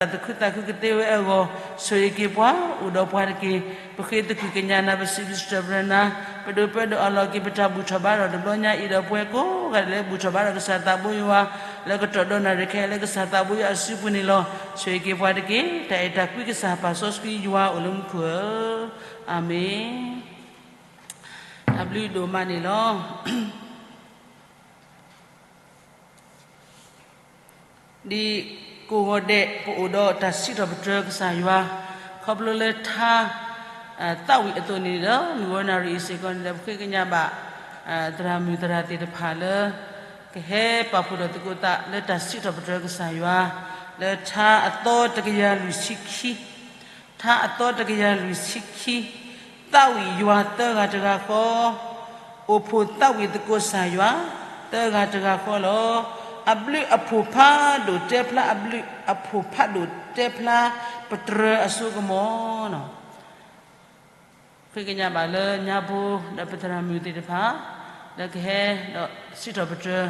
တၢ်သူၣ်ခုသးခုကသ့ဝဲအဂီၢ်, ဆိၣ်ဂ့ၤက့ၤပှၤ, အိၣ်ဒီးပှၤတက့ၢ်. ပဃ့သကွံၢ်ကညးနၤ, ပစံးဘျုးစံးထီၣ်ပတြၢၤနၤ, ပဒိးပၢဒိးအးလီၤက့ၤပတၢ်ဘူၣ်ထီၣ်ဘါထီၣ်တဘျီညါအံၤဒီး ပဝဲကိးဂၤဒဲးလၢဘူၣ်ထီၣ်ဘါထီၣ်ကစၢ်သးဘိယွၤ, လၢကတီၢ်ဒီးနၣ်ရံၣ်ခဲလၢာ်လၢကစၢ်သးဘိယွၤအစုပူၤန့ၣ်လီၤ. ဆိၣ်ဂ့ၤက့ၤပှၤတက့ၢ်. တၢ်အဲၣ်တၢ်ကွံကစၢ်ပာ်စီဆှံယွၤအိၣ်လၢမူခိၣ်ဧၢ, အၤမ့ၣ်. တၢ်ဘျုးဒိၣ်မးန့ၣ်လီၤ. ဒ်ကိးဂီၤဒဲးပအိၣ်ဒီးတၢ်စံးထီၣ်ပတြၢၤကစၢ်ယွၤ, ခီဖျိလၢထါ သးဝံၣ်အသိးန့ၣ်ဒီး မုၢ်ဝီနၣ်ရံၣ်အံၤစ့ၢ်ကီးန့ၣ်ဒီး ပဃ့ကညးဘၣ် သရၣ်မုၣ်သရၣ်သ့ၣ်တဖၣ်လၢ ကဟဲပာ်ဖှိၣ်ထီၣ်သကိးသးလၢတၢ်စံးထီၣ်ပတြၢၤကစၢ်ယွၤ လၢထါအသီတကယၤလွံၢ်ဆံခံ ထါအသီတကယၤလွံၢ်ဆံခံ, သးဝံၣ်ယွၤသၢဂၤတဂၤဃီ, အိၣ်ဖှိၣ်သးဝံၣ်သကိးကစၢ်ယွၤ သၢဂၤတဂၤဃီလီၤ. အဘျုးအဖှိၣ်ဖးဒိၣ်တဲဖျါ အဘျုးအဖှိၣ်ဖးဒိၣ်တဲဖျါ ပတြၢၤအစိကမီၤလီၤ. ဃ့ကညးဘၣ်လၢညါဘိ ဒီးပသရၣ်မုၣ်သ့ၣ်တဖၣ် လၢကဟဲဒီးစံးထီၣ်ပတြၢၤ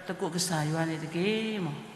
သကိးကစၢ်ယွၤန့ၣ်တက့ၢ်မီၤ.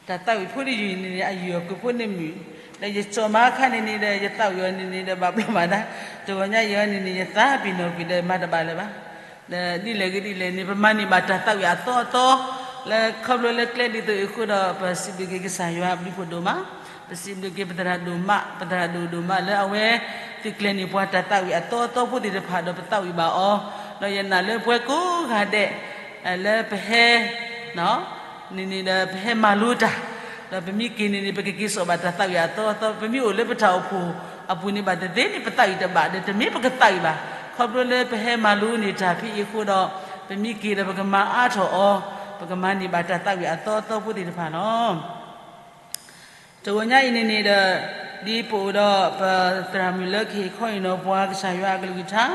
တၢ်သးဝံၣ်ဖိတယုၢ်အံၤန့ၣ်န့ၣ် အယုၢ်အီၤကွံာ်ဖိန့ၣ်မုာ်, ဒီးယစိာ်မၤအခါန့ၣ်န့ၣ်ဒီး ယသးဝံၣ်အီၤန့ၣ်န့ၣ်ဒီး ဘၣ်ဘျီးမးဒၣ်, တဂီၤညါအံၤအီၤန့ၣ်န့ၣ် ယသးပ့ၤနီၣ်ကွံာ်ဒီးမၤတဘၣ်လၢၤဘၣ်. ဒီးဒ်လဲၣ်ဂ့ၤဒ်လဲၣ်န့ၣ် ပမၤန့ၢ်ဘၣ်တၢ်သးဝံၣ်အသီအသီ လၢခီဖျိလၢကျဲဒ်သိးအံၤအဃိဒီး ပစံးဘျုးက့ၤကစၢ်ယွၤအဘျုးဖးဒိၣ်မး, ပစံးဘျုးက့ၤပသရၣ်ဒိၣ်မး, ပသရၣ်ဒိၣ်ဒိၣ်မးလၢအဝဲသ့ၣ်ကျဲၤန့ၢ်ပှၤတၢ်သးဝံၣ်အသီအသီဖိသ့ၣ်တဖၣ်ဒီးပသးဝံၣ်ဘၣ်အီၤ, ဒီးယနာ်လၢပှၤကိးဂၤဒဲး လၢပဟဲ န့ၣ်န့ၣ်ဒီးပဟဲမၤလိတၢ်, ဒီးပမ့ၢ်က့ၤန့ၣ်န့ၣ် ပကက့ၤစိာ်ဘၣ်တၢ်သးဝံၣ်အသီအသီ, ပမ့ၢ်အိၣ်လၢပတၢ်အိၣ်ဖှိၣ်အပူၤန့ၣ်ဘၣ်သ့ၣ်သ့ၣ်န့ၣ် ပသးဝံၣ်တဘၣ်ဒီး တမ့ၢ်ပကသးဝံၣ်ဘၣ်. ခီဖျိလၢပဟဲမၤလိန့ၢ်တၢ်ဖဲအံၤအဃိဒီး ပမ့ၢ်က့ၤဒီးပကမၤအါထီၣ်အီၤ, ပကမၤန့ၢ်ဘၣ်တၢ်သးဝံၣ်အသီအသီဖိသ့ၣ်တဖၣ်လီၤ. တဂီၤညါအံၤန့ၣ်န့ၣ်ဒီး ဒ်ပအိၣ်ဒီးပသရၣ်မုၣ်လၢကဟ့ၣ်ခီဟ့ၣ်နီၤပှၤကစၢ်ယွၤအကလုၢ်ကထါ,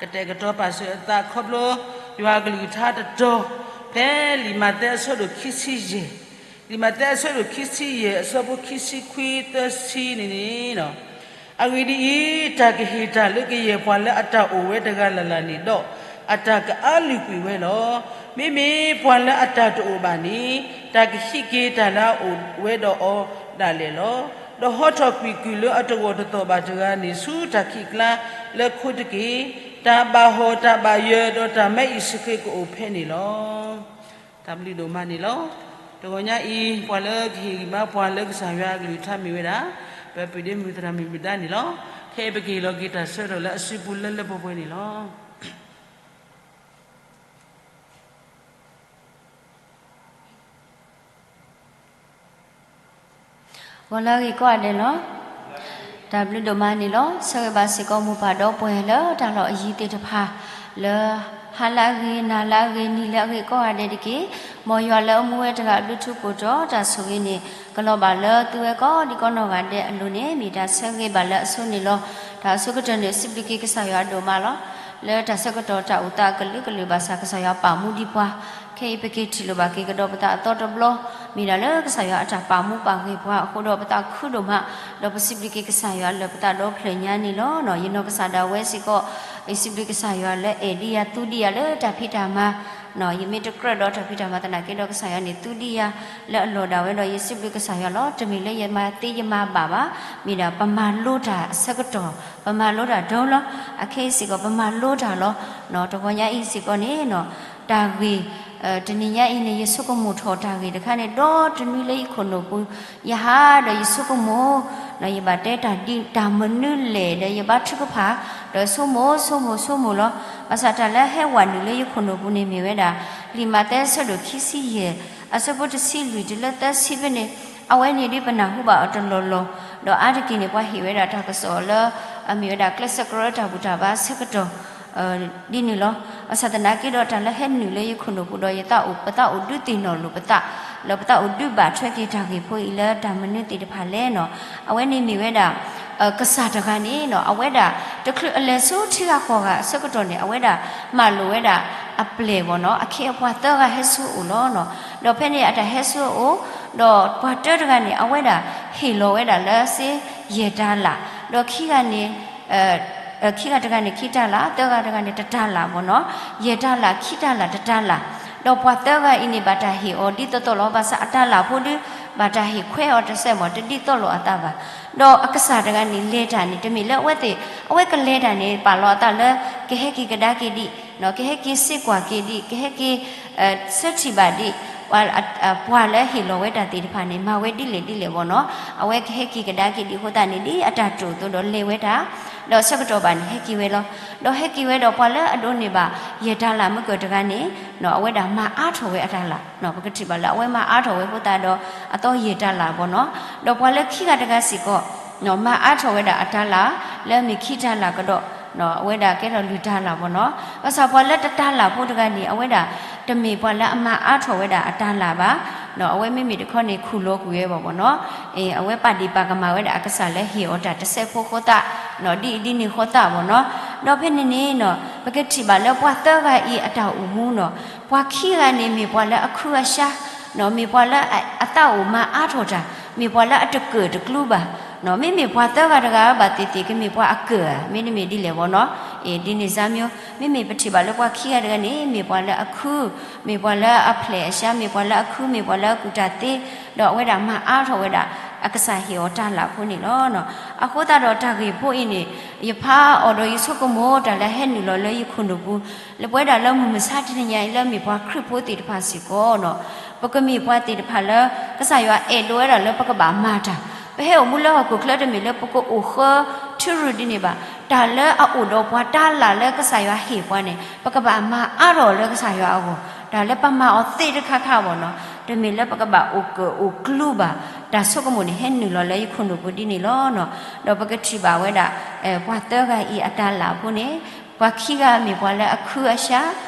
ကတဲာ်ကတီၤပာ်စၢၤအသးခီဖျိ ယွၤအကလုၢ်ကထါတတီၤ ဖဲလံာ်မးသဲအဆၢဒိၣ်ခံဆံယဲၢ်, လံာ်မးသဲအဆၢဒိၣ်ခံဆံယဲၢ် အဆၢဖိခံဆံခွံသၢဆံန့ၣ်န့ၣ် အဂ့ၢ်ဒ်အံၤ, တၢ်ကဟ့ၣ်တၢ်လၢကယဲၢ်ပှၤလၢအတၢ်အိၣ်ဝဲတဂၤလၢ်လၢ်န့ၣ်ဒီး, အတၢ်ကအါလုၢ်ကွံာ်ဝဲလီၤ. မ့မ့ၢ်ပှၤလၢအတၢ်တအိၣ်ဘၣ်န့ၣ်, တၢ်ကဟံးက့ၤတၢ်လၢအအိၣ်ဝဲဒီးအီၤဒၣ်လဲာ်လီၤ. ဒီးဟီထီၣ်ကွံာ်ကုၢ်လၢအတဂီၢ်တသီၣ်ဘၣ်တဂၤန့ၣ် ဆူတၢ်ခံးကျါလၢခိတက့ၢ်. တၢ်ဘၣ်ဟီၣ်တၢ်ဘၣ်ယၢၤဒီးတၢ်မၤအံၣ်စဃ့ကအိၣ်ဖဲန့ၣ်လီၤ. တၢ်ဘျုးဒိၣ်မးန့ၣ်လီၤ. တဂီၤညါအံၤ ပှၤလၢကဟ့ၣ်ဂံၢ်ဘါပှၤလၢကစၢ်ယွၤအကလုၢ်ကထါမ့ၢ်ဝဲဒၣ် ပပုၢ်ဒ့မုၣ်သရၣ်မုၣ်မုၢ်ဒါန့ၣ်လီၤ. ခဲအံၤပကဟ့ၣ်လီၤက့ၤတၢ်ဆၢကတီၢ်လၢအစုပူၤလၢလၢပှဲၤပှဲၤန့ၣ်လီၤ. ဂီၤလၢအဂ့ၤကိးဂၤဒဲးလီၤ. တၢ်ဘျုးဒိၣ်မးန့ၣ်လီၤ. ဆၢဂ့ၤဘၣ်စ့ၢ်ကီးမိၢ်ပၢ်ဒီပုၢ်ဝဲၢ်လၢတၢ်လီၢ်အယံၤသ့ၣ်တဖၣ်, လၢဟါလၢအဂ့ၤ, နၤလၢအဂ့ၤ, နံၤလၢအဂ့ၤကိးဂၤဒဲးတက့ၢ်. မ်ယွၤလၢအမူဝဲတဂၤအဘျုးထူကိၣ်တီ, တၢ်ဆိၣ်ဂ့ၤန့ၣ် ကလီၤဘၣ်လၢသုဝဲကိးဒံကိးနီၢ်ဂၤဒဲးအလိၤန့ၣ် မ့ၢ်တၢ်ဆၢဂ့ၤဘၣ်လၢအဆိန့ၣ်လီၤ. တၢ်အဆိကတၢၢ်န့ၣ် စံးဘျုးက့ၤကစၢ်ယွၤအဒိၣ်မးလီၤ. လၢတၢ်ဆၢကတီၢ်တၢ်အိၣ်သးအကလုာ်ကလုာ်ဘၣ်ဆၣ် ကစၢ်ယွၤပာ်မူဒံးပှၤ, ခဲအံၤပက့ၤထံၣ်လိာ်ဘၣ်က့ၤကဒီးပသးအသီတဘျီ, မ့ၢ်ဒၣ်လၢကစၢ်ယွၤအတၢ်ပာ်မူပာ်ဂ့ၤပှၤအဃိဒီး ပသးခုဒိၣ်မး, ဒီးပစံးဘျုးက့ၤကစၢ်ယွၤလၢပသးဒီဖျၢၣ်ညါန့ၣ်လီၤ. ယနီၢ်ကစၢ်ဒၣ်ဝဲစ့ၢ်ကီး ယစံးဘျုးကစၢ်ယွၤလၢအဲၣ်ဒံးယၤသူဒံးယၤလၢတၢ်ဖံးတၢ်မၤ, ယမ့ၢ်တကြၢးဒီးတၢ်ဖံးတၢ်မၤသနာ်က့ဒီး ကစၢ်ယွၤန့ၣ် သူဒံးယၤလၢအလီၢ်ဒၣ်ဝဲဒီး ယစံးဘျုးကစၢ်ယွၤလီၤ. တမ့ၢ်လၢယမၤသ့ယမၤဘၣ်ဘၣ်, မ့ၢ်ဒၣ်ပမၤလိတၢ်အဆၢကတီၢ်, ပမၤလိတၢ်ဒိလီၤ. အခဲအံၤစ့ၢ်ကီး ပမၤလိတၢ်လီၤ. တဂီၤညါအံၤစ့ၢ်ကီးန့ၣ် တၢ်ဂ့ၢ် တနံၤညါအံၤန့ၣ် ယဆိကမိၣ်ထီၣ်တၢ်ဂ့ၢ်တခါန့ၣ် ဒီတနွံလၢယခိၣ်နူာ်ပူၤ, ယဟးဒီးယဆိကမိၣ်, ယဘၣ်တဲတၢ်ဒ်တၢ်မနုၤလဲၣ်ဒီး ယဘါထုကဖၣ်, ဒီးဆိကမိၣ်ဆိကမိၣ်ဆိကမိၣ်လီၤ. ဘၣ်ဆၣ်တၢ်လၢဟဲဝးနုာ်လၢယခိၣ်နူာ်ပူၤန့ၣ်မ့ၢ်ဝဲဒၣ် လံာ်မးသဲအဆၢဒိၣ်ခံဆံယဲၢ် အဆၢဖိတဆံလွံၢ်တုၤလၢသၢဆံဖဲန့ၣ်, အဝဲန့ၣ်ဒ်ပနၢ်ဟူဘၣ်အီၤတလီၢ်လီၢ်, ဒီးအါတက့ၢ်န့ၣ် ပှၤဟ့ၣ်ဝဲဒၣ်တၢ်ကစီၣ်လၢ အမ့ၢ်ဝဲဒၣ်ကျဲးစၢးကရၢတၢ်ဘူၣ်တၢ်ဘါအဆၢကတီၢ် ဒ်န့ၣ်လီၤ. ဘၣ်ဆၣ်သနာ်က့ဒီး တၢ်လၢဟဲနုာ်လၢယခိၣ်နူာ်ပူၤဒီး ယသးအိၣ် ပသးအိၣ်ဒုးသ့ၣ်နီၣ်လိာ်ပသး, လၢပသးအိၣ်ဒုးဘၣ်ထွဲက့ၤတၢ်ဂ့ၢ်ဖိအံၤလၢတၢ်မနုၤသ့ၣ်တဖၣ်လဲၣ်န့ၣ်, အဝဲန့ၣ်မ့ၢ်ဝဲဒၣ် ကစၢ်တဂၤန့ၣ် အဝဲဒၣ် တချုးအလဲၤဆူထံဂၤကီၢ်ဂၤအဆၢကတီၢ်န့ၣ် အဝဲဒၣ်မၤလိာ်ဝဲဒၣ်အပျဲၢ်ဘၣ်န့ၣ် အခ့အပှၤသၢဂၤဟဲဆူအအိၣ်လီၤန့ၣ်. ဒီးဖဲန့ၣ်အတၢ်ဟဲဆူအအိၣ်, ဒီးပှၤတၢတဂၤန့ၣ် အဝဲဒၣ်ဟ့ၣ်လီၤဝဲဒၣ်လၢစ့ယဲၢ်တၤလၣ်, ဒီးခံဂၤန့ၣ် ခံဂၤတဂၤန့ၣ်ခံတၤလၣ်, သၢဂၤတဂၤန့ၣ်တတၤလၣ်ဘၣ်န့ၣ်, ယဲၢ်တၤလၣ်, ခံတၤလၣ်, တတၤလၣ်. ဒီးပှၤသၢဂၤအံၤန့ၣ် ဘၣ်တၢ်ဟ့ၣ်အီၤဒ်သိးသိးလီၤ. ဘၣ်ဆၣ်အတၤလၣ်ဖိဒုး ဘၣ်တၢ်ဟ့ၣ်ခွဲးအီၤတစဲးမး တဒ်သိးလိာ်အသးဘၣ်. ဒီးအကစၢ်တဂၤန့ၣ် လဲၤတၢ်န့ၣ် တမ့ၢ်လၢအဝဲသ့ၣ်, အဝဲကလဲၤတၢ်န့ၣ် ပာ်လီၤအသးလၢ ကဟဲက့ၤကဒါက့ၤဒံး, ကဟဲက့ၤစ့ကွၢ်က့ၤဒံး, ကဟဲက့ၤ ဆၢထံၣ်ဘၣ်ဒံး ပှၤလၢဟ့ၣ်လီၤဝဲတၢ်သ့ၣ်တဖၣ်န့ၣ် မၤဝဲဒ်လဲၣ်ဒ်လဲၣ်ဘၣ်န့ၣ်, အဝဲကဟဲက့ၤကဒါက့ၤဒံးအဃိသတးန့ၣ် ဒ်အတၢ်တိာ်အသိးဒီးလဲၤဝဲဒၣ်, ဒီးဆၢကတီၢ်ဘၣ်န့ၣ် ဟဲက့ၤဝဲလီၤ. ဒီးဟဲက့ၤဝဲဒီးပှၤလၢအဒိးန့ၢ်ဘၣ်ယဲၢ်တၤလၣ်မုၢ်ကၢၢ်တဂၤန့ၣ် အဝဲဒၣ်မၤအါထီၣ်ဝဲအတၤလၣ်, ပကထံၣ်ဘၣ်လၢအဝဲမၤအါထီၣ်ဝဲအဃိသတးဒီး အသီယဲၢ်တၤလၣ်ဘၣ်န့ၣ်, ဒီးပှၤလၢခံဂၤတဂၤစ့ၢ်ကီး မၤအါထီၣ်ဝဲဒၣ်အတၤလၣ် လၢအမ့ၢ်ခံတၤလၣ်ကဒီး, အဝဲဒၣ်ကဲထီၣ်လွံၢ်တၤလၣ်ဘၣ်န့ၣ်. ဘၣ်ဆၣ်ပှၤလၢတတၤလၣ်ဖိတဂၤန့ၣ် အဝဲဒၣ် တမ့ၢ်ပှၤလၢအမၤအါထီၣ်ဝဲဒၣ်အတၤလၣ်ဘၣ်, အဝဲမ့မ့ၢ်တခီန့ၣ် ခူၣ်လီၤကွံာ်ဝဲဘၣ်န့ၣ်, အဝဲပာ်ဒ့ၣ်ပာ်ကမၣ်ဝဲဒၣ်အကစၢ်လၢဟ့ၣ်အီၤတၢ်တစဲးဖိအဃိသတး, ဒ်အံၤဒ်န့ၣ်အဃိသတးဘၣ်န့ၣ်. ဒီးဖဲန့ၣ်န့ၣ် ပကထံၣ်ဘၣ်လၢပှၤသၢဂၤအံၤအတၢ်အိၣ်မူန့ၣ်, ပှၤခံဂၤန့ၣ်မ့ၢ်ပှၤလၢအခုအဆါ, မ့ၢ်ပှၤလၢအသးအိၣ်မၤအါထီၣ်တၢ်, မ့ၢ်ပှၤလၢအတကၢၣ်တကျူဘၣ်, မ့မ့ၢ်ပှၤသၢဂၤတဂၤဘၣ်သ့ၣ်သ့ၣ် ကမ့ၢ်ပှၤအကၢၣ်ဧါ, မ့တမ့ၢ်ဒ်လဲၣ်ဘၣ်န့ၣ်. ဒ်န့ၣ်စ့ၢ်ကီး မ့မ့ၢ်ပထံၣ်ဘၣ်လၢပှၤခံဂၤတဂၤန့ၣ် မ့ၢ်ပှၤလၢအခု, မ့ၢ်ပှၤလၢအဖျဲၣ်အဆါ, မ့ၢ်ပှၤလၢအခု, မ့ၢ်ပှၤလၢအကူၣ်တၢ်သ့, ဒီးအဝဲဒၣ်မၤအါထီၣ်ဝဲဒၣ် အကစၢ်ဟ့ၣ်အီၤတၤလၣ်ဖိန့ၣ်လီၤ. အဃိသတးဒီးတၢ်ဂ့ၢ်ဖိအံၤန့ၣ် ယဖးအီၤဒီးယဆိကမိၣ်တၢ်လၢဟဲနုာ်လီၤလၢယခိၣ်နူာ်ပူၤ, လၢပဝဲဒၣ်လၢမုၢ်မဆါတနံၤညါအံၤလၢမ့ၢ်ပှၤခရံာ်ဖိသ့ၣ်တဖၣ်စ့ၢ်ကီးန့ၣ်, ပကမ့ၢ်ပှၤသ့ၣ်တဖၣ်လၢ ကစၢ်ယွၤအဲၣ်ဒိးဝဲဒၣ်လၢပကဘၣ်မၤတၢ်, ပဟဲအိၣ်မူလၢဟီၣ်ခိၣ်ချၢတမ့ၢ်လၢပကအိၣ်ဃၢထူရုၢ်ဒ်န့ၣ်ဘၣ်, တၢ်လၢအအိၣ်ဒီးပှၤတၤလၣ်လၢကစၢ်ယွၤဟ့ၣ်ပှၤန့ၣ် ပကဘၣ်မၤအါထီၣ်လၢကစၢ်ယွၤအဂီၢ်, တၢ်လၢပမၤအီၤသ့တခါခါဘၣ်န့ၣ်, တမ့ၢ်လၢပကဘၣ်အိၣ်ကၢၣ်အိၣ်ကျူဘၣ်, တၢ်ဆိကမိၣ်န့ၣ် ဟဲနုာ်လီၤလၢယခိၣ်နူာ်ပူၤဒ်န့ၣ်လီၤ. ဒီးပကထံၣ်ဘၣ်ဝဲဒၣ် ပှၤသၢဂၤအံၤအတၤလၣ်အဖိန့ၣ်, ပှၤခံဂၤမ့ၢ်ပှၤလၢအခုအဆါ,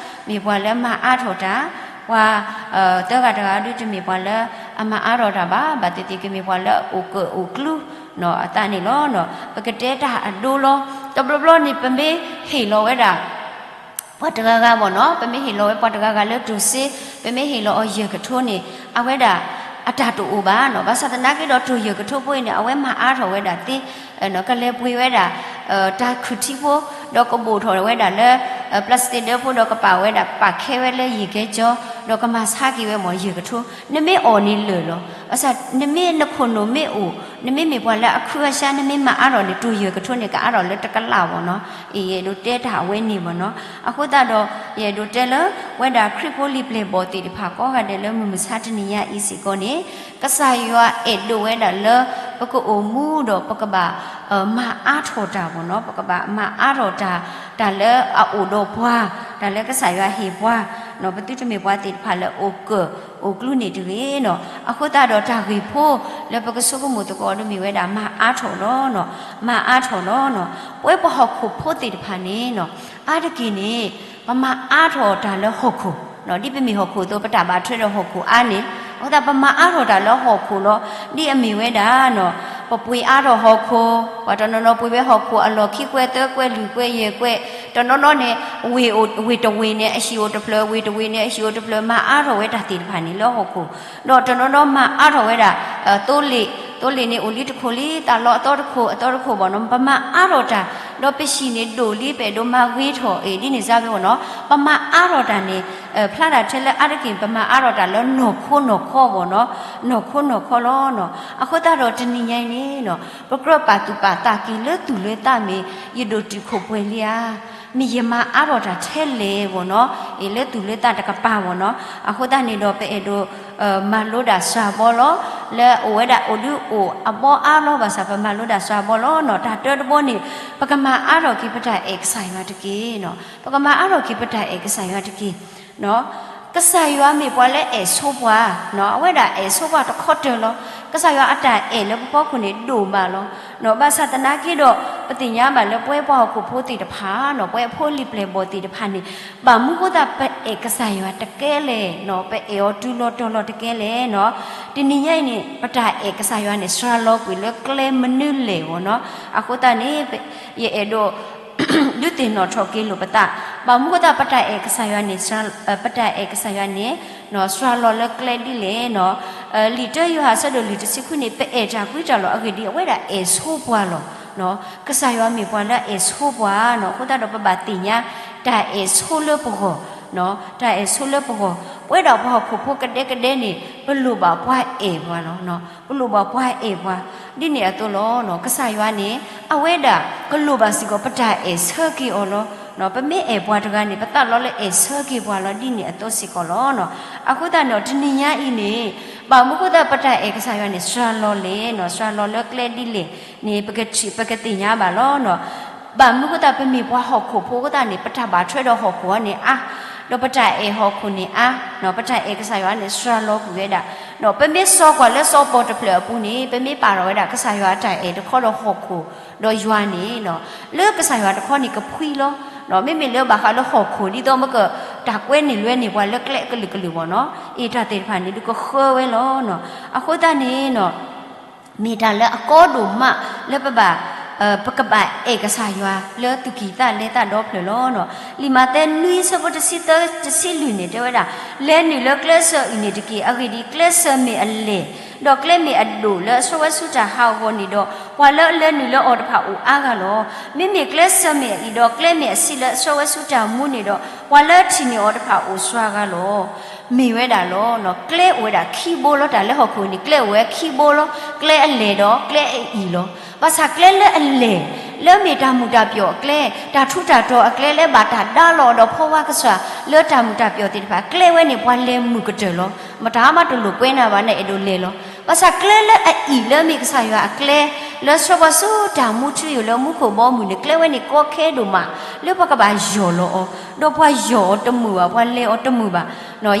မ့ၢ်ပှၤလၢမၤအါထီၣ်တၢ်, ပှၤသၢဂၤတဂၤဒုးတမ့ၢ်ပှၤလၢအမၤအါထီၣ်တၢ်ဘၣ်, ဘၣ်သ့ၣ်သ့ၣ်ကမ့ၢ်ပှၤလၢအအိၣ်ကၢၣ်အိၣ်ကျူအသးန့ၣ်လီၤ. ပကတဲတၢ်အဒိလီၤ. တဘျီဘျီန့ၣ် ပမ့ၢ်ဟ့ၣ်လီၤဝဲဒၣ် ပှၤတဂၤဂၤဘၣ်န့ၣ်, ပမ့ၢ်ဟ့ၣ်လီၤဝဲပှၤတဂၤဂၤလၢတိၢ်စ့, ပမ့ၢ်ဟ့ၣ်လီၤအီၤယဲၢ်ကထိန့ၣ်, အဝဲဒၣ်အတၢ်တအိၣ်ဘၣ်န့ၣ်, ဘၣ်ဆၣ်သနာ်က့ဒီးတိၢ်ယဲၢ်ကထိဖိအံၤန့ၣ် အဝဲမၤအါထီၣ်ဝဲဒၣ်သ့, ကလဲၤပှ့ၤဝဲဒၣ် တၢ်ခုၣ်ထံဖိ, ဒီးကဘိၣ်ထီၣ်ဝဲဒၣ်လၢ plastic ဒၢဖိဒီးကပာ်ဝဲဒၣ် ပာ်ခဲဝဲလၢယံာ်ကဲကၠီ, ဒီးကမၤဆါက့ၤဝဲမ့ၢ်ယဲၢ်ကထိ, နမ့ၢ်အီၣ်န့ၣ်လၢာ်လီၤ. ဘၣ်ဆၣ်နမ့ၢ်နခိၣ်နူာ်မ့ၢ်အိၣ်, နမ့ၢ်မ့ၢ်ပှၤလၢအခုအဆါ နမ့ၢ်မၤအါထီၣ်န့ၣ် တိၢ်ယဲၢ်ကထိန့ၣ် ကအါထီၣ်လၢတကလးဘၣ်နီၤ. အံၤယအဲၣ်ဒိးတဲတၢ်အဝဲန့ၣ်ဘၣ်နီၤ. အဃိသတးဒီး ယအဲၣ်ဒိးတဲလၢ ဝဲဒၣ်ခရံာ်ဖိလံာ်ပျဲၢ်ဘီၣ်သ့ၣ်တဖၣ်ကိးဂၤဒဲးလၢမုၢ်မဆါတနံၤညါအံၤစ့ၢ်ကီးန့ၣ် ကစၢ်ယွၤအဲၣ်ဒိးဝဲဒၣ်လၢ ပကအိၣ်မူဒီးပကဘၣ် မၤအါထီၣ်တၢ်ဘၣ်နီၤ, ပကဘၣ်မၤအါထီၣ်တၢ်, တၢ်လၢအအိၣ်ဒီးပှၤ, တၢ်လၢကစၢ်ယွၤဟ့ၣ်ပှၤ, ပသုတမ့ၢ်ပှၤသ့ၣ်တဖၣ်လၢအိၣ်ကၢၢ်အိၣ်ကျူန့ၣ်တဂ့ၤနီၤ. အဃိသတးဒီးတၢ်ဂ့ၢ်ဖိလၢပကဆိကမိၣ်သကိးဒီးမ့ၢ်ဝဲဒၣ် မၤအါထီၣ်လီၤ, မၤအါထီၣ်လီၤ. ပဝဲပှၤဟီၣ်ခိၣ်ဖိသ့ၣ်တဖၣ်န့ၣ် အါတက့ၢ်န့ၣ် ပမၤအါထီၣ်တၢ်လၢဟီၣ်ခိၣ်, ဒ်ပမ့ၢ်ဟီၣ်ခိၣ်အသိး ပတၢ်ဘၣ်ထွဲဒီးဟီၣ်ခိၣ်အါန့ၣ်, အဃိသတးပမၤအါထီၣ်တၢ်လၢဟီၣ်ခိၣ်လီၤ. ဒ်အမ့ၢ်ဝဲဒၣ် ပပှ့ၤအါထီၣ်ဟီၣ်ခိၣ်, ပှၤတနီၤနီၤပှ့ၤဝဲဟီၣ်ခိၣ်အလီၢ်ခံကွဲးသၢကွဲးလွံၢ်ကွဲးယဲၢ်ကွဲး, တနီၤနီၤန့ၣ် ဝ့ၢ်တဝ့ၢ်န့ၣ် အဟံၣ်အိၣ်တဖျၢၣ်, ဝ့ၢ်တဝ့ၢ်န့ၣ် အဟံၣ်အိၣ်တဖျၢၣ်, မၤအါထီၣ်ဝဲတၢ်သ့ၣ်တဖၣ်န့ၣ်လၢဟီၣ်ခိၣ်, ဒီးတနီၤနီၤမၤအါထီၣ်ဝဲဒၣ် သိလ့ၣ်, သိလ့ၣ်န့ၣ်အိၣ်လံတခိၣ်လံ, သးလီအသီတခိၣ် အသီတခိၣ်ဘၣ်နီၤ, ပမၤအါထီၣ်တၢ်, ဒီးပဟံၣ်န့ၣ်ဒိၣ်လံ ပအဲၣ်ဒိးမၤဂ့ၤထီၣ်အံၤ ဒ်န့ၣ်စါဝဲဘၣ်နီၤ, ပမၤအါထီၣ်တၢ်န့ၣ် ဖျါဒၣ်ထဲလၢအါတက့ၢ် ပမၤအါထီၣ်တၢ်လၢနီၢ်ခိနီၢ်ခီဘၣ်နီၤ, နီၢ်ခိနီၢ်ခီလီၤ. အဃိသတးဒီးတနံၤညါအံၤန့ၣ် ပကြၢးပာ်သူၣ်ပာ်သးက့ၤလၢသူၣ်လၢသးမ့ၢ် ယဒိၣ်တုာ်ခိၣ်ပှဲၤလံဧါ, မ့ၢ်ယမၤအါထီၣ်တၢ်ထဲလဲၣ်ဘၣ်နီၤ, အ့ၣ် လၢသူၣ်လၢသးတကပၤဘၣ်နီၤ. အဃိသတးန့ၣ်ဒီး ပအဲၣ်ဒိး မၤလိဒၣ်စှၤဘီလီၤ, လၢအိၣ်ဝဲဒၣ်အိၣ်ဒုးအိၣ်အဘီအါလီၤ, ဘၣ်ဆၣ်ပမၤလိဒၣ်စှၤဘီလီၤနီၤ. တၢ်တၢတဘီန့ၣ် ပကမၤအါထီၣ်က့ၤပတၢ်အဲၣ်ကစၢ်ယွၤတက့ၢ်နီၤ, ပကမၤအါထီၣ်က့ၤပတၢ်အဲၣ်ကစၢ်ယွၤတက့ၢ်. ကစၢ်ယွၤမ့ၢ်ပှၤလၢအဲၣ်ဆိပှၤ, အဝဲဒၣ်အဲၣ်ဆိပှၤတခီတၢၢ်လီၤ. ကစၢ်ယွၤအတၢ်အဲၣ်လၢပဖီခိၣ်န့ၣ်ဒိၣ်မးလီၤ. ဘၣ်ဆၣ်သနာ်က့ဒီး ပသ့ၣ်ညါဘၣ်လၢပဝဲပှၤဟီၣ်ခိၣ်ဖိသ့ၣ်တဖၣ်နီၤ, ပဝဲဖိလံၤပျဲၢ်ဘီၣ်သ့ၣ်တဖၣ်န့ၣ် ဘၣ်မနုၤဃိသတး ပအဲၣ်ကစၢ်ယွၤတကဲလဲၣ်နီၤ, ပအဲၣ်အီၤတုၤလီၤတီၤလီၤတကဲလဲၣ်နီၤ. တနံၤညါအံၤန့ၣ် ပတၢ်အဲၣ်ကစၢ်ယွၤန့ၣ် စှၤလီၤကွံာ်လၢကျဲမနုၤလဲၣ်ဘၣ်နီၤ. အဃိသတးန့ၣ် ယအဲၣ်ဒိး ဒုးသ့ၣ်နီၣ်ထီၣ်က့ၤလိာ်ပသး, ဘၣ်မနုၤဃိသတး ပတၢ်အဲၣ်ကစၢ်ယွၤန့ၣ် ပတၢ်အဲၣ်ကစၢ်ယွၤန့ၣ် စှၤလီၤလၢကျဲဒ်လဲၣ်နီၤ. လံာ်တၢယိၤဟၣ်အဆၢဒိၣ်လွံၢ်တဆံဃုန့ၣ် ပအဲၣ်တၢ်ကွံတၢ်လီၤအဂ့ၢ်ဒ်အံၤ အဝဲဒၣ်အဲၣ်ဆိပှၤလီၤ. ကစၢ်ယွၤမ့ၢ်ပှၤလၢအအဲၣ်ဆိပှၤနီၤ, အဃိသတးဒီးပဘၣ်သ့ၣ်ညါ တၢ်အဲၣ်ဆိလၢပဂီၢ်, တၢ်အဲၣ်ဆိလၢပဂီၢ်, ပဝဲဒၣ်ပှၤဟီၣ်ခိၣ်ဖိကဒဲကဒဲန့ၣ် ပလိၣ်ဘၣ်ပှၤအဲၣ်ပှၤလီၤ. ပလိၣ်ဘၣ်ပှၤအဲၣ်ပှၤ, ဒ်န့ၣ်အသိးလီၤ. ကစၢ်ယွၤန့ၣ် အဝဲဒၣ်ကလိၣ်ဘၣ်စ့ၢ်ကီး ပတၢ်အဲၣ်ဆၢက့ၤအီၤလီၤ. ပမ့ၢ်အဲၣ်ပှၤတဂၤန့ၣ် ပသးလီလၢအဲၣ်ဆၢက့ၤပှၤလီၤ, ဒ်န့ၣ်အသိးစ့ၢ်ကီးလီၤ. အဃိသတးန့ၣ် တနံၤညါအံၤန့ၣ် ဘၣ်မနုၤဃိသတး ပတၢ်အဲၣ်ကစၢ်ယွၤန့ၣ် စှၤလီၤလဲၣ်နီၤ, စှၤလီၤလၢကျဲဒ်လဲၣ်န့ၣ် ပကထံၣ် ပကသ့ၣ်ညါဘၣ်လီၤ. ဘၣ်မနုၤဃိသတး ပမ့ၢ်ပှၤဟီၣ်ခိၣ်ဖိအဃိသတးန့ၣ် ပတၢ်ဘၣ်ထွဲဒီးဟီၣ်ခိၣ်အံၤန့ၣ်အါ, ဒီးပတၢ်အဲၣ်ဟီၣ်ခိၣ်န့ၣ်အါ, ပတၢ်အဲၣ်ကစၢ်ယွၤန့ၣ် စှၤလီၤကွံာ်ဝဲဒၣ်. ပမ့ၢ်စိာ်ကွၢ်လၢစီၤပီၣ်တဖျၢၣ်အပူၤန့ၣ် ပမ့ၢ်ပာ်ထီၣ်ဝဲဒၣ်ကစၢ်ယွၤအတၢ်အဲၣ်တခီဒီးဟီၣ်ခိၣ်ဒီးယွၤန့ၣ် လၢကစၢ်ယွၤတခီန့ၣ်ကဖှံလီၤ. မ့မ့ၢ်လၢဘၣ်ဃးလၢဟီၣ်ခိၣ် ဒ်သိးမ့ၢ်က တၢ်ကွဲန့ၢ်လွဲန့ၢ်ပှၤလၢကျဲအကလုာ်ကလုာ်ဘၣ်နီၤ, အ့ၣ်တၢ်သ့ၣ်တဖၣ်န့ၣ် ဒုးကဃၢဝဲလီၤ. အဃိသတးန့ၣ် မ့ၢ်တၢ်လၢအကီဒိၣ်မးလၢပဘၣ် ပကဘၣ်အဲၣ်ကစၢ်ယွၤလၢသူၣ်ကံၢ်သးလဲသးဒီဖျၢၣ်လီၤ. လံာ်မးသဲနွံဆၢဖိတဆံသၢ တဆံလွံၢ်န့ၣ် တဲဝဲဒၣ်, လဲၤနုာ်လၢကျဲစၢၤအံၤန့ၣ်တက့ၢ်. အဂ့ၢ်ဒ်အံၤ, ကျဲစၢၤမ့ၢ်အလဲၢ်, ဒီးကျဲမ့ၢ်အဒိၣ်လၢအဆှၢဝဲဆူတၢ်ဟးဂီၤန့ၣ်ဒီး, ပှၤလၢအလဲၤနုာ်လၢအီၤတဖၣ်အိၣ်အါဂၤလီၤ. မ့မ့ၢ်ကျဲစၢၤမ့ၢ်အအံၤဒီး ကျဲမ့ၢ်အဆံးလၢအဆှၢဝဲဆူတၢ်မူန့ၣ်ဒီး, ပှၤလၢအထံၣ်န့ၢ်အီၤတဖၣ်အိၣ်စှၤဂၤလီၤ. မ့ၢ်ဝဲဒၣ်လီၤ. ကျဲအိၣ်ဝဲဒၣ်ခံဘိလီၤ. တၢ်လၢဟီၣ်ခိၣ်န့ၣ် ကျဲအိၣ်ဝဲခံဘိလီၤ. ကျဲအလဲၢ်ဒီးကျဲအအံၤလီၤ. ဘၣ်ဆၣ်ကျဲလၢအလဲၢ်, လၢမ့ၢ်တၢ်မုာ်တၢ်ပၠီၣ်အကျဲ, တၢ်ထူးတၢ်တီၤအကျဲ လၢဘၣ်တၢ်ဒါလီၤဒီးဖီဝါကစၢ် လၢတၢ်မုာ်တၢ်ပၠီၣ်သ့ၣ်တဖၣ် ကျဲဝဲန့ၣ် ပှၤလဲၤမုာ်ကတၢၢ်လီၤ. မတၤမးတလိၣ်ကွဲနၤဘၣ် နအဲၣ်ဒိးလဲၤလီၤ. ဘၣ်ဆၣ်ကျဲလၢအအံၤ လၢမ့ၢ်ကစၢ်ယွၤအကျဲ, လၢဆှၢပှၤဆူတၢ်မူထူယိာ်လၢမူခိၣ်ဘီမုၢ်န့ၣ် ကျဲဝဲန့ၣ်ကီခဲဒိၣ်မး လၢပှၤကဘၣ်ယီၢ်လီၤအီၤ, ဒီးပှၤယီၢ်အီၤတမုာ်ဘၣ်, ပှၤလဲၤအီၤတမုာ်ဘၣ်.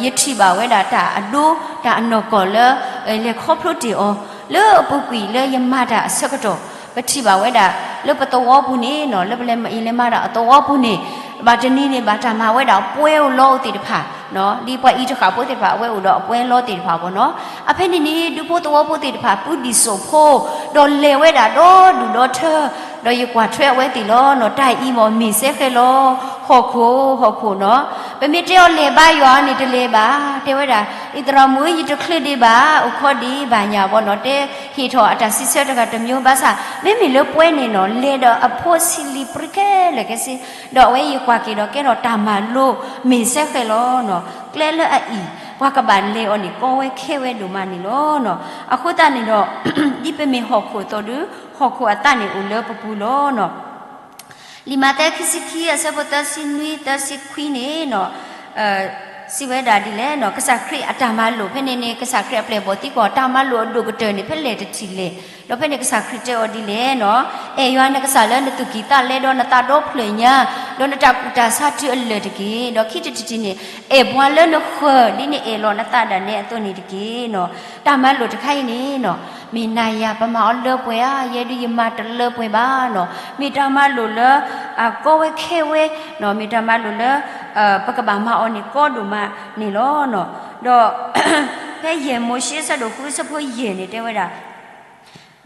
ယထံၣ်ဘၣ်ဝဲဒၣ်တၢ်အဒိ တၢ်အနီၢ်ကီၢ်လၢ လဲၤခီဖျိတ့ၢ်အီၤ လၢအပူၤကွံာ်လၢယမၤတၢ်အဆၢကတီၢ်, ပထံၣ်ဘၣ်ဝဲဒၣ် လၢပသဝီပူၤန့ၣ်နီၤ, လၢပလဲၤမၤ ယလဲၤမၤတၢ်အသဝီပူၤန့ၣ်, ဘၣ်တနံၤန့ၣ် ဘၣ်တၢ်မၤဝဲဒၣ်အပှဲၤအိၣ်လီအိၣ်သ့ၣ်တဖၣ်, ဒ်ပှၤအံၤတဃာ်ဖိသ့ၣ်တဖၣ် အဝဲအိၣ်ဒီးအပှဲၤလီသ့ၣ်တဖၣ်ဘၣ်နီၤ. အဖဲန့ၣ်န့ၣ် ဒူဖိသဝီဖိသ့ၣ်တဖၣ် ပုၢ်ဒံၣ်စိၣ်ဖိ, ဒီးလဲၤဝဲဒၣ်ဒီဒူၣ်ဒီထၢ ဒီးယကွၢ်ထွဲအဝဲသ့ၣ်လီၤနီၤ, တၢ်အံၤမ့ၢ်မ့ၢ်စဲဃဲလီၤ, ဟီၣ်ခိၣ် ဟီၣ်ခိၣ်နီၤ, ပမ့ၢ်တဲအီၤလဲၤဘါယွၤန့ၣ်တလဲၤဘၣ်, တဲဝဲဒၣ်, အံၣ်သရၣ်မုၣ်ဧၢ ယတချုးဒံးဘၣ်, အိၣ်ခိးဒံးဘၣ်ညါဘီနီၤ, တဲဟ့ၣ်ထီၣ်အတၢ်စံးဆၢတဂၤတမံၤဘၣ်ဆၣ်, မ့မ့ၢ်လၢပှဲၤန့ၣ်နီၤ, လဲၤဒီးအဖိဆံးလံၤပြံခဲလၢာ်ခဲဆ့, ဒီးအဝဲယကွၢ်က့ၤဒီးကဲထီၣ်တၢ်မၤလိမ့ၢ်စဲဃဲလီၤနီၤ, ကျဲလၢအအံၤ ပှၤကဘၣ်လဲၤအီၤန့ၣ် ကီဝဲခဲဝဲဒိၣ်မးန့ၣ်လီၤနီၤ. အဃိသတးန့ၣ်ဒီး ဒ်ပမ့ၢ်ဟီၣ်ခိၣ်အသိးဒီး ဟီၣ်ခိၣ်အသးန့ၣ်အိၣ်လၢပပူၤလီၤနီၤ. လံာ်မးသဲခံဆံခံအဆၢဖိသၢဆံနွံ သၢဆံခွံန့ၣ်နီၤ, စံးဝဲဒၣ်ဒ်လဲၣ်နီၤ, ကစၢ်ခရံာ်အတၢ်မၤလိာ်ဖဲန့ၣ်န့ၣ် ကစၢ်ခရံာ်အပျဲၢ်အဘီၣ်သံကွၢ် တၢ်မၤလိာ်အဒိၣ်ကတၢၢ်န့ၣ် ဖဲလဲၣ်တထံၣ်လဲၣ်, ဒီးဖဲန့ၣ်ကစၢ်ခရံာ်တဲအီၤဒ်လဲၣ်နီၤ, အဲၣ်ယွၤနကစၢ်လၢနသူၣ်ကံၢ်သးလဲဒီးနသးဒီဖျၢၣ်ညါ, ဒီးနတၢ်ကူၣ်တၢ်ဆးတုၤအလၢာ်တက့ၢ်. ဒီးခံထံၣ်တထံၣ်န့ၣ်, အဲၣ်ပှၤလၢနဃၢၤဒ်နအဲၣ်လီၤနသးဒၣ်နဲအသိးန့ၣ်တက့ၢ်နီၤ. တၢ်မၤလိာ်တခါအံၤန့ၣ်နီၤ, မ့ၢ်နၤယၤပမၤအီၤလၢပှဲၤဧါ, ယဲဒုးယမၤတလၢပှဲၤဘၣ်နီၤ, မ့ၢ်တၢ်မၤလိာ်လၢ အကီဝဲခဲဝဲနီၤ, မ့ၢ်တၢ်မၤလိာ်လၢ ပကဘၣ်မၤအီၤန့ၣ်ကီဒိၣ်မးန့ၣ်လီၤနီၤ. ဒီး ဖဲယဲၢ်မိၤၡ့အဆၢဒိၣ်ဃုအဆၢဖိယဲၢ်န့ၣ်တဲဝဲဒၣ်,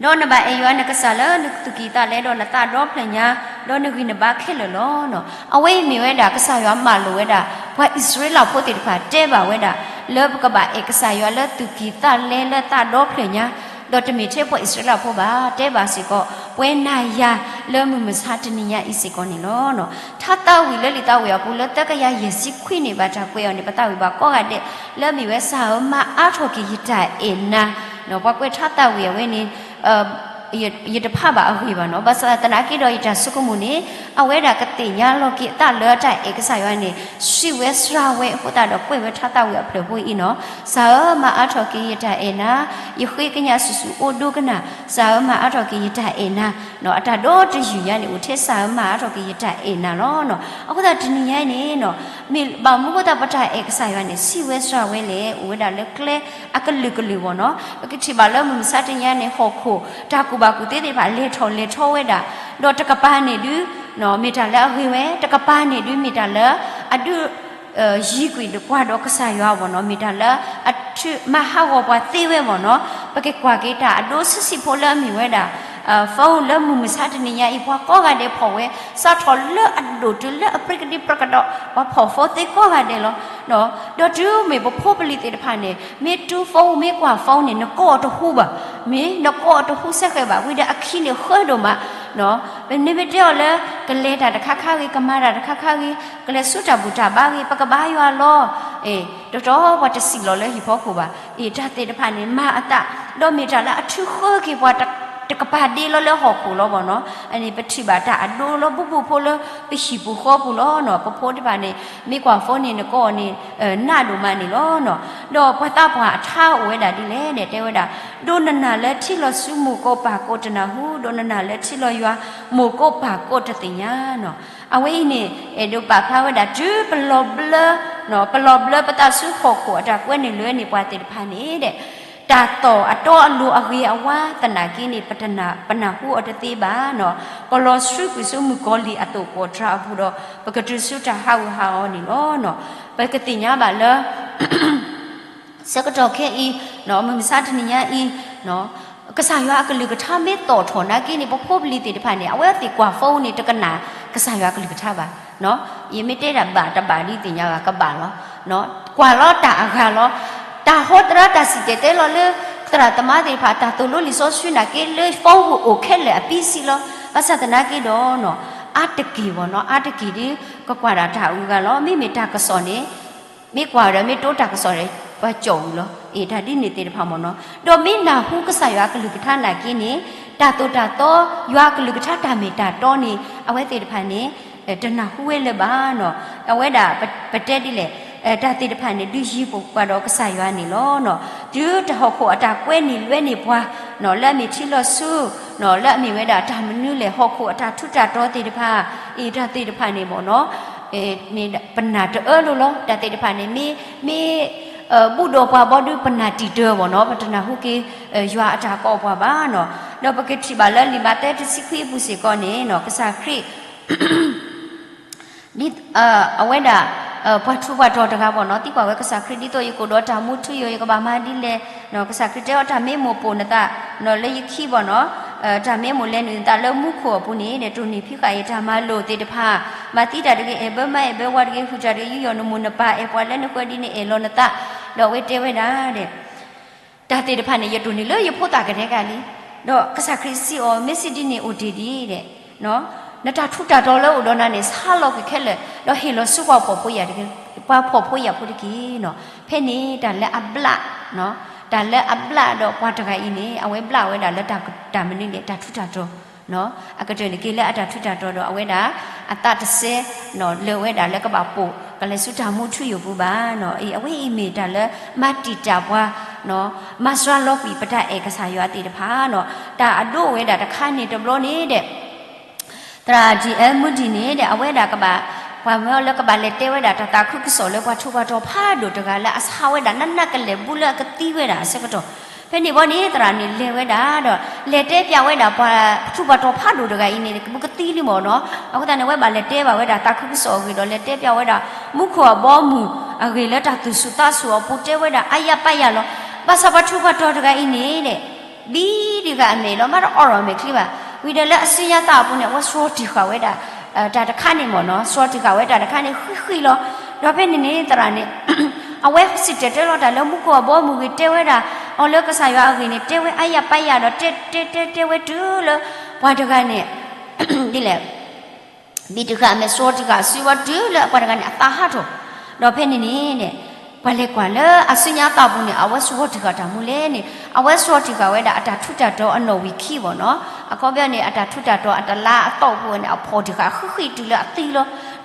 ဒီးနဘၣ်အဲၣ်ယွၤနကစၢ်လၢနသူၣ်ကံၢ်သးလဲဒီးနသးဒီဖျၢၣ်ညါ, ဒီးနဂံၢ်နဘါခဲလၢာ်လီၤနီၤ. အဝဲအံၤမ့ၢ်ဝဲဒၣ်ကစၢ်ယွၤမၤလိာ်ဝဲဒၣ် ပှၤအံၣ်စရ့လးဖိသ့ၣ်တဖၣ်တဲဘၣ်ဝဲဒၣ် လၢပကဘၣ်အဲၣ်ကစၢ်ယွၤလၢသူၣ်ကံၢ်သးလဲလၢသးဒီဖျၢၣ်ညါ, ဒီးတမ့ၢ်ထဲပှၤအံၣ်စရ့လးဖိဘၣ်, တဲဘၣ်စ့ၢ်ကီး ပဝဲနၤယၤလၢမုၢ်မဆါတနံၤညါအံၤစ့ၢ်ကီးန့ၣ်လီၤ. ထါသးဝံၣ်လၢလံာ်သးဝံၣ်အပူၤလၢသၢကယၤယဲၢ်ဆံခွံန့ၣ် ဘၣ်တၢ်ကွဲးအီၤန့ၣ် ပသးဝံၣ်ဘၣ်ကိးဂၤဒဲး လၢအမ့ၢ်ဝဲ စၢ်ဧၢမၤအါထီၣ်က့ၤယတၢ်အဲၣ်နၤ, ပှၤကွဲးထါသးဝံၣ်အဝဲန့ၣ် ယတဖးဘၣ်အဂ့ၢ်ဘၣ်နီၤ, ဘၣ်ဆၣ်သနာ်က့ဒီးယတၢ်ဆိကမိၣ်န့ၣ် အဝဲဒၣ်ကသ့ၣ်ညါလီၤက့ၤအသးလၢတၢ်အဲၣ်ကစၢ်ယွၤန့ၣ် စံးဝဲစှၤဝဲအဃိသတးဒီး ကွဲးဝဲထါသးဝံၣ်အဖျၢၣ်ဖိအံၤနီၤ, စၢ်ဧၢမၤအါထီၣ်က့ၤယတၢ်အဲၣ်နၤ, ယဃ့ကညးဆူၣ်ဆူၣ်အိၣ်ဒိကနၣ်, စၢ်ဧၢမၤအါထီၣ်က့ၤယတၢ်အဲၣ်နၤ, အတၢ်ဒီတယုၢ်ညါန့ၣ် အိၣ်ထဲစၢ်ဧၢမၤအါထီၣ်က့ၤယတၢ်အဲၣ်နၤလီၤနီၤ. အဃိသတးတနံၤညါအံၤန့ၣ်နီၤ, မ့ၢ်ဘၣ်မနုၤအဃိသတးပတၢ်အဲၣ်ကစၢ်ယွၤန့ၣ် စံးဝဲစှၤဝဲလဲၣ်, အိၣ်ဝဲဒၣ်လၢကျဲအကလုာ်ကလုာ်ဘၣ်နီၤ. ပကထံၣ်ဘၣ်လၢမုၢ်မဆါတနံၤညါန့ၣ် ဟီၣ်ခိၣ် တၢ်ကူၣ်ဘၣ်ကူၣ်သ့သ့ၣ်တဖၣ် လဲၤထီၣ်လဲၤထီဝဲဒၣ်, ဒီးတကပၤန့ၣ်ဒုး မ့ၢ်တၢ်လၢအဂ့ၤဝဲ, တကပၤန့ၣ်ဒုးမ့ၢ်တၢ်လၢ အဒုး ယံၤကွံာ်ကွၢ်ဒီးကစၢ်ယွၤဘၣ်နီၤ, မ့ၢ်တၢ်လၢအထုးမၤဟးဂီၤပှၤသ့ဝဲဘၣ်နီၤ. ပကကွၢ်က့ၤတၢ်အဒိဆံးဆံးဖိလၢအမ့ၢ်ဝဲဒၣ် phone လၢမုၢ်မဆါတနံၤညါအံၤ ပှၤကိးဂၤဒဲးဖီၣ်ဝဲ စးထီၣ်လၢအဒိၣ်တုၤလၢအပြံကဒံပြကဒီး ပှၤဖီၣ် phone သ့ကိးဂၤဒဲးလီၤ. ဒီးတုၤမ့ၢ်ပဖိပလံၤသ့ၣ်တဖၣ်န့ၣ် မ့ၢ်တူ phone မ့ၢ်ကွၢ် phone န့ၣ် နကိးအီၤတဟူဘၣ်, မ့ၢ်နကိးအီၤတဟူစဲဃဲၤဘၣ်, ဝံၤဒီးအခံန့ၣ်ဃၢဒိၣ်မး ပမ့ၢ်တဲအီၤလၢ ကလဲၤတၢ်တခါခါဂ့ၤ, ကမၤတၢ်တခါခါဂ့ၤ, ကလဲၤဆူတၢ်ဘူၣ်တၢ်ဘါဂ့ၤ, ပကဘါယွၤလီၤ. တတီပှၤတစံးလီၤလၢဟံၣ်ဖီခိၣ်ဘၣ်. အ့ၣ် တၢ်သ့ၣ်တဖၣ်န့ၣ် မၤအသး, ဒီးမ့ၢ်တၢ်လၢအထုးဃၢက့ၤပှၤတကပၤဒ့လီၤလၢဟီၣ်ခိၣ်လီၤဘၣ်နီၤ. အန့ၣ်ပထံၣ်ဘၣ်တၢ်အဒိလီၤဘူးဘူးဖိလၢပဟံၣ်ပူၤဃီပူၤလီၤနီၤ. ပဖိတဖၣ်န့ၣ် မ့ၢ်ကွၢ် phone န့ၣ် နကိးအီၤန့ၣ် နးဒိၣ်မးန့ၣ်လီၤနီၤ. ဒီးပှၤသးပှၢ်အထါအိၣ်ဝဲဒၣ်ဒ်လဲၣ်န့ၣ် တဲဝဲဒၣ်, ဒိးနနၢ်လၢထံလီၤဆူမိၢ်ကိးပၢ်ကိးတနၢ်ဟူ, ဒိးနနၢ်လၢထံလီၤယွၤမိၢ်ကိးပၢ်ကိးတသ့ၣ်ညါနီၤ. အဝဲအံၤန့ၣ် အဲၣ်ဒိးပာ်ဖျါဝဲဒၣ် တုၤပလီၤဘျၢ, ပလီၤဘျၢပသးဆူဟီၣ်ခိၣ်အတၢ်ကွဲနုာ်လွဲနုာ်ပှၤသ့ၣ်တဖၣ်န့ၣ်ဒီး တၢ်သီၣ်အတီအလိၤအဂ့ၤအဝါသနာ်က့န့ၣ် ပနၢ်ဟူအီၤတသ့ဘၣ်နီၤ. ကလီၤဆူကွံာ်ဆူမုၣ်ကီၤလံၢ်အသိးကီၢ်တြါအပူၤဒီး ပကတုၤဆူတၢ်ဟးဂူာ်ဟးဂီၤန့ၣ်လီၤ. ပကသ့ၣ်ညါဘၣ်လၢ ဆၢကတီၢ်ခဲအံၤ မုၢ်မဆါတနံၤညါအံၤ ကစၢ်ယွၤအကလုၢ်ကထါမ့ၢ်သီၣ်ထီၣ်နာ်က့န့ၣ် ပဖိပလံၤသ့ၣ်တဖၣ်န့ၣ် အဝဲသ့ၣ်ကွၢ် phone န့ၣ် တကနၣ်ကစၢ်ယွၤအကလုၢ်ကထါဘၣ်. ယမ့ၢ်တဲဒၣ်ဘၣ်တဘၣ်ဒ်သ့ၣ်ညါဘၣ် ကဘၣ်လီၤ. ကွၢ်လီၤတၢ်အဂၤလီၤ. တၢ်ဟီသရၣ်တၢ်စံၣ်တဲၤတဲလီၤလၢ သရၣ်သမါသ့ၣ်တဖၣ် တၢ်သိၣ်လိလံာ်စီဆှံနာ်က့လၢ phone ပူၤအိၣ်ခဲလၢာ်အပံစံလီၤ. ဘၣ်ဆၣ်သနာ်က့ဒီး အါတက့ၢ်ဘၣ်နီၤ အါတက့ၢ်ဒီး ကကွၢ်ဒၣ်တၢ်အဂၤလီၤ. မ့မ့ၢ်တၢ်ကစီၣ်န့ၣ် မ့ၢ်ကွၢ်ဒီးမ့ၢ်တိတၢ်ကစီၣ်ဒီး ပှၤကၠီၣ်ဝံၤလီၤ. အ့ၣ် တၢ်ဒ်န့ၣ်သ့ၣ်တဖၣ်မ့ၢ်နီၤ ဒီးမ့ၢ်နၢ်ဟူကစၢ်ယွၤအကလုၢ်ကထါနာ်က့န့ၣ် တၢ်သိၣ်တၢ်သီ ယွၤအကလုၢ်ကထါတၢ်မ့ၢ်တၢ်တီန့ၣ် အဝဲသ့ၣ်တဖၣ်န့ၣ် တနၢ်ဟူဝဲလၢၤဘၣ်နီၤ. အဝဲဒၣ် ပတဲဒ်လဲၣ် တၢ်သ့ၣ်တဖၣ်န့ၣ် ဒုးယံၤပှၤဒီးကစၢ်ယွၤန့ၣ်လီၤ. တုၤတၢ်ဟီၣ်ခိၣ်အတၢ်ကွဲနုာ်လွဲနုာ်ပှၤ လၢအမ့ၢ်ထံလီၤဆူ လၢအမ့ၢ်ဝဲဒၣ်တၢ်မနုၤလဲၣ် ဟီၣ်ခိၣ်အတၢ်ထူးတၢ်တီၤသ့ၣ်တဖၣ် အ့ၣ် တၢ်သ့ၣ်တဖၣ်န့ၣ်မ့ၢ်နီၤ ပနၢ်တအၢလိၤလီၤ. တၢ်သ့ၣ်တဖၣ်န့ၣ် မ့ၢ် မ့ၢ် ဘူးဒီးပှၤဘီဒုး ပနၢ်တံာ်တၢၢ်ဘၣ်နီၤ ပတနၢ်ဟူက့ၤ ယွၤအတၢ်ကိးပှၤဘၣ်နီၤ. ဒီးပကထံၣ်ဘၣ်လၢလံာ်မးသဲတဆံခွံအပူၤစ့ၢ်ကီးန့ၣ်နီၤ ကစၢ်ခရံာ် ဒ် အဝဲဒၣ် ပှၤထူးပှၤတီၤတဂၤဘၣ်နီၤ သံကွၢ်ဝဲကစၢ်ခရံာ် ဒ်သိးယကအိၣ်ဒီးတၢ်မူထူယိာ် ယကဘၣ်မၤဒ်လဲၣ်. ကစၢ်ခရံာ်တဲအီၤ တၢ်မ့ၢ်မိၢ်ပိာ်နသး လၢယခံဘၣ်နီၤ တၢ်မ့ၢ်မိၣ်လဲၤနုာ်နသးလၢမူခိၣ်အပူၤန့ၣ်ဒီး တိၢ်န့ၢ်ဖံးဃာ်အံၤတၢ်မၤလိာ်သ့ၣ်တဖၣ်, မၤသံတၢ်တဂ့ၤ, အဲၣ်ဘၢမါအဲၣ်ဘၢဝၤတဂ့ၤ, ဟုၣ်တၢ်တဂ့ၤ, ယူးယီၣ်နမိၢ်နပၢ်, အဲၣ်ပှၤလၢနဃၢၤဒ်န့ၣ်အဲၣ်လီၤနသး, ဒီးအဝဲတဲဝဲဒၣ်ဒီး တၢ်သ့ၣ်တဖၣ်န့ၣ် ယတိၢ်န့ၢ်လၢယဖိသၣ်ကတဲာ်ကတီၤလံ. ဒီးကစၢ်ခရံာ်စံးအီၤ, မ့ၢ်စံးဒ်န့ၣ်အိၣ်တ့ၢ်ဒံးဒီး, နတၢ်ထူးတၢ်တီၤလၢအိၣ်ဒီးနၤန့ၣ် ဆါလီၤကွံာ်ခဲလၢာ်, ဒီးဟ့ၣ်လီၤဆူပှၤဖှီၣ်ဖိယာ်တက့ၢ်, ပှၤဖှီၣ်ဖိယာ်ဖိတက့ၢ်. ဖဲန့ၣ်တၢ်လၢအဘျး, တၢ်လၢအဘျးဒီးပှၤတဂၤအံၤန့ၣ် အဝဲဘျးဝဲဒၣ်လၢတၢ်မနုၤန့ၣ် တၢ်ထူးတၢ်တီၤ အကတၢၢ်န့ၣ်က့ၤလၢအတၢ်ထူးတၢ်တီၤဒီး အဝဲဒၣ်အသးတစဲ လၢာ်ဝဲဒၣ်လၢကဘၣ်ပိာ်ကလဲၤဆူတၢ်မူထူယိာ်ပူၤဘၣ်. အဝဲအံၤမ့ၢ်တၢ်လၢမၤတံာ်တာ်ပှၤ, မၤစှၤလီၤကွံာ်ပတၢ်အဲၣ်ကစၢ်ယွၤသ့ၣ်တဖၣ်, တၢ်အဒိဝဲဒၣ်တခါန့ၣ်တဘျီန့ၣ်ဒီး သရၣ် D L Moody န့ၣ်ဒီး အဝဲဒၣ်ကဘၣ်, ပှၤမၢလၢကဘၣ်လဲၤတဲဝဲဒၣ်တၢ်သးခုကစီၣ်လၢပှၤထူးပှၤတီၤဖးဒိၣ်တဂၤလၢအဆါဝဲဒၣ်နးနးကလဲာ် ဘူးလၢအကသံဝဲဒၣ်အဆၢကတီၢ်, ဖဲန့ၣ်ဘီန့ၣ် သရၣ်န့ၣ်လဲၤဝဲဒၣ်ဒီး လဲၤတဲပျးဝဲဒၣ်ပှၤထူးပှၤတီၤဖးဒိၣ်တဂၤအံၤန့ၣ် ဘူးကသံလံမ့ၢ်နီၤ. အဃိသတးန့ၣ် အဝဲဘၣ်လဲၤတဲဘၣ်ဝဲဒၣ်သးခုကစီၣ်အဂ့ၢ်ဒီး လဲၤတဲပျးဝဲဒၣ် မူခိၣ်အဘီအမုၢ်အဂ့ၢ်လၢတၢ်သူၣ်ဆူၣ်သးဆူၣ်အပူၤ တဲဝဲဒၣ်အါယၤပာ်ယၤလီၤ. ဘၣ်ဆၣ်ပှၤထူးပှၤတီၤတဂၤအံၤန့ၣ်ဒီး ဘံတဂၤအမဲာ်လီၤ မ့ၢ်တအိးထီၣ်အမဲာ်ချံဘၣ်. ဝံၤဒီးလၢအစုညါသးအပူၤန့ၣ် အဝဲစှီၤတံၢ်ဃာ်ဝဲဒၣ် တၢ်တခါန့ၣ်မ့ၢ်နီၤ, စှီၤတံၢ်ဃာ်ဝဲတၢ်တခါန့ၣ် ဃံးဃံးလီၤ. ဒီးဖဲန့ၣ်န့ၣ် သရၣ်န့ၣ် အဝဲစံၣ်တဲၤတဲလီၤတၢ်လၢမူခိၣ်အဘီအမုၢ်ဂ့ၤ တဲဝဲဒၣ်အီၤလၢကစၢ်ယွၤအဂ့ၢ်န့ၣ် တဲဝဲအါယၤပာ်ယၤဒီး တဲတဲတဲတဲဝဲတုၤလၢ ပှၤတဂၤန့ၣ် ဒ်လဲၣ် ဘံတံၢ်ဃာ်အမဲာ် စှီၤတံၢ်ဃာ်အစုဝဲတုၤလၢပှၤတဂၤန့ၣ် အသးဟးထီၣ်, ဒီးဖဲန့ၣ်န့ၣ် ပှၤလဲၤကွၢ်လၢအစုညါသးပူၤန့ၣ် အဝဲစှီၤတံၢ်ဃာ်တၢ်မူလဲၣ်န့ၣ် အဝဲစှီၤတံၢ်ဃာ်ဝဲဒၣ်အတၢ်ထူးတၢ်တီၤအနီၣ်ဝံာ်ခံဘီနီၤ. အခီပညီန့ၣ် အတၢ်ထူးတၢ်တီၤအတလါအသီအပူၤန့ၣ် အဖီၣ်တံၢ်ဃာ်ဃံးဃံးတုၤလၢအသံလီ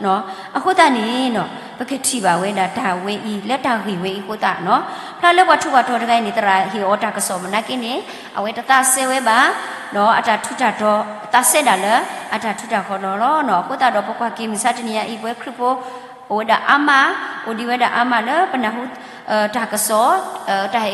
ၤ. အဃိသတးန့ၣ် ပကထံၣ်ဘၣ်ဝဲဒၣ်တၢ်ဝဲအံၤ လၢတၢ်ဂ့ၢ်ဝဲအံၤအဃိသတးနီၤ, ဖျါလၢပှၤထူးပှၤတီၤတဂၤအံၤန့ၣ် သရၣ်ဟ့ၣ်အီၤတၢ်ကစီၣ်မနုၤက့န့ၣ် အဝဲတသးစဲဝဲဘၣ်, ဒီးအတၢ်ထူးတၢ်တီၤ သးစဲဒၣ်လၢ အတၢ်ထူးတၢ်ဃီၤလီၤလီၤ. အဃိသတးဒီး ပကွၢ်က့ၤမုၢ်ဆါတနံၤညါအံၤ ပဝဲခရံာ်ဖိ အိၣ်ဝဲဒၣ်အါမး, အိၣ်ဒံးဝဲဒၣ်အါမးလၢပနၢ်ဟူ တၢ်ကစီၣ်, တၢ်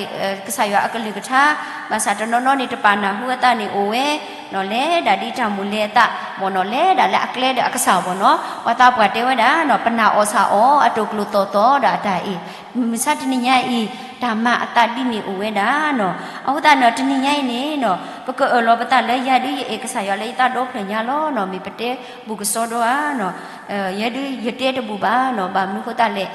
ကစၢ်ယွၤအကလုၢ်ကထါ, ဘၣ်ဆၣ်တနီၤနီၤန့ၣ် တပာ်နၢ်ဟူအသးန့ၣ်အိၣ်ဝဲ, နီၢ်လဲၤဒၣ်ဒ်တၢ်မိၣ်လဲၤအသး, မ်နီၢ်လဲၤဒၣ်လၢအကျဲဒီးအကစၢ်ဘီနီၤ, ပှၤသးပှၢ်တဲဝဲဒၣ်နီၤ ပနာ်အီၣ်ဆၣ်အီၣ် အတိာ်ကျိၤသီၣ်သီၣ်ဒီးအတၢ်အ့ၣ်, မုၢ်မဆါတနံၤညါအံၤ တၢ်မၤအသးဒ်န့ၣ်အိၣ်ဝဲဒၣ်နီၤ. အဃိသတးနီၤ တနံၤညါအံၤန့ၣ်နီၤ ပကအၢၣ်လီၤပသးလၢယၤဒုးယအဲၣ်ကစၢ်ယွၤလၢယသးဒီဖျၢၣ်ညါလီၤနီၤ, မ့ၢ်ပတဲဘူးကစီဒီဧါနီၤ ယဲဒုးယတဲတဘူးဘၣ်နီၤ, ဘၣ်မနုၤဃိသတးလဲၣ်,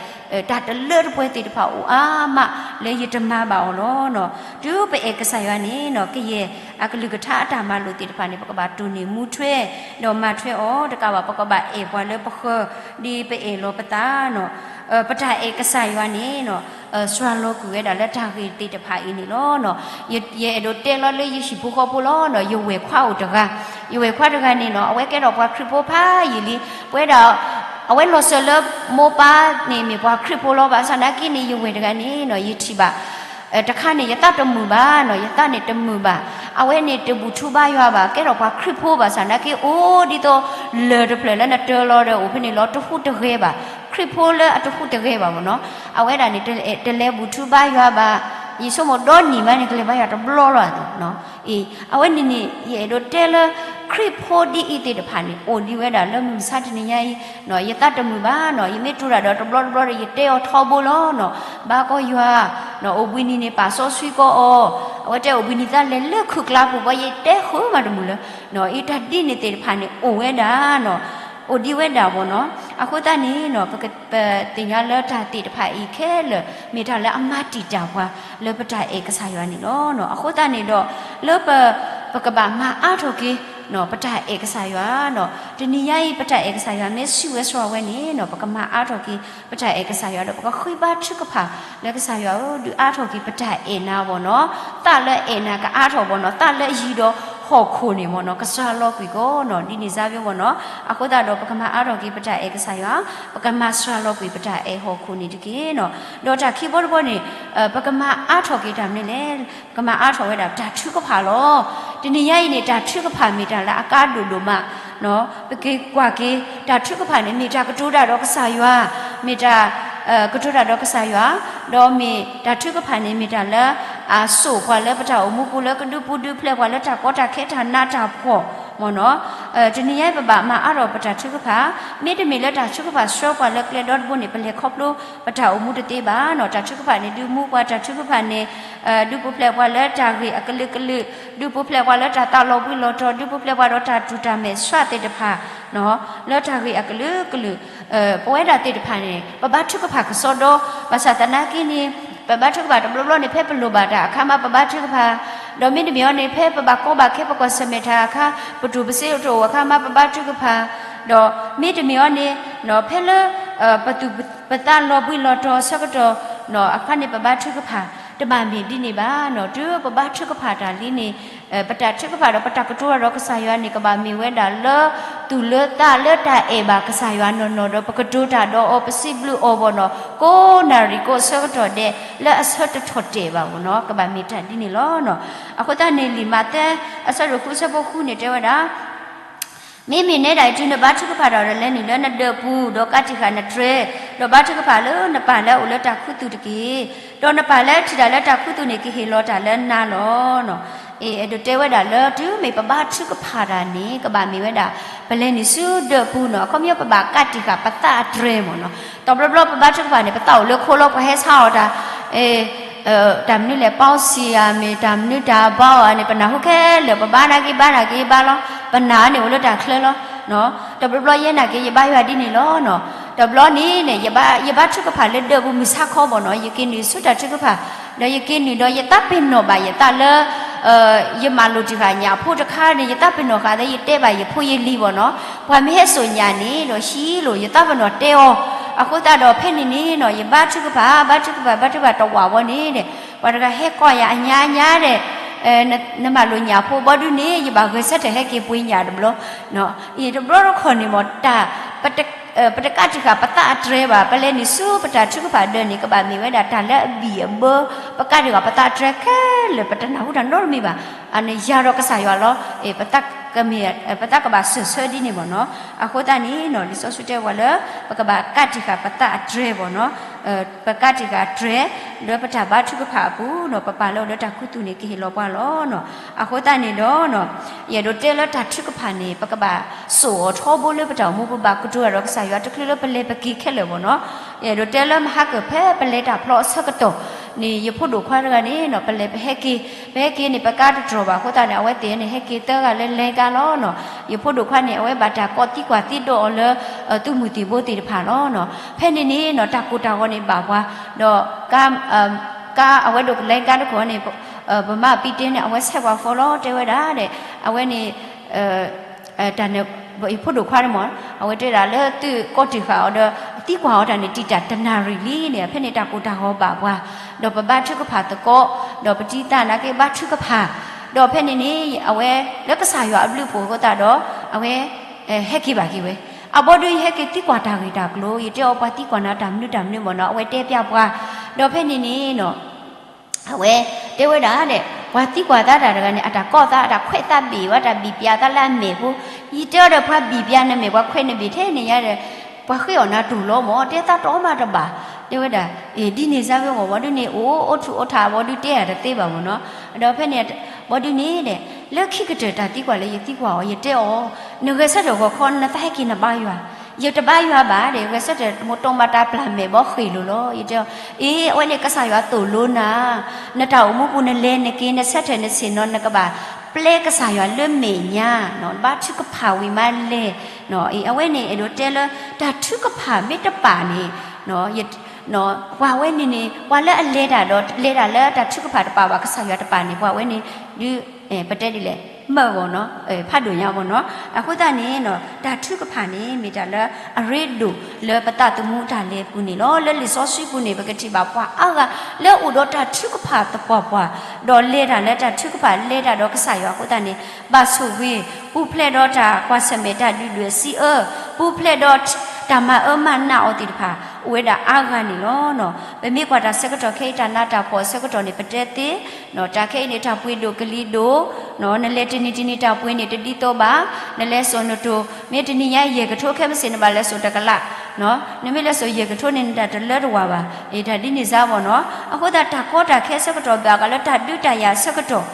တၢ်တလၢတပှဲၤသ့ၣ်တဖၣ်အိၣ်အါမး လၢယတမၤဘၣ်အီၤလီၤနီၤ. တုၤပအဲၣ်ကစၢ်ယွၤန့ၣ်နီၤ ကယဲၢ်အကလုၢ်ကထါအတၢ်မၤလိာ်သ့ၣ်တဖၣ်န့ၣ် ပကဘၣ်တိၢ်န့ၢ်မူထွဲ, ဒီးမၤထွဲအီၤတကးဘၣ် ပကဘၣ်အဲၣ်ပှၤလၢပဃၢၤ ဒ်ပအဲၣ်လီၤပသးနီၤ. ပတၢ်အဲၣ်ကစၢ်ယွၤန့ၣ်နီၤ စှၤလီၤကွံာ်ဝဲဒၣ်လၢတၢ်ဂ့ၢ်သ့ၣ်တဖၣ်အံၤန့ၣ်လီၤနီၤ. ယအဲၣ်ဒိးတဲလီၤလၢယဟံၣ်ဖိဃီဖိလီၤနီၤ, ယဝဲၢ်ခွါအိၣ်တဂၤ, ယဝဲၢ်ခွါတဂၤန့ၣ်နီၤ အဝဲကဲထီၣ်ပှၤခရံာ်ဖိဖးယံာ်လံ, ပဝဲဒၣ် အဝဲလီၤစၢၤလၢမိၢ်ပၢ်န့ၣ်မ့ၢ်ပှၤခရံာ်ဖိလီၤ. ဘၣ်ဆၣ်သနာ်က့န့ၣ် ယဝဲၢ်တဂၤန့ၣ်နီၤ ယထံၣ်ဘၣ် တခါန့ၣ် ယသးတမုာ်ဘၣ်နီၤ, ယသးန့ၣ်တမုာ်ဘၣ်. အဝဲန့ၣ်တဘူၣ်ထူဘါယွၤဘၣ်, ကဲထီၣ်ပှၤခရံာ်ဖိဘၣ်ဆၣ်သနာ်က့ အိၣ်ဒ်သိးလၢၢ်တဖျၢၣ်လၢနတၢၤလီၤဒီး အိၣ်ဖဲန့ၣ်လီၤ တဟူးတဂဲၤဘၣ်, ခရံာ်ဖိလၢအတဟူးတဂဲၤဘၣ်မ့ၢ်နီၤ. အဝဲဒၣ်န့ၣ် တလဲၤဘူၣ်ထူဘါယွၤဘၣ်, ယဆိကမိၣ်ဒီနံၣ်မးန့ၣ် ကလဲၤဘါယွၤတဘျီလီၤနီၤ. အံၤ အဝဲန့ၣ်န့ၣ် ယအဲၣ်ဒိးတဲလၢ ခရံာ်ဖိဒ်အံၤသ့ၣ်တဖၣ်န့ၣ် အိၣ်ဒံးဝဲဒၣ်လၢမုၢ်မဆါတနံၤညါအံၤ, ယသးတမုာ်ဘၣ်နီၤ, ယမ့ၢ်တိၤတၢ်ဒီးတဘျီတဘျီဒီး ယတဲအီၤထီဘိလီၤနီၤ, ဘါကီယွၤ, အိၣ်ဘှံးနံၤန့ၣ် ပာ်စီဆှံကီအီၤ, အဝဲတဲအိၣ်ဘှံးနံၤသးလဲၤလၢခုၣ်ကျါပူၤ ဘီယတဲဃုာ်မးတမုာ်လၢၤ, အံၤတၢ်ဒ်န့ၣ်သ့ၣ်တဖၣ်န့ၣ် အိၣ်ဝဲဒၣ်နီၤ, အိၣ်ဒံးဝဲဒၣ်မ့ၢ်နီၤ. အဃိသတးန့ၣ်နီၤ ပသ့ၣ်ညါလၢတၢ်သ့ၣ်တဖၣ်အံၤခဲလၢာ် မ့ၢ်တၢ်လၢအမၤတံာ်တာ်ပှၤ လၢပတၢ်အဲၣ်ကစၢ်ယွၤန့ၣ်လီၤ. အဃိသတးန့ၣ်ဒီး လၢပ ပကဘၣ်မၤအါထီၣ်က့ၤ ပတၢ်အဲၣ်ကစၢ်ယွၤနီၤ. တနံၤညါအံၤ ပတၢ်အဲၣ်ကစၢ်ယွၤမ့ၢ်ဆံးဝဲစှၤဝဲန့ၣ်နီၤ ပကမၤအါထီၣ်က့ၤ ပတၢ်အဲၣ်ကစၢ်ယွၤဒီး ပကဃ့ဘါထုကဖၣ်လၢကစၢ်ယွၤ ဒုးအါထီၣ်က့ၤပတၢ်အဲၣ်နၤဘီနီၤ. သးလၢအဲၣ်နၤကအါထီၣ်ဘီနီၤ, သးလၢယံၤဒီးဟီၣ်ခိၣ်န့ၣ်မ့ၢ်နီၤ ကစှၤလီၤကွံာ်ကီးနီၤ ဒ်န့ၣ်စၢ်ဘီနီၤ. အဃိသတးဒီး ပကမၤအါထီၣ်က့ၤပတၢ်အဲၣ်ကစၢ်ယွၤ, ပကမၤစှၤလီၤကွံာ်ပတၢ်အဲၣ်ဟီၣ်ခိၣ်န့ၣ်တက့ၢ်နီၤ. ဒီးတၢ်ခံဘီတဘီန့ၣ် ပကမၤအါထီၣ်က့ၤတၢ်မနုၤလဲၣ်, ပကမၤအါထီၣ်ဝဲဒၣ်တၢ်ထုကဖၣ်လီၤ. တနံၤညါအံၤန့ၣ် တၢ်ထုကဖၣ်မ့ၢ်တၢ်လၢအကါဒိၣ်ဒိၣ်မး ပက့ၤကွၢ်က့ၤ တၢ်ထုကဖၣ်န့ၣ် မ့ၢ်တၢ်ကတိၤတၢ်ဒီးကစၢ်ယွၤ, မ့ၢ်တၢ် ကတိၤတၢ်ဒီးကစၢ်ယွၤ, ဒီးမ့ၢ်တၢ်ထုကဖၣ်န့ၣ် မ့ၢ်တၢ်လၢအစိာ်ပှၤလၢပတၢ်အိၣ်မူပူၤ လၢကဒုးပူၤဒုးဖျဲးပှၤလၢတၢ်ကီတၢ်ခဲတၢ်နးတၢ်ဖှီၣ် မ့ၢ်နီၤ, တနံၤညါပဘၣ်မၤအါထီၣ်ပတၢ်ထုကဖၣ်, မ့တမ့ၢ်လၢတၢ်ထုကဖၣ်ဆှၢပှၤလၢကျဲဒီတဘိန့ၣ် ပလဲၤခီဖျိပတၢ်အိၣ်မူတသ့ဘၣ်နီၤ. တၢ်ထုကဖၣ်န့ၣ် ဒုးမူပှၤ, တၢ်ထုကဖၣ်န့ၣ် ဒုးပူၤဖျဲးပှၤလၢတၢ်ဂ့ၢ်အကလုာ်ကလုာ်, ဒုးပူၤဖျဲးပှၤလၢတၢ်သးလီၤဘှံးလီၤတီၤ, ဒုးပူၤဖျဲးပှၤဒီးတၢ်တူၢ်တၢ်မဲာ်ဆှးသ့ၣ်တဖၣ် လၢတၢ်ဂ့ၢ်အကလုာ်ကလုာ်, ပဝဲဒၣ်သ့ၣ်တဖၣ်န့ၣ် ပဘါထုကဖၣ်ကစီဒီ, ဘၣ်ဆၣ်သနာ်က့န့ၣ် ပဘါထုကဖၣ်တဘျီဘျီန့ၣ် ဖဲပလိၣ်ဘၣ်တၢ်အခါမး ပဘါထုကဖၣ်, ဒီးမ့တမ့ၢ်အီၤန့ၣ် ဖဲပဘၣ်ကီဘၣ်ခဲ ပကွၢ်ဆၢၣ်မဲာ်တၢ်အခါ ပတူၢ်ပစ့တအိၣ်အခါမး ပဘါထုကဖၣ်, ဒီးမ့တမ့ၢ်အီၤန့ၣ် ဖဲလၢ ပသူၣ်ပသးလီၤဘှံးလီၤတီၤအဆၢကတီၢ်အခါန့ၣ် ပဘါထုကဖၣ်, တဘၣ်မ့ၢ်ဒ်န့ၣ်ဘၣ်နီၤ. တုၤပဘါထုကဖၣ်တၢ်လံန့ၣ် ပတၢ်ထုကဖၣ်ဒီးပတၢ်ကတိၤတၢ်ဒီးကစၢ်ယွၤန့ၣ် ကဘၣ်မ့ၢ်ဝဲဒၣ်လၢသူၣ်လၢသးလၢတၢ်အဲၣ်ဘၣ်ကစၢ်ယွၤနီၢ်နီၢ် ဒီးပကတိၤတၢ်ဒီးအီၤ ပစံးဘျုးအီၤဘၣ်နီၤ ကိးနၣ်ရံၣ်ကိးဆၢကတီၢ်ဒဲး လၢအဆၢတထီၣ်တဲာ်ဘၣ်ဘၣ်နီၤ ကဘၣ်မ့ၢ်တၢ်ဒ်န့ၣ်လီၤနီၤ. အဃိသတးန့ၣ် လံာ်မးသဲ အဆၢဒိၣ်ဃု အဆၢဖိဃုန့ၣ် တဲဝဲဒၣ် မ့မ့ၢ်နဲဒၣ်အံၤ တုၤနဘါထုကဖၣ်တၢ်ဒီး လဲၤနုာ်လၢနဒၢးပူၤ ဒီးကးတံာ်ဃာ်နတြဲၤ, ဒီးဘါထုကဖၣ်လၢနပၢ်လၢအအိၣ်လၢတၢ်ခူသူၣ်တက့ၢ်. ဒီးနပၢ်လၢထံၣ်တၢ်လၢတၢ်ခူသူၣ်န့ၣ် ကဟ့ၣ်လီၤတၢ်လၢနၤလီၤ. အဲၣ်ဒိးတဲဝဲဒၣ်လၢ တုၤမ့ၢ်ပဘါထုကဖၣ်တၢ်န့ၣ် ကဘၣ်မ့ၢ်ဝဲဒၣ် ပလဲၤနုာ်ဆူဒၢးပူၤနီၤ အခီပညီပဘၣ်ကးတံာ်ဃာ်ပသးအတြဲၤမ့ၢ်နီၤ. တဘျီဘျီပဘါထုကဖၣ်န့ၣ် ပသးအိၣ်လၢခိလီၤ ပှၤဟဲဆါအီၤတၢ် တၢ်မနုၤလဲၣ် ပီစံၣ်ဧါ မ့ၢ်တၢ်မနုၤတၢ်ဘီဧါန့ၣ် ပနၢ်ဟူခဲလၢာ် ပဘါနာ်က့ဘါနာ်က့ဘါလီၤ. ပနာ်န့ၣ်အိၣ်လၢတၢ်ချၢလီၤ. တဘျီဘျီယဲနာ်က့ ယဘါယွၤဒ်န့ၣ်လီၤနီၤ. တဘျီန့ၣ်န့ၣ် ယဘါထုကဖၣ်လၢဒၢးပူၤမုၢ်ဆါခီဘၣ်နီၤ ယက့ၤနုာ်ဆူတၢ်ထုကဖၣ်, ဒီးယက့ၤနုာ်ဒီးယသးပ့ၤနီၣ်ဘၣ်ယသးလၢ ယမၤလိာ်တံၢ်ဃာ်ညၣ်ဖိတခါန့ၣ် ယသးပ့ၤနီၣ်ဃာ်လၢယတဲဘၣ်ယဖိယလံၤဘၣ်နီၤ ပှၤမ့ၢ်ဟဲစိာ်ညၣ်န့ၣ်ဒီးဟံးလိာ် ယသးပ့ၤနီၣ်တဲအီၤ. အဃိသတးဒီးဖဲန့ၣ်န့ၣ်နီၤ ယဘါထုကဖၣ် ဘါထုကဖၣ် ဘါထုကဖၣ်တဝးဝီန့ၣ်ဒီး ပှၤတဂၤဟဲကိးယၤအညါအညါဒီး နမၤလိာ်ညၣ်ဖိဘီဒုန့ၣ် ယဘၣ်ဂဲၤဆၢထၢၣ်ဟဲက့ၤပှ့ၤညၣ်တဘျီ, အံၤတဘျီတခီၣ်န့ၣ်မ့ၢ်တၢ် ပတကးတံာ်ဃာ်ပသးအတြဲၤဘၣ် ပလဲၤနုာ်ဆူပတၢ်ထုကဖၣ်ဒၢးန့ၣ် ကဘၣ်မ့ၢ်ဝဲဒၣ်တၢ်လၢအဘံၣ်အဘၢ ပကးတံာ်ဃာ်ပသးအတြဲၤခဲလၢာ် ပတနၢ်ဟူတၢ်နီတမံၤဘၣ်. အန့ၣ်ယၤဒီးကစၢ်ယွၤလီၤ. ပသးကမ့ၢ် ပသးကဘၣ်စၢၢ်ဆၢဒ်န့ၣ်မ့ၢ်နီၤ. အဃိသတးန့ၣ်နီၤ လံာ်စီဆှံတဲဝဲလၢ ပကဘၣ်ကးတံာ်ဃာ်ပသးအတြဲၤဘၣ်နီၤ ပကးတံာ်ဃာ်တြဲၤ လၢပတၢ်ဘါထုကဖၣ်အပူၤနီၤ ပပၢ်လၢအအိၣ်လၢတၢ်ခူသူၣ်န့ၣ် ကဟ့ၣ်လီၤပှၤလီၤနီၤ. အဃိသတးန့ၣ်ဒီး ယအဲၣ်ဒိးတဲလၢတၢ်ထုကဖၣ်န့ၣ် ပကဘၣ်စိာ်အီၤထီဘိလၢပတၢ်အိၣ်မူ ပဘၣ်ကတိၤတၢ်ဒီးကစၢ်ယွၤတချုးလၢပလဲၤပက့ၤခဲလၢာ်ဘၣ်နီၤ. ယအဲၣ်ဒိးတဲလၢမဟါကၢၢ်ဖဲပလဲၤတၢ်ဖျီအဆၢကတီၢ်န့ၣ် ယဖိဒိၣ်ခွါတဂၤန့ၣ်နီၤ ပလဲၤပဟဲက့ၤ ပဟဲက့ၤန့ၣ် ပကါတတြီၢ်ဘၣ်အဃိသတးန့ၣ် အဝဲသ့ၣ်န့ၣ် ဟဲက့ၤသၢဂၤလၢလဲၤကါလီၤနီၤ. ယဖိဒိၣ်ခွါန့ၣ် အဝဲဘၣ်တၢ်ကိးသံကွၢ်သံဒိးအီၤလၢ သုးမုၢ်သံၣ်ဘိသ့ၣ်တဖၣ်လီၤ. ဖဲန့ၣ်န့ၣ်နီၤ တၢ်ကိၢ်တၢ်ဂီၤန့ၣ်ဘၣ်ပှၤ ဒီး ကါအဝဲဒိးကလဲၤကါတခိၣ်န့ၣ် ပမါပံတ့န့ၣ် အဝဲဆဲးပှၤ phone လီၤ တဲဝဲဒၣ်ဒီး အဝဲန့ၣ် တၢ်န့ၣ် ယဖိဒိၣ်ခွါန့ၣ်မ့ၢ် အဝဲတဲဒၣ်လၢသုးကိးတံၢ်ဃာ်အီၤဒီး သံကွၢ်အီၤတၢ်န့ၣ် တံာ်တၢ်တနၣ်ရံၣ်လံန့ၣ် ဖဲန့ၣ်တၢ်ကိၢ်တၢ်ဂီၤဘၣ်ပှၤ ဒီးပဘါထုကဖၣ်သကိး ဒီးပတံၤသၣ်နာ်က့ဘါထုကဖၣ် ဒီးဖဲန့ၣ်န့ၣ် အဝဲလၢကစၢ်ယွၤအဘျုးအဖှိၣ်အဃိသတးဒီး အဝဲ ဟဲက့ၤဘၣ်က့ၤဝဲ အဘီဒုယဟဲက့ၤသံကွၢ်တၢ်ဂ့ၢ်တၢ်ကျိၤ ယတဲအီၤပှၤသံကွၢ်နၤတၢ်မနုၤတၢ်မနုၤမ့ၢ်နီၤ အဝဲတဲပျၢ်ပှၤ ဒီးဖဲန့ၣ်န့ၣ်နီၤ အဝဲတဲဝဲဒၣ်ဒီး ပှၤသံကွၢ်သးတၢ်တဂၤန့ၣ် အတၢ်ကိးသး အတၢ်ခွဲးသးဘ့ၣ်ဝဲ တၢ်ဘံၣ်ပျၢ်သးလၢအမဲာ်ဖိ ယတဲအီၤဒီး ပှၤဘံၣ်ပျၢ်နမဲာ် ပှၤခွဲးနဘ့ၣ်ထဲန့ၣ်ယါဒီး ပှၤဃ့အီၣ်နၤတူၢ်လီၤမ့ၢ် တဲသးတအီၣ်မးတဘၣ် တဲဝဲဒၣ် ဒ်န့ၣ်စါဝဲဂီၢ် ဘီဒုန့ၣ် အိၣ်အိၣ်ထူၣ်အိၣ်ထး ဘီဒုတဲယၤတသ့ဘၣ်မ့ၢ်နီၤ ဒီးဖဲန့ၣ် ဘီဒုန့ၣ်ဒီး လၢခံကတၢၢ်တၢ်သံကွၢ်လၢယသံကွၢ်အီၤ ယတဲအီၤ နဂဲၤဆၢထၢၣ်ဂီၤခီ နသးဟဲက့ၤနဘါယွၤ ယတဘါယွၤဘၣ်ဒီး ဂဲၤဆၢထၢၣ်တမူတမး တၢ်ပျၢ်မဲာ်ဘီဃ့ၢ်လိာ်လီၤ ယတဲအီၤ အ့ အဝဲန့ၣ်ကစၢ်ယွၤသိၣ်လိနၤ နတၢ်အိၣ်မူပူၤ နလဲၤနက့ၤ နဆၢထၢၣ်နဆ့ၣ်နီၤ နကဘၣ်ပျဲကစၢ်ယွၤလၢမဲာ်ညါ ဘါထုကဖၣ်ဝံၤမးလဲၤ အဝဲန့ၣ်အဲၣ်ဒိးတဲလၢ တၢ်ထုကဖၣ်မ့ၢ်တပာ်န့ၣ် ပှၤဝဲန့ၣ်န့ၣ် ပှၤလၢအလဲၤတၢ်ဒီး လဲၤတၢ်လၢတၢ်ထုကဖၣ်တပာ်ဘၣ် ကစၢ်ယွၤတပာ်န့ၣ် ပှၤဝဲန့ၣ် ဒုး ပတဲဒ်လဲၣ် မၢဂီၢ်နီၤ ဖးဒိၣ်ညါဂီၢ်နီၤ အဃိသတးန့ၣ် တၢ်ထုကဖၣ်န့ၣ် မ့ၢ်တၢ်လၢအရ့ဒိၣ်လၢပသးသမူတၢ်လဲၤပူၤန့ၣ်လီၤ. လၢလံာ်စီဆှံပူၤန့ၣ် ပကထံၣ်ဘၣ်ပှၤအါဂၤ လၢအိၣ်ဒီးတၢ်ထုကဖၣ်သပှၢ်ပှၢ် ဒီးလဲၤတၢ်လၢတၢ်ထုကဖၣ် လဲၤတၢ်ဒီးကစၢ်ယွၤအဃိသတးန့ၣ် ဘၣ်ဆိၣ်ဂ့ၤ ပူၤဖျဲးဒီးတၢ်ကွၢ်ဆၢၣ်မဲာ် တၢ်ဒုၣ်ဒွဲၣ်စံးအၢ ပူၤဖျဲးဒီးတၢ်မၤအၢမၤနးအီၤသ့ၣ်တဖၣ် အိၣ်ဝဲဒၣ်အါဂၤန့ၣ်လီၤ. ပမ့ၢ်ကွၢ်တၢ်ဆၢကတီၢ်ခဲအံၤ တၢ်နးတၢ်ဖှီၣ်အဆၢကတီၢ်န့ၣ် ပတဲသ့ တၢ်ခဲအံၤန့ၣ် တၢ်ပှ့ၤဒိၣ်ကလံၤဒိၣ် နလဲၤတနံၤတနံၤတၢ်ပှ့ၤန့ၣ် တဒ်သိးဘၣ် နလဲၤစိာ်နတိၢ် မ့ၢ်တနံၤညါယဲၢ်ကထိ ခဲမုၢ်ဆ့ၣ်နဘၣ်လဲၤစိာ်တကလး နမ့ၢ်လဲၤစိာ်ယဲၢ်ကထိန့ၣ် နတၢ်တလၢတဝၢ်ဘၣ် တၢ်ဒ်န့ၣ်စါဘၣ်နီၤ အဃိသတးတၢ်ကီတၢ်ခဲအဆၢကတီၢ် ဘၣ်ဃးလၢတၢ်ဒုးတၢ်ယၤအဆၢကတီၢ်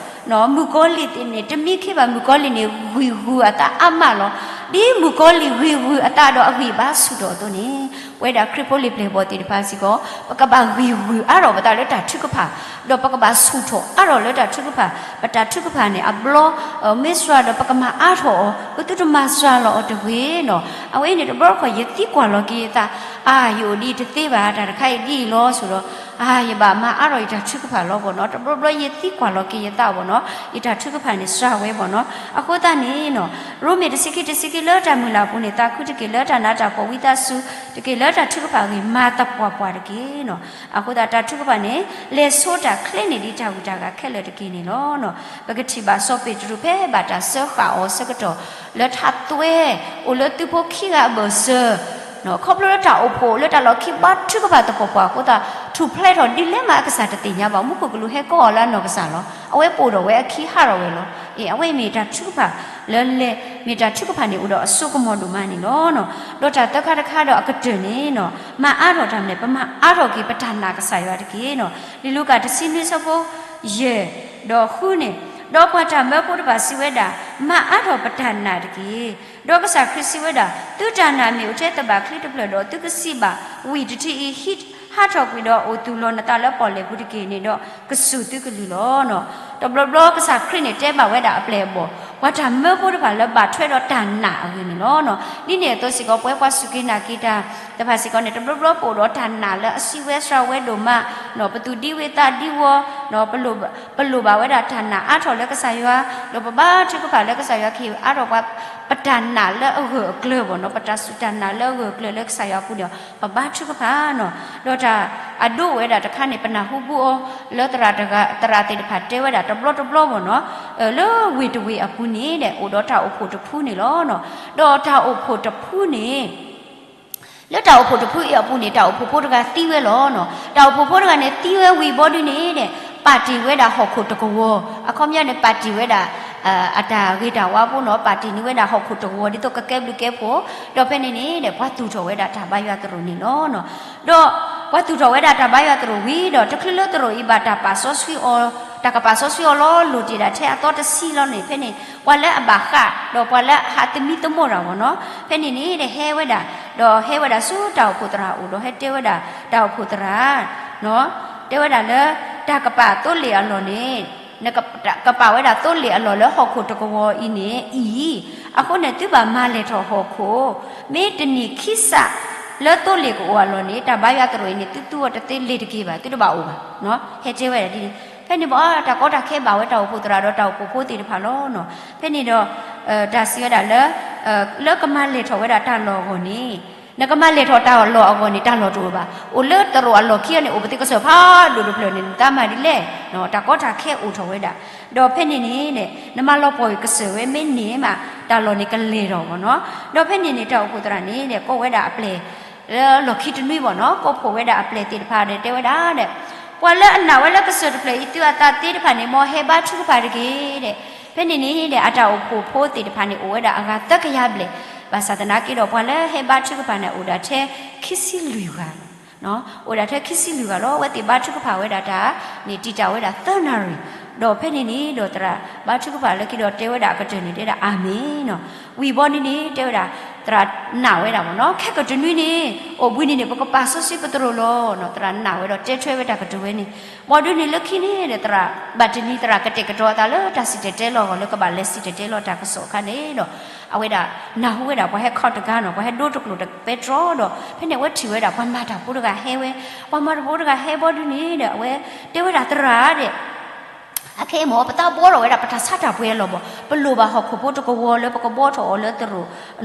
မုၣ်ကီၤလံၢ်သ့ၣ်န့ၣ် တမံခ့ဘၣ် မုၣ်ကီၤလံၢ်န့ၣ် ဂံၢ်ဂုၤအသးအါမးလီၤ. ဒ်မုၣ်ကီၤလံၢ်ဂံၢ်ဂုၤအသးဒီးအဂံၢ်ဘါဆူၣ်ထီၣ်အသိးန့ၣ်, ပဝဲဒၣ်ခရံာ်ဖိလံၤပျဲၢ်ဘီၣ်သ့ၣ်တဖၣ်စ့ၢ်ကီး ပကဘၣ်ဂံၢ်ဂုၤအါထီၣ်ပသးလၢတၢ်ထုကဖၣ်, ဒီးပကဘၣ်ဆူၣ်ထီၣ်အါထီၣ်လၢတၢ်ထုကဖၣ်, ပတၢ်ထုကဖၣ်န့ၣ် အဘျီ မ့ၢ်စှၤဒီးပကမၤအါထီၣ်အီၤ, ပသုတမၤစှၤလီၤအီၤတဂ့ၤနီၤ. အဝဲအံၤန့ၣ် တဘျီတခီၣ် ယသံကွၢ်လီၤက့ၤယသး, အါ ယအိၣ်ဒ်အံၤတသ့ဘၣ်, တၢ်တခါအံၤဒ်အံၤလီၤ ဆိဒီး အါ ယဘၣ်မၤအါထီၣ်ယတၢ်ထုကဖၣ်လီၤဘီၣ်နီၤ. တဘျီဘျီယသံကွၢ်လီၤက့ၤယသးဘီၣ်နီၤ, ယတၢ်ထုကဖၣ်န့ၣ် စှၤဝဲဘီၣ်နီၤ. အဃိသတးန့ၣ်နီၤ, ရိမ့ၤတဆံခံ တဆံခံ လၢတၢ်မုၢ်လၢ်အပူၤန့ၣ် သးခုတက့ၢ်, လၢတၢ်နးတၢ်ဖှီၣ်ဝံသးစူၤတက့ၢ်, လၢတၢ်ထုကဖၣ်အဂ့ၢ် မၤသပှၢ်ပှၢ်တက့ၢ်နီၤ. အဃိသတးတၢ်ထုကဖၣ်န့ၣ် လဲၤဆိတၢ်ချ့န့ၢ်ဒံးတၢ်ဂုၤတၢ်ဂၤခဲလၢာ်တက့ၢ်န့ၣ်လီၤ. ပကထံၣ်ဘၣ်စီၤပ့းတရူးဖဲဘၣ်တၢ်စၢဃာ်အီၤဆၢကတီၢ် လၢထးသွဲ အိၣ်လၢသုးဖိခံဂၤအဘၢၣ်စၢၤ ခီဖျိလၢတၢ်အိၣ်ဖှိၣ်လၢတၢ်လီၢ်ခံဘါထုကဖၣ်သပှၢ်ပှၢ်အဃိသတး ထူၣ်ဖျဲးထီၣ်ဒ်လဲၣ်မးအကစၢ်တသ့ၣ်ညါဘၣ်, မူခိၣ်ကလူးဟဲကိးအီၤလၢအနီၢ်ကစၢ်လီၤ. အဝဲပိာ်ထီၣ်ဝဲအခံဟးထီၣ်ဝဲလီၤ. အ့ အဝဲအံၤမ့ၢ်တၢ်ထုကဖၣ်လၢလဲၤ, မ့ၢ်တၢ်ထုကဖၣ်န့ၣ်အိၣ်ဒီးအစိကမီၤဒိၣ်မးန့ၣ်လီၤ. ဒီးတၢ်သၢခါတခါဒီးအကတၢၢ်န့ၣ်နီၤ, မၤအါထီၣ်တၢ်မနုၤလဲၣ်, ပမၤအါထီၣ်က့ၤပတၢ်နာ်ကစၢ်ယွၤတက့ၢ်နီၤ. လံာ်လူၤကၣ်တဆံနွံဆၢဖိ ယဲၢ် ဒီးဃုန့ၣ်, ဒီးပှၤတၢ်မၢဖိတဖၣ်စံးဝဲဒၣ်, မၤအါထီၣ်ပတၢ်နာ်တက့ၢ်. ဒီးကစၢ်ခရံာ်စံးဝဲဒၣ်, သုတၢ်နာ်မ့ၢ်အိၣ်ထဲသဘၣ်ချံတဖျၢၣ်ဒီး သုကစံးဘၣ်ဝံၣ်တထံအံၤ, ဟံးဟးထီၣ်ကွံာ်ဒီးအိၣ်သူၣ်လီၤနသးလၢပီၣ်လဲၣ်ပူၤတက့ၢ်န့ၣ်ဒီး ကစူၢ်သုကလုၢ်လီၤ. တဘျီဘျီကစၢ်ခရံာ်န့ၣ်တဲဘၣ်ဝဲဒၣ်အပျဲၢ်အဘီၣ်, ပှၤတၢ်မၢဖိတဖၣ်လၢဘၣ်ထွဲဒီးတၢ်နာ်အဂ့ၢ်န့ၣ်လီၤ. ဒ်န့ၣ်အသိးစ့ၢ်ကီး ပဝဲပှၤစူၢ်က့ၤနာ်က့ၤတၢ်တဖၣ်စ့ၢ်ကီးန့ၣ် တဘျီဘျီပအိၣ်ဒီးတၢ်နာ်လၢအစံးဝဲစှၤဝဲဒိၣ်မး, ပသူၣ်ဒံဝံသးဒံဝီ, ပလိၣ်ဘၣ်ဝဲဒၣ်တၢ်နာ်အါထီၣ်လၢကစၢ်ယွၤ, ဒီးပဘါထုကဖၣ်လၢကစၢ်ယွၤကဟ့ၣ်အါထီၣ်ပှၤ ပတၢ်နာ်လၢအဂၢၢ်အကျၢၤဘီၣ်နီၤ, ပတၢ်စူၢ်တၢ်နာ်လၢအဂၢၢ်အကျၢၤလၢကစၢ်ယွၤအပူၤန့ၣ် ပဘါထုကဖၣ်နီၤ. ဒီးတၢ်အဒိဝဲဒၣ်တခါန့ၣ် ပနၢ်ဟူဘူးအီၤလၢသရၣ်တဂၤ, သရၣ်သ့ၣ်တဖၣ်တဲဝဲဒၣ်တဘျီတဘျီဘီၣ်နီၤ, လၢဝ့ၢ်တဝ့ၢ်အပူၤန့ၣ်ဒီး အိၣ်ဒီးတၢ်အိၣ်ဖှိၣ်တဖုန့ၣ်လီၤ. ဒီးတၢ်အိၣ်ဖှိၣ်တဖုန့ၣ် လၢတၢ်အိၣ်ဖှိၣ်တဖုအံၤအပူၤန့ၣ် တၢ်အိၣ်ဖှိၣ်ဖိတဂၤသံဝဲလီၤနီၤ. တၢ်အိၣ်ဖှိၣ်ဖိတဂၤန့ၣ် သံဝဲဝံၤဘီဒုန့ၣ်ဒီး ပာ်တ့ၢ်ဝဲဒၣ်ဟီၣ်ခိၣ်တကဝီၤ, အခီပညီန့ၣ် ပာ်တ့ၢ်ဝဲဒၣ် အတၢ်ဂ့ၤတၢ်ဝါဖိနီၤ, ပာ်တ့ၢ်န့ၢ်ဝဲဒၣ်ဟီၣ်ခိၣ်တကဝီၤ ဒ်သိးကကဲဘျုးကဲဖှိၣ်, ဒီးဖဲန့ၣ်န့ၣ်ဒီး ပှၤသူၣ်ထီၣ်ဝဲဒၣ်တၢ်ဘါယွၤသရိာ်န့ၣ်လီၤ. ဒီးပှၤသူၣ်ထီၣ်ဝဲဒၣ်တၢ်ဘါယွၤသရိာ်ဝံၤဒီး တချုးလၢသရိာ်အံၤဘၣ်တၢ်ပာ်စီဆှံအီၤ, တၢ်ကပာ်စီဆှံအီၤလီၤ လိၣ်တ့ၢ်ဒၣ်ထဲအသီတဆံလီၤန့ၣ် ဖဲန့ၣ် ပှၤလၢအဘၣ်ဃး ဒီးပှၤလၢအဟးသမံသမိးတၢ်ဘီၣ်နီၤ, ဖဲန့ၣ်န့ၣ်ဒီးဟဲဝဲဒၣ်, ဒီးဟဲဝဲဒၣ်ဆူတၢ်အိၣ်ဖှိၣ်သရၣ်အအိၣ်ဒီး ဟဲတဲဝဲဒၣ် တၢ်အိၣ်ဖှိၣ်သရၣ် တဲဝဲဒၣ်လၢ တၢ်ကပာ်သိလ့ၣ်အလီၢ်န့ၣ်, နကပာ်ဝဲဒၣ်သိလ့ၣ်အလီၢ်လၢဟီၣ်ခိၣ်တကဝီၤအံၤန့ၣ်အံၤ, အဃိန့ၣ် သုဘၣ်မၤလဲၢ်ထီၣ်ဟီၣ်ခိၣ်, မ့ၢ်တနံၣ်ခံစး လၢသိလ့ၣ်ကအိၣ်အလီၢ်န့ၣ် တၢ်ဘါယွၤသရိာ်အံၤန့ၣ် သုသူအီၤတသ့လ့ၤတက့ၤဘၣ်, သုတဘၣ်အိၣ်ဘၣ်, ဟဲတဲဝဲဒၣ်ဒ်န့ၣ်. ဖဲန့ၣ်ဘၣ် တၢ်ကီတၢ်ခဲဘၣ်ဝဲတၢ်အိၣ်ဖှိၣ်သရၣ်ဒီးတၢ်အိၣ်ဖှိၣ်ဖိသ့ၣ်တဖၣ်လီၤနီၤ. ဖဲန့ၣ်ဒီး တၢ်စံးဝဲဒၣ်လၢ လၢကမၤလဲၢ်ထီၣ်ဝဲဒၣ်တၢ်လီၢ်အဂီၢ်န့ၣ်, နကမၤလဲၢ်ထီၣ်တၢ်လီၢ်အဂီၢ်န့ၣ် တၢ်လီၢ်တအိၣ်ဘၣ်, အိၣ်လၢသရိာ်အလီၢ်ခံန့ၣ် အိၣ်ပသ့ၣ်ကစၢၢ်ဖးဒိၣ်တဖျၢၣ်န့ၣ် နတၢ်မၤဒ်လဲၣ်, တၢ်ကီတၢ်ခဲအိၣ်ထီၣ်ဝဲဒၣ်. ဒီးဖဲန့ၣ်န့ၣ် နမၤလီၤပှီၢ်ကစၢၢ်ဝဲမ့ၢ်န့ၢ်မး တၢ်လီၢ်န့ၣ်ကလဲၤထီၣ်ဘီၣ်နီၤ. ဒီးဖဲန့ၣ်န့ၣ် တၢ်အိၣ်ဖှိၣ်သရၣ်န့ၣ်ဒီး ကိးဝဲဒၣ်အပျဲၢ် လၢလီၢ်ခံတနွံဘီၣ်နီၤ, ကိးဖှိၣ်ဝဲဒၣ်အပျဲၢ်သ့ၣ်တဖၣ်ဒီး တဲဝဲဒၣ်ဒီး, ပှၤလၢအနာ်ဝဲလၢကစၢၢ်တဖျၢၣ်အံၤ သုအသးသ့တဖၣ်န့ၣ် မ်ဟဲဘါထုကဖၣ်တက့ၢ်ဒီး, ဖဲန့ၣ်န့ၣ်ဒီး အတၢ်အိၣ်ဖှိၣ်ဖိသ့ၣ်တဖၣ်န့ၣ် အိၣ်ဝဲဒၣ်အဂၤသၢကယၤဘျဲၣ်, ဘၣ်ဆၣ်သနာ်က့ဒီး ပှၤလၢဟဲဘါထုကဖၣ်န့ၣ် အိၣ်ဒၣ်ထဲခံဆံလွံၢ်ဂၤ အိၣ်ဒၣ်ထဲခံဆံလွံၢ်ဂၤလီၤ. အဝဲသ့ၣ်ဘါထုကဖၣ်ဝဲဒၣ်တၢ်န့ၣ် တံာ်တာ်ဝဲဒၣ်သၢနၣ်ရံၣ်, ဒီးဖဲန့ၣ်န့ၣ်ဒီးသရၣ်ဘါထုကဖၣ်လၢခံဒီးတဲဝဲဒၣ်အကတၢၢ်န့ၣ် တဲဒၣ်အၤမ့ၣ်နီၤ. ဝံၤဘီန့ၣ်န့ၣ် တဲဝဲဒၣ် သရၣ်နာ်ဝဲဒၣ်ဘီၣ်နီၤ, ခဲကတနွံန့ၣ် အိၣ်ဘှံးနံၤန့ၣ် ပကပာ်စီဆှံပသရိာ်လီၤနီၤ. သရၣ်နာ်ဝဲဒီးတဲထွဲဝဲတၢ်ကတိၤဝဲန့ၣ်, ဘီဒုန့ၣ်လၢခံန့ၣ်ဒီး သရၣ်ဘၣ်တနံၤ သရၣ်ကတဲာ်ကတီၤအသးလၢတၢ်စံၣ်တဲၤတဲလီၤအဂီၢ် လၢကဘၣ်လဲၤစံၣ်တဲၤတဲလီၤတၢ်ကစီၣ်အခါန့ၣ်ဒီး အဝဲဒၣ်နၢ်ဟူဝဲဒၣ် ပှၤဟဲခီတဂၤနီၤ, ပှၤဟဲဒိတကျိာ်တပဲတြီဒီး ဖဲန့ၣ်အဝဲထံၣ်ဝဲဒၣ် ပှၤမၤတၢ်ဖိတဂၤဟဲဝဲ, ပှၤမၤတၢ်ဖိတဂၤဟဲဘီဒုန့ၣ်ဒီး အဝဲတဲဝဲဒၣ်သရၣ်ဒီး အခဲအံၤမ့ၢ် ပသးဘှီထီၣ်ဝဲဒၣ် ပတၢ်ဆါတၢ်ပှ့ၤအလီၢ်ဘီၣ်, ပလိၣ်ဘၣ်ဟီၣ်ခိၣ်ဖိတကဝီၤလၢပကဘှီထီၣ်အီၤလၢသရိ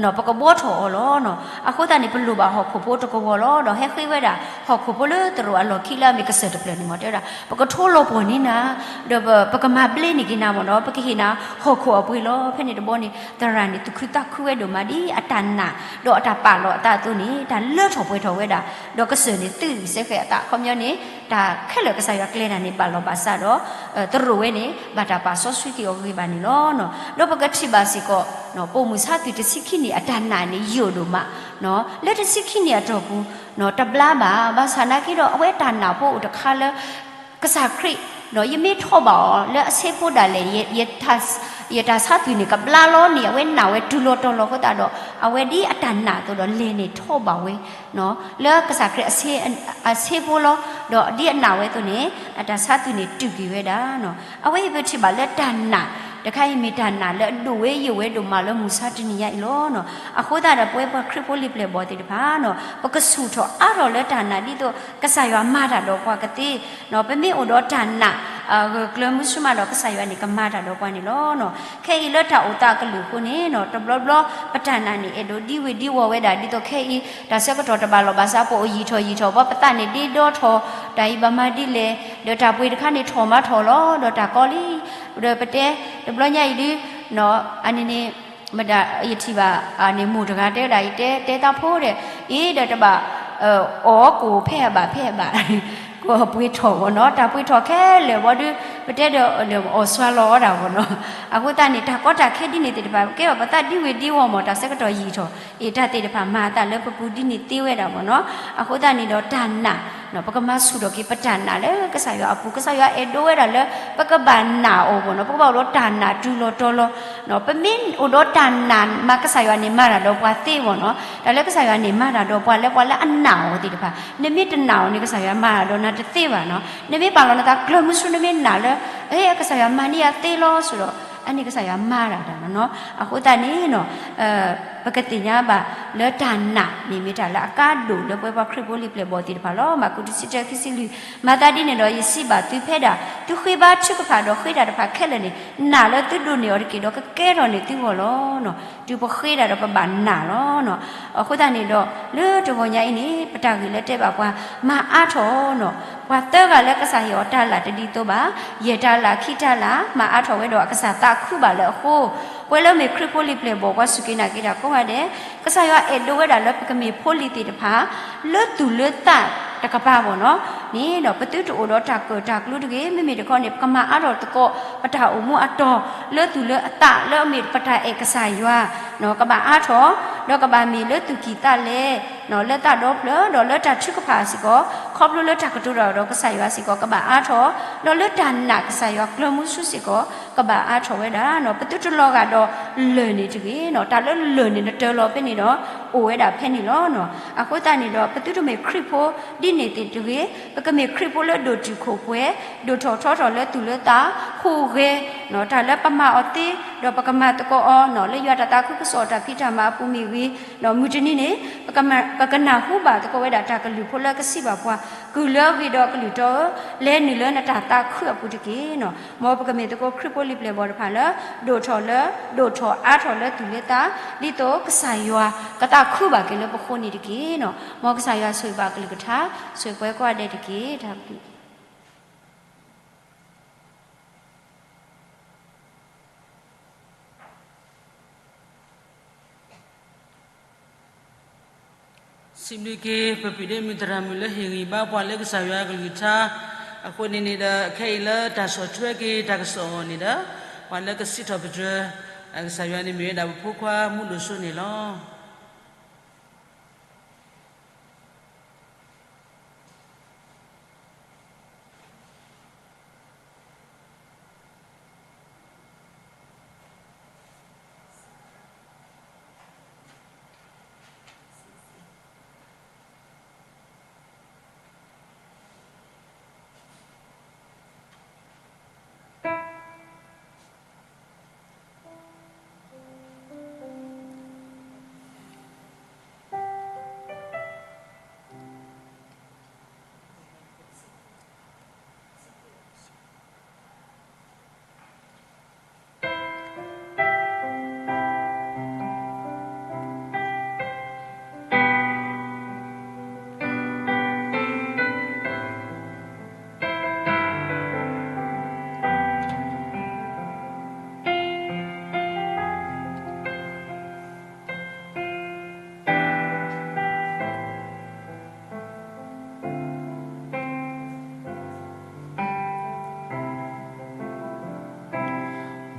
ာ်, ပကဘှီထီၣ်အီၤလီၤနီၤ. အဃိသတးန့ၣ် ပလိၣ်ဘၣ်ဟီၣ်ခိၣ်ဖိတကဝီၤလီၤ. ဒီးဟဲဃ့ဝဲဒၣ် ဟီၣ်ခိၣ်ဖိလၢသရိာ်အလီၢ်ခံလၢအမ့ၢ်ကစၢၢ်တဖျၢၣ်န့ၣ်မ့ၢ် တဲဝဲဒၣ် ပကထိလီၤပှီၢ်န့ၢ်နၤ, ဒီးပကမၤဘျ့န့ၢ်က့ၤနၤမ့ၢ်နီၤ, ပကဟ့ၣ်နၤဟီၣ်ခိၣ်အပှ့ၤလီၤ. ဖဲန့ၣ်တဘျီန့ၣ် သရၣ်န့ၣ် သူၣ်ခုသးခုဝဲဒိၣ်မး ဒ်အတၢ်နာ် ဒီးအတၢ်ပာ်လီၤအသးအသိးန့ၣ် တၢ်လၢထီၣ်ပှဲၤထီၣ်ဝဲဒၣ်, ဒီးကစၢၢ်န့ၣ်သုးဂံၢ်စၢဃဲးအသး အခီပညီန့ၣ် တၢ်ခဲလၢာ်ကစၢ်ယွၤကျဲၤတၢ်န့ၣ် ဘၣ်လီၤဘၣ်စးဒီး သရိာ်ဝဲန့ၣ် ဘၣ်တၢ်ပာ်စီဆှံက့ၤအီၤဂ့ၤဘၣ်န့ၣ်လီၤ. ဒီးပကထံၣ်ဘၣ်စ့ၢ်ကီး ပိာ်မုၣ်ဆါသူၣ်တဆံခံနံၣ် အတၢ်နာ်န့ၣ် ယိာ်ဒိၣ်မး, လၢတဆံခံနံၣ်အတီၢ်ပူၤ တဘျါဘၣ်. ဘၣ်ဆၣ်နာ်က့ဒီး အဝဲတၢ်နာ်ဖိအိၣ်တခါလၢ ကစၢ်ခရံာ် ဒီးယမ့ၢ်ထီၣ်ဘၣ်အီၤလၢအဆ့ဖိဒၣ်လဲာ် ယတၢ်ဆါသွံၣ်န့ၣ် ကဘျါလီၤန့ၣ် အဝဲနာ်ဝဲတုၤလီၤတီၤလီၤအဃိသတးဒီး အဝဲဒ်အတၢ်နာ်အသိးဒီးလဲၤန့ၣ်ထီၣ်ဘၣ်ဝဲ လၢကစၢ်ခရံာ်အဆ့ဖိလီၤ. ဒီးဒ်အနာ်ဝဲအသိးန့ၣ် အတၢ်ဆါသွံၣ်န့ၣ်တုၢ်က့ၤဝဲဒၣ်. အဝဲအံၤပထံၣ်ဘၣ်လၢတၢ်နာ် တခါအံၤမ့ၢ်တၢ်နာ်လၢအဒိၣ်ဝဲယိာ်ဝဲဒိၣ်မးလၢမုၢ်ဆါတနံၤညါအံၤလီၤ. အဃိသတးဒီးပဝဲပှၤခရံာ်ဖိလံၤပျဲၢ်ဘီၣ်သ့ၣ်တဖၣ် ပကဆူၣ်ထီၣ်အါထီၣ်လၢတၢ်နာ်ဒ်သိး ကစၢ်ယွၤမၤတၢ်ဒီးပှၤကသ့ ပမ့ၢ်အိၣ်ဒီးတၢ်နာ် ဂၢၢ်ကျၢၤမုဆူမးဒီး ကစၢ်ယွၤန့ၣ်ကမၤတၢ်ဒီးပှၤန့ၣ်လီၤ. ခဲအံၤလၢတၢ်အိၣ်သးအကလုာ်အဃိန့ၣ် တဘျီဘျီပတၢ်နာ်န့ၣ် အဲၣ်ဒိးဒံဝ့ၤဒံဝီၤဝဲဒၣ် ဒ်သိးခဲအံၤ တၢ်ဆၢကတီၢ်တဘၣ်လီၢ်ဘၣ်စး ပအိၣ်ယံာ်ထီၣ်ယံာ်ထီၣ် ဘီပသးန့ၣ်ဒ့ဒီထီၣ် တၢ်အံၤဘၣ်မၤဒ်လဲၣ် ဒီးတၢ်ပှ့ၤတခါန့ၣ်ထီၣ်မၤထီၣ်လီၤ ဒီးတၢ်ကီလံ ဒီးပတဲ တဘျီညါအံၤဒု အန့ၣ်န့ၣ် မ့ၢ်ဒၣ်ယထံၣ်ဘၣ်န့ၣ် မိၢ်တဂၤတဲဝဲဒၣ် ယတဲတဲတၢ်ဖိဒီး အံၤဒီးတဘၣ် အီၣ်ကိၣ်ဖဲအဘၣ်ဖဲအဘၣ် ကိၣ်ပှ့ၤထီၣ်ဘီၣ်နီၤ တၢ်ပှ့ၤထီၣ်ခဲလၢာ်ဘီဒု ပတဲဒီးလၢအီၣ်စွါလီၤအီၤဒၣ်ဘီၣ်နီၤ. အဃိသတးန့ၣ် တၢ်ကီတၢ်ခဲဒ်န့ၣ်သ့ၣ်တဖၣ် ကဲဘၣ်ပသးဒံဝ့ၤဒံဝီၤမး တၢ်ဆၢကတီၢ်ယံာ်ထီၣ် အံၤတၢ်သ့ၣ်တဖၣ် မၤအသးလၢပပူၤဒ်န့ၣ်သ့ဝဲဒၣ်ဘီၣ်နီၤ. အဃိသတးန့ၣ်ဒီးတၢ်နာ် ပကမၤဆူၣ်ထီၣ်က့ၤပတၢ်နာ်လၢကစၢ်ယွၤအပူၤ ကစၢ်ယွၤအဲၣ်ဒိးဝဲဒၣ်လၢ ပကဘၣ်နာ်အီၤဘီၣ်နီၤ ပကဘၣ်အိၣ်ဒီးတၢ်နာ်တုၤလီၤတီၤလီၤ ပမ့ၢ်အိၣ်ဒီးတၢ်နာ်မး ကစၢ်ယွၤန့ၣ်မၤတၢ်ဒီးပှၤသ့ဘီၣ်နီၤ. တၢ်လၢကစၢ်ယွၤန့ၣ်မၤတၢ်ဒီးပှၤလၢပှၤလၢအနာ်အီၤသ့ၣ်တဖၣ် နမ့ၢ်တနာ်အီၤန့ၣ် ကစၢ်ယွၤမၤတၢ်ဒီးနၤတသ့ဘၣ်နီၤ. နမ့ၢ်ပာ်လီၤနသးကျၢၤမုဆူ နမ့ၢ်နာ်လၢ အဲ ကစၢ်ယွၤမၤန့ၢ်ယၤသ့လီၤ ဆိုတော့ အန့ၣ်ကစၢ်ယွၤမၤတၢ်တၢ်နီၤ. အဃိသတးန့ၣ်နီၤ ပကသ့ၣ်ညါဘၣ်လၢတၢ်နာ်န့ၣ်မ့ၢ်တၢ်လၢအကါဒိၣ်လၢပဝဲပှၤခရံာ်ဖိလံၤပျဲၢ်ဘီၣ်သ့ၣ်တဖၣ်လီၤ. မၢ်ကူးတဆံတၢ ခံဆံလွံၢ် မၤသးဒ်န့ၣ်ဒီး ယစံးဘၣ်သုဖဲဒၣ် သုဃ့ဘါထုကဖၣ်ဒီးဃ့တၢ်တဖၣ်ခဲလၢာ်န့ၣ် နာ်လၢသုဒိးန့ၢ်အီၤတက့ၢ်ဒီး ကကဲထီၣ်န့ၢ်သုဂီၢ်လီၤ. တုၤပဃ့တၢ်ဒီးပဘၣ်နာ်လီၤ. အဃိသတးန့ၣ်ဒီး လၢတဂီၤညါအံၤန့ၣ် ပတၢ်ဂ့ၢ်လၢတဲဘၣ်ပှၤ မၤအါထီၣ်နီၤ ပှၤသၢဂၤလၢကစၢ်ဟ့ၣ်အီၤတၢ်လၢ်တဒ်သိးဘၣ်, ယဲၢ်တၢ်လၢ်ခံတၢ်လၢ် မၤအါထီၣ်ဝဲဒီးအကစၢ်သးခုဘၣ်လၢအဃိ, ပဝဲလၢမ့ၢ်ခရံာ်ဖိလံၤပျဲၢ်ဘီၣ် ပှၤစူၢ်က့ၤနာ်က့ၤတၢ်ကိးဂၤဒဲး, ကစၢ်ယွၤအဲၣ်ဒိးဝဲဒၣ်လၢပကမ့ၢ်ဖိလံၤသ့ၣ်တဖၣ် လၢသူၣ်လၢသးတကပၤဘီၣ်နီၤ, န့ၣ်ဒီးပသုတအိၣ်ဒီးတၢ်ကၢၣ်တၢ်ကျူတဂ့ၤ, မ့မ့ၢ်တခီန့ၣ် ပကမၤအါထီၣ်သကိး ပတၢ်အိၣ်မူအတီၤ လၢသူၣ်လၢအသး လၢအမ့ၢ်ပတၢ်အဲၣ်ကစၢ်ယွၤ ကဘၣ်အါထီၣ်, ဒီးကဘၣ်မ့ၢ်လၢသူၣ်ကံၢ်သးလဲ, လၢသးဒီဖျၢၣ်, ဒီးလၢတၢ်ထုကဖၣ်စ့ၢ်ကီး, ခီဖျိလၢတၢ်ကတိၤတၢ်ဒီးကစၢ်ယွၤစ့ၢ်ကီး ကဘၣ်အါထီၣ်, ဒီးလၢတၢ်နာ်ကစၢ်ယွၤကျၢၤမုဆူစ့ၢ်ကီး ကဘၣ်အါထီၣ်ဝဲဒၣ်, ပသုတလီၤဂာ်ဒီးလၢၢ်န့ၣ်တဂ့ၤ, တၢ်လၢလၢၢ်န့ၣ် နတၢၤလီၤဖဲန့ၣ်ဒီး အိၣ်ဝဲဒၣ်ဖဲန့ၣ်လီၤ. အဃိသတးန့ၣ်ဒီး ပသုတမ့ၢ်ခရံာ်ဖိဒ်န့ၣ်သ့ၣ်တဂ့ၤ, ပကမ့ၢ်ခရံာ်ဖိလၢဒိၣ်တုာ်ခိၣ်ပှဲၤ, ဒိၣ်ထီၣ်ထီထီၣ်လၢသူၣ်လၢသး, ဟူးဂဲၤ တၢ်လၢပမၤအီၤသ့ ဒီးပကမၤသကိးအီၤ လၢယွၤတၢ်သးခုကစီၣ်တၢ်ဖံးတၢ်မၤအပူၤမ့ၢ်ဂ့ၤ, မုၢ်တနံၤန့ၣ် ပကနၢ်ဟူဘၣ်သကိးဝဲဒၣ်တၢ်ကလုၢ်ဖိလၢကစံးဘၣ်ပှၤ, ကုၢ်လၢအဂ့ၤဒီးအကလုၢ်တီဧၢ, လဲၤနုာ်လၢနတၢ်သးခုအပူၤတက့ၢ်. မ်ပကမ့ၢ်သကိးခရံာ်ဖိလံၤပျဲၢ်ဘီၣ်တဖၣ်လၢ ဒိၣ်ထီၣ်လၢ ဒိၣ်ထီၣ်အါထီၣ်လၢသူၣ်လၢသး, ဒ်သိးကစၢ်ယွၤကသးခုဘၣ်က့ၤလၢပဃိန့ၣ်တက့ၢ်. မ်ကစၢ်ယွၤဆိၣ်ဂ့ၤဘၣ်အကလုၢ်ကထါ, ဆိၣ်ဂ့ၤပှၤကိးဂၤဒဲးတက့ၢ်. တၢ်ဘျုး စံးဘျုးက့ၤ ပပုၢ်ဒ့မုၣ်သရၣ်မုၣ်လၢဟ့ၣ်ဂံၢ်ဘါပှၤလၢကစၢ်ယွၤအကလုၢ်ကထါ, အဃိန့ၣ်န့ၣ်ဒီး ခဲအံၤလၢတၢ်ဆီၣ်ထွဲက့ၤတၢ်ကစီၣ်အဂီၢ်န့ၣ်ဒီး ပှၤလၢကစံးထီၣ်ပတြၢၤ ကစၢ်ယွၤန့ၣ်မ့ၢ်ဝဲဒၣ်ပဖိခွါမူဒိၣ်စိန့ၣ်လီၤ.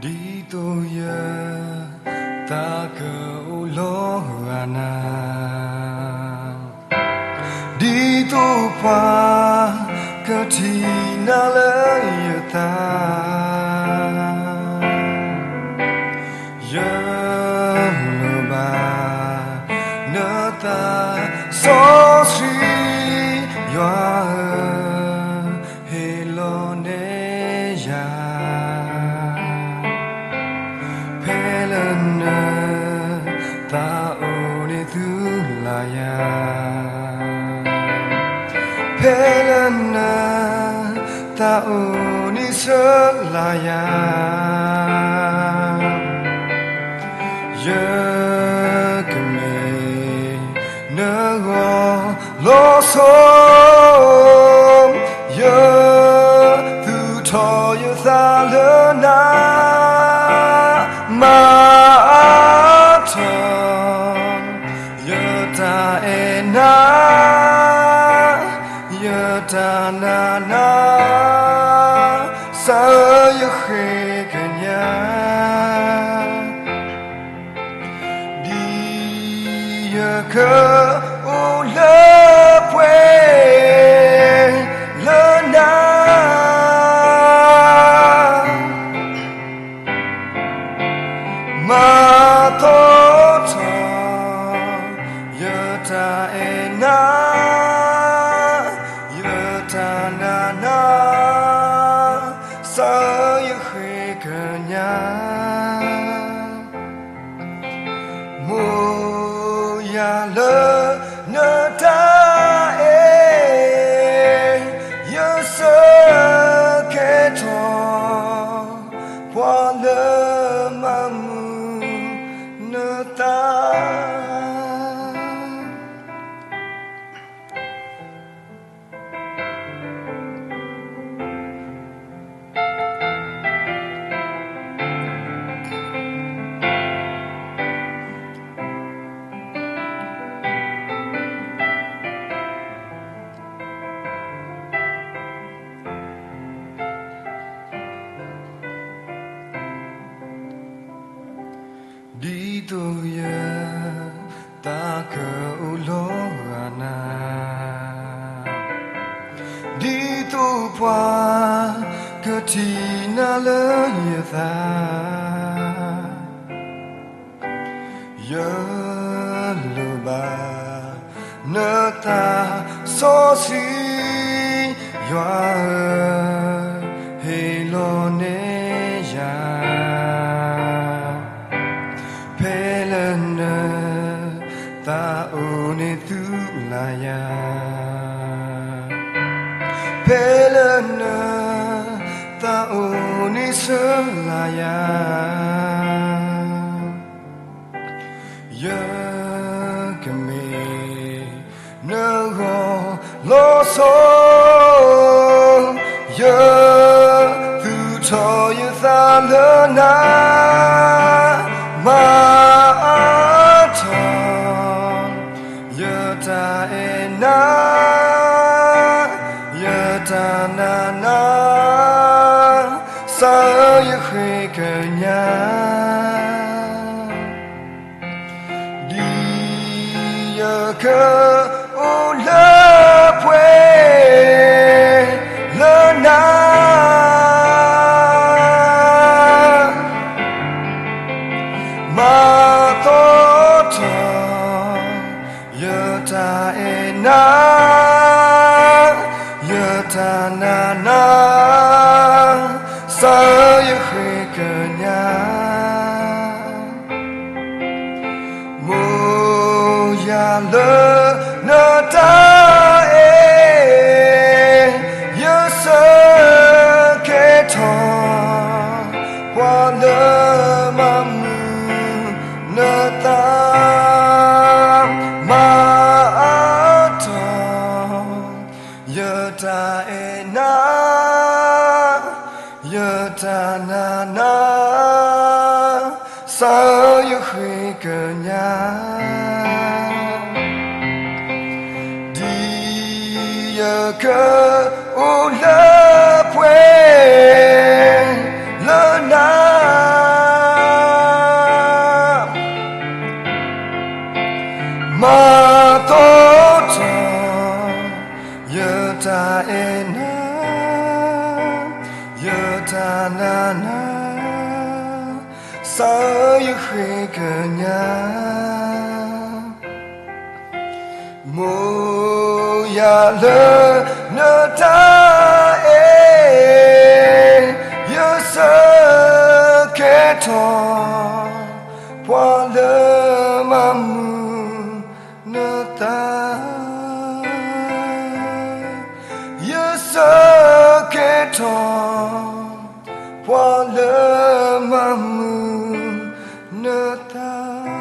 ဒ်သိးယ သးကအိၣ်လီၤဂာ်နၤ, ဒ်သိးပှၤက ထံၣ်နၤလၢယသး, ယလိၣ်ဘၣ်နသးစီဆှံ, ယွၤဧၢ, ဟ့ၣ်လီၤနဲယၤ, ဖဲလၢနသးအိၣ်န့ၣ်သူလၢ်ယၤ, ဖဲလၢနသးအိၣ်န့ၣ်ဆှၢလၢ်ယၤ, ယကမ့ၢ်နဂီၢ်လီၤဆီ, ယသူၣ်ထီၣ်ယသးလၢနၤ, မၤအါထီၣ် ယတၢ်အဲၣ်နၤ, ယတၢ်နာ်နၤ, စၢ်ဧၢယဃ့ကညး, ဒ်ယကအိၣ်လၢပှဲၤလၢနၤ မၤသီထီၣ် ယတၢ်အဲၣ်နၤ, ယတၢ်နာ်နၤ, စၢ်ဧၢယဃ့ကညး, မိၢ်ယၤလၢနတၢ်အဲၣ်, ယဆၢကဲထီၣ် ပှၤလၢမၤမုာ်နသး. ဒ်သိးယသးကအိၣ်လီၤဂာ်နၤ, ဒ်သိးပှၤကထံၣ်နၤလၢယသး, ယလိၣ်ဘၣ်နသးစီဆှံ, ယွၤဧၢ, ဟ့ၣ်လီၤနဲယၤ, ဖဲလၢနသးအိၣ်န့ၣ်သူလၢ်ယၤ, ဖဲလၢနသးအိၣ်န့ၣ်ဆှၢလၢ်ယၤ, ယကမ့ၢ်နဂီၢ်လီၤဆီ, ယသူၣ်ထီၣ်ယသးလၢနၤ, မၤအါထီၣ် ယတၢ်အဲၣ်နၤ, ယတၢ်နာ်နၤ, စၢ်ဧၢယဃ့ကညး, ဒ်ယကအိၣ်လၢပှဲၤလၢနၤ, မၤသီထီၣ် ယတၢ်အဲၣ်နၤ, ယတၢ်နာ်နၤ, စၢ်ဧၢယဃ့ကညး, မိၢ်ယၤလၢနတၢ်အဲၣ်, ယဆၢကဲထီၣ် ပှၤလၢမၤမုာ်နသး, မၤအါထီၣ် ယတၢ်အဲၣ်နၤ, ယတၢ်နာ်နၤ, စၢ်ဧၢယဃ့ကညး, ဒ်ယကအိၣ်လၢပှဲၤလၢနၤ, မၤသီထီၣ် ယတၢ်အဲၣ်နၤ တၢ်နးနး, စီၤဧၢ ယဃ့ကညး, မိၢ်ယၤလၢနတၢ်အဲၣ်, ယဆၢကဲၤထီၣ် ပှၤလၢမၤမုာ်နသး, ယဆၢကဲၤထီၣ် ပှၤလၢမၤမုာ်နသး.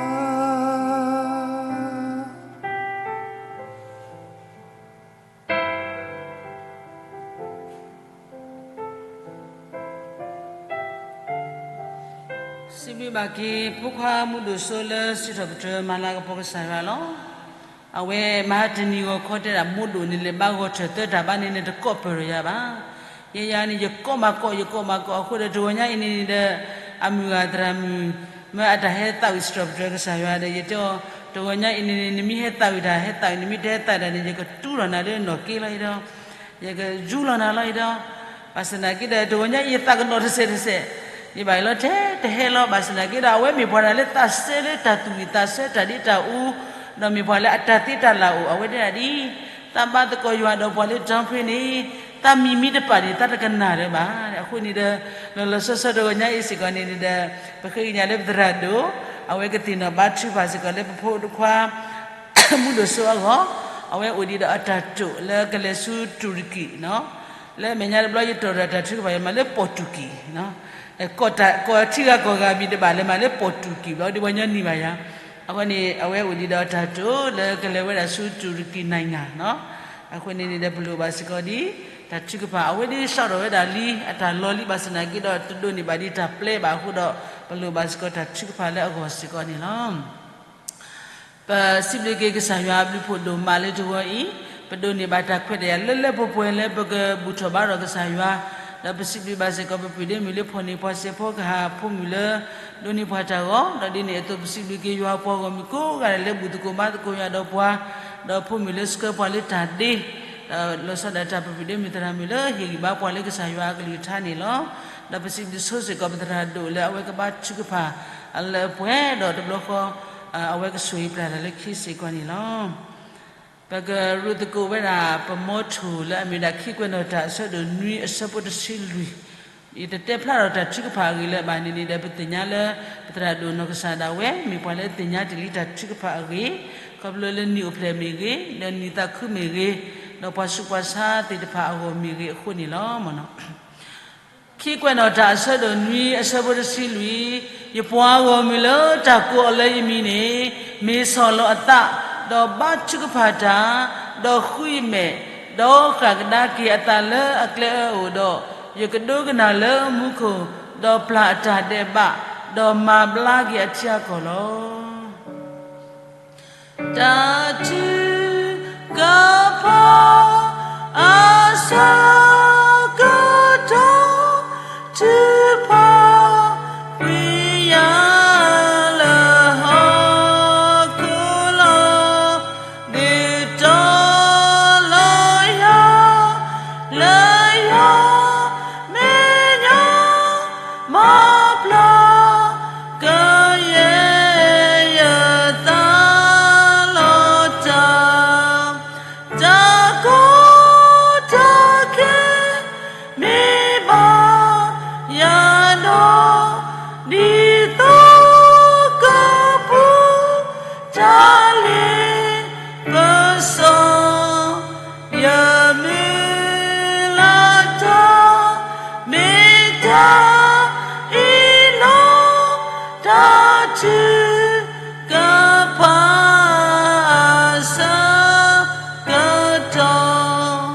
စံးဘျုးဘၣ်က့ၤ ဖိခွါမုၢ်ဒိၣ်စိလၢစံးထီၣ်ပတြၢၤမၤလၤကပီၤကစၢ်ယွၤလီၤ. အဝဲမၤတနံၤဂီၤခီတဲဒၣ် မိၢ်ဒိၣ်န့ၣ်လဲၤဘါဂီၤထၢၣ်သၢတၢ်ဘၣ်န့ၣ် နတကိးပၢၢ်ဒီးယၤဘၣ်. ယဲယၤန့ၣ် ယကိးမၤကိး ယကိးမၤကိးအဃိဒီး တဂီၤညါအံၤန့ၣ်န့ၣ်ဒီး အမုၢ်ဂၤသရၣ်မုၣ် မ့ၢ်အတၢ်ဟဲသးဝံၣ်စံးထီၣ်ပတြၢၤကစၢ်ယွၤဒီး ယတဲအီၤ တဂီၤညါအံၤန့ၣ်န့ၣ် နမ့ၢ်ဟဲသးဝံၣ်တၢ်ဟဲသးဝံၣ် နမ့ၢ်တဟဲသးဝံၣ်တၢ်န့ၣ် ယကတူၢ်ထီၣ်နၤလၢနီၢ်က့လီၤအံၤဒီး ယကယူလီၤနၤလီၤအံၤဒီး ဘၣ်ဆၣ်သနာ်က့ဒီး တဂီၤညါအံၤယသးကဒီးတစဲးတစဲး ယဘၣ်အံၤလီၤထဲတဟဲလီၤ. ဘၣ်ဆၣ်သနာ်က့ဒီး အဝဲမ့ၢ်ပှၤတၢ်လၢသးစဲလၢတၢ်သူၣ်ဝံၣ်သးစဲတၢ်ဒ့တၢ်အူ ဒီးမ့ၢ်ပှၤလၢအတၢ်သ့တၢ်လၢ်အိၣ် အဝဲတဲဒၣ်ဒ် သးဘါသကိးယွၤဒီးပှၤလၢတီဖ့န့ၣ် သးမံၤမ့ၢ်တပာ်န့ၣ် သးတကနၣ်လၢၤဘၣ်. အဃိန့ၣ်ဒီး လီၤလီၤဆီဆီတဂီၤညါအံၤစ့ၢ်ကီးန့ၣ်ဒီး ပဃ့ကညးလၢပသရၣ်ဒိၣ် အဝဲကသ့ၣ်နီၣ်ဘါထုကဖၣ်စ့ၢ်ကီးလၢပဖိဒိၣ်ခွါ မုၢ်ဒိၣ်စိအဂီၢ် အဝဲအိၣ်ဒံးဒီးအတၢ်တိာ်လၢကလဲၤဆူတူၤရကံ လၢအမဲာ်ညါတဘျီယတီၢ်ဒီးတၢ်ထုကဖၣ် ယမၤလၢပိာ်တူၤကံ ကိးထံဂၤကီၢ်ဂၤမံၤတဘၣ်လၢမၤလၢပိာ်တူၤကံ ဘျီဒ်ပှၤညီနံၤဘၣ်ယၤ အဃိန့ၣ် အဝဲအိၣ်ဒံးဒီးအတၢ်တိာ်လၢကလဲၤဝဲဒၣ်ဆူတူၤရကံနၤဂၤ အဃိန့ၣ်န့ၣ်ဒီးပလိၣ်ဘၣ်စ့ၢ်ကီးဒ် တၢ်ထုကဖၣ် အဝဲဒ်စးထီၣ်ဝဲဒၣ်လံ အတၢ်လီၤလံ ဘၣ်ဆၣ်သနာ်က့ဒီး တဒိးန့ၢ်ဘၣ်ဒ်တၢ်ပျဲဘၣ်အဃိဒီး ပလိၣ်ဘၣ်စ့ၢ်ကီးတၢ်ထုကဖၣ်လၢအဂီၢ်စ့ၢ်ကီးန့ၣ်လီၤ. ပစံးဘျုးက့ၤကစၢ်ယွၤအဘျုးဖှိၣ်ဒိၣ်မးလၢတဂီၤအံၤ, ပဒိးန့ၢ်ဘၣ်တၢ်ခွဲးတၢ်ယာ်လၢလၢပှဲၤပှဲၤလၢပကဘူၣ်ထီၣ်ဘါထီၣ်ကစၢ်ယွၤ, ဒီးပစံးဘျုးဘၣ်စ့ၢ်ကီးပပုၢ်ဒ့မုၣ်လၢဖီၣ်န့ၢ်ပှၤစဲးဖီကဟၣ်ဖိမုၣ်လၢ ဒိးန့ၢ်ပှၤတၢ်ဂီၤ, ဒီးဒ်န့ၣ်အသိးပစံးဘျုးက့ၤယွၤပှၤဂီၢ်မုၢ်ကိးဂၤဒဲးလၢဘူၣ်သကိးဘါသကိးယွၤဒီးပှၤ, ဒီးဖိမုၣ်လၢဆှၢပှၤလၢတၢ်ဒ့ ဒီးလီၤဆီဒၣ်တၢ်ပပုၢ်ဒ့မုၣ်သရၣ်မုၣ်လၢဟ့ၣ်ဂံၢ်ဘါပှၤလၢကစၢ်ယွၤအကလုၢ်ကထါန့ၣ်လီၤ. ဒီးပစံးဘျုးဆိစ့ၢ်ကီးပသရၣ်ဒိၣ်လၢအဝဲကဘါထုကဖၣ်လၢအပှဲၤဒီးတဘျီဃီ အဝဲကဆိၣ်ဂ့ၤပျၢ်တၢ်လၢခံစ့ၢ်ကီးန့ၣ်လီၤ. ပကရူၢ်သကိးဝဲဒၣ်ပမီထိၣ်လၢအမ့ၢ်ဒၣ်ခံကွဲးနီၣ်တၢ်အဆၢဒိၣ်နွံအဆၢဖိတဆံလွံၢ်, ယတတဲဖျါထီၣ်တၢ်ထုကဖၣ်အဂ့ၢ်လၢၤဘၣ်န့ၣ်န့ၣ်ဒီး ပသ့ၣ်ညါလၢ ပသရၣ်ဒိၣ်နီၢ်ကစၢ်ဒၣ်ဝဲ မ့ၢ်ပှၤလၢသ့ၣ်ညါတ့ၢ်လံတၢ်ထုကဖၣ်အဂ့ၢ်, ခီဖျိလၢနံၣ်အိၣ်ဖျဲၣ်မ့ၢ်ဂ့ၤ, ဒီးနံၣ်သးခုမ့ၢ်ဂ့ၤ, ဒီးပှၤဆူးပှၤဆါသ့ၣ်တဖၣ်အဂီၢ်မ့ၢ်ဂ့ၤအဃိန့ၣ်လီၤ. ခံကွဲးနီၣ်တၢ်အဆၢဒိၣ်နွံအဆၢဖိတဆံလွံၢ်, ယပှၤဂီၢ်မုၢ်လၢတၢ်ကိးအီၤလၢယမံၤန့ၣ် မ့ၢ်ဆီၣ်လီၤအသး, ဒီးဘါထုကဖၣ်တၢ်, ဒီးဃုအမဲာ်, ဒီးဃၣ်ကဒါက့ၤအသးလၢအကျဲအၢအအိၣ်ဒီး, ယကဒိကနၣ်လၢမူခိၣ်, ဒီးပျၢ်အတၢ်ဒဲးဘး, ဒီးမၤဘျါက့ၤအထံအကီၢ်လီၤ. တၢ်ထုကဖၣ်အဆၢကတီၢ် ထုကဖၣ်ကွံာ်ယၤလၢဟီၣ်ခိၣ်လီၤ. ဒုးတီလီၤယၤ လၢယမဲာ်ညါ မၤပျၢ်ကယဲၢ် ယသးလီၤတၢ်, တၢ်ကီတၢ်ခဲ မ့ၢ်ဘၣ်ယၤဒီး ဒ်သိးကပူၤ တၢ်လ့ပစီ ယမုၢ်လၢ်တၢ် မ့ၢ်တၢ်အံၤလီၤ. တၢ်ထုကဖၣ်အဆၢကတီၢ်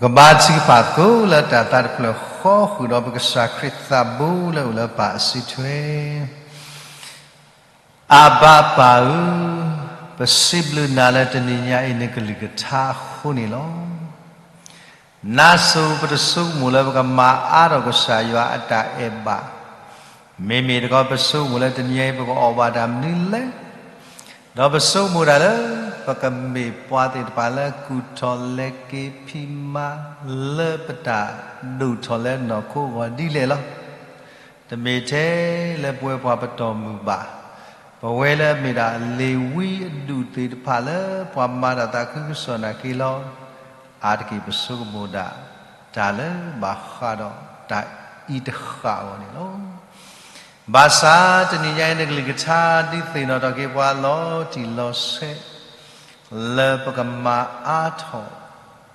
ပကဘါထုကဖၣ်သကိးလၢတၢ်သးတဖျၢၣ်ဃီ ဃုာ်ဒီးပကစၢ်ခရံာ်သးဘိလၢအိၣ်လၢပၢ်အစုထွဲ, အဘၤပၢ်ဧၢ, ပစံးဘျုးနၤလၢတနံၤညါအံၤ နကလုၢ်ကထါအဃိန့ၣ်လီၤ. နါစိၤပတဆိကမိၣ်လၢပကမၤအါထီၣ်ကစၢ်ယွၤအတၢ်အဲၣ်ဘၣ်, မ့မ့ၢ်တခီပဆိကမိၣ်လၢတနံၤအံၤ ပကအီၣ်ဘၣ်တၢ်မနုၤလဲၣ်, ဒီးပဆိကမိၣ်တၢ်လၢ ပကမ့ၢ်ပှၤသ့ၣ်တဖၣ်လၢကူၣ်ထီၣ်လဲၤက့ၤဖံးမၤ လၢပတၢ်ဒိၣ်ထီၣ်လၢနီၢ်ခိအဂီၢ်ဒ်လဲၣ်လီၤ. တမ့ၢ်ထဲလၢပဝဲပှၤပတီၢ်မုၢ်ဘၣ်, ပဝဲလၢအမ့ၢ်ဒၣ်လ့ၤဝံအဒူၣ်သ့ၣ်တဖၣ်လၢပှၤမၤတၢ်သးခုကစီၣ်နာ်က့လီၤ. အါတက့ၢ်ပဆိကမိၣ်ဒၣ် တၢ်လၢဘၣ်ဃးဒီးတၢ်အံၤတဃၣ်အဂီၢ်န့ၣ်လီၤ. ဘၣ်ဆၣ်တနံၤညါအံၤ နကလုၢ်ကထါဒုးသ့ၣ်နီၣ်ထီၣ်က့ၤပှၤလီၤတံၢ်လီၤဆဲး လၢပကမၤအါထီၣ်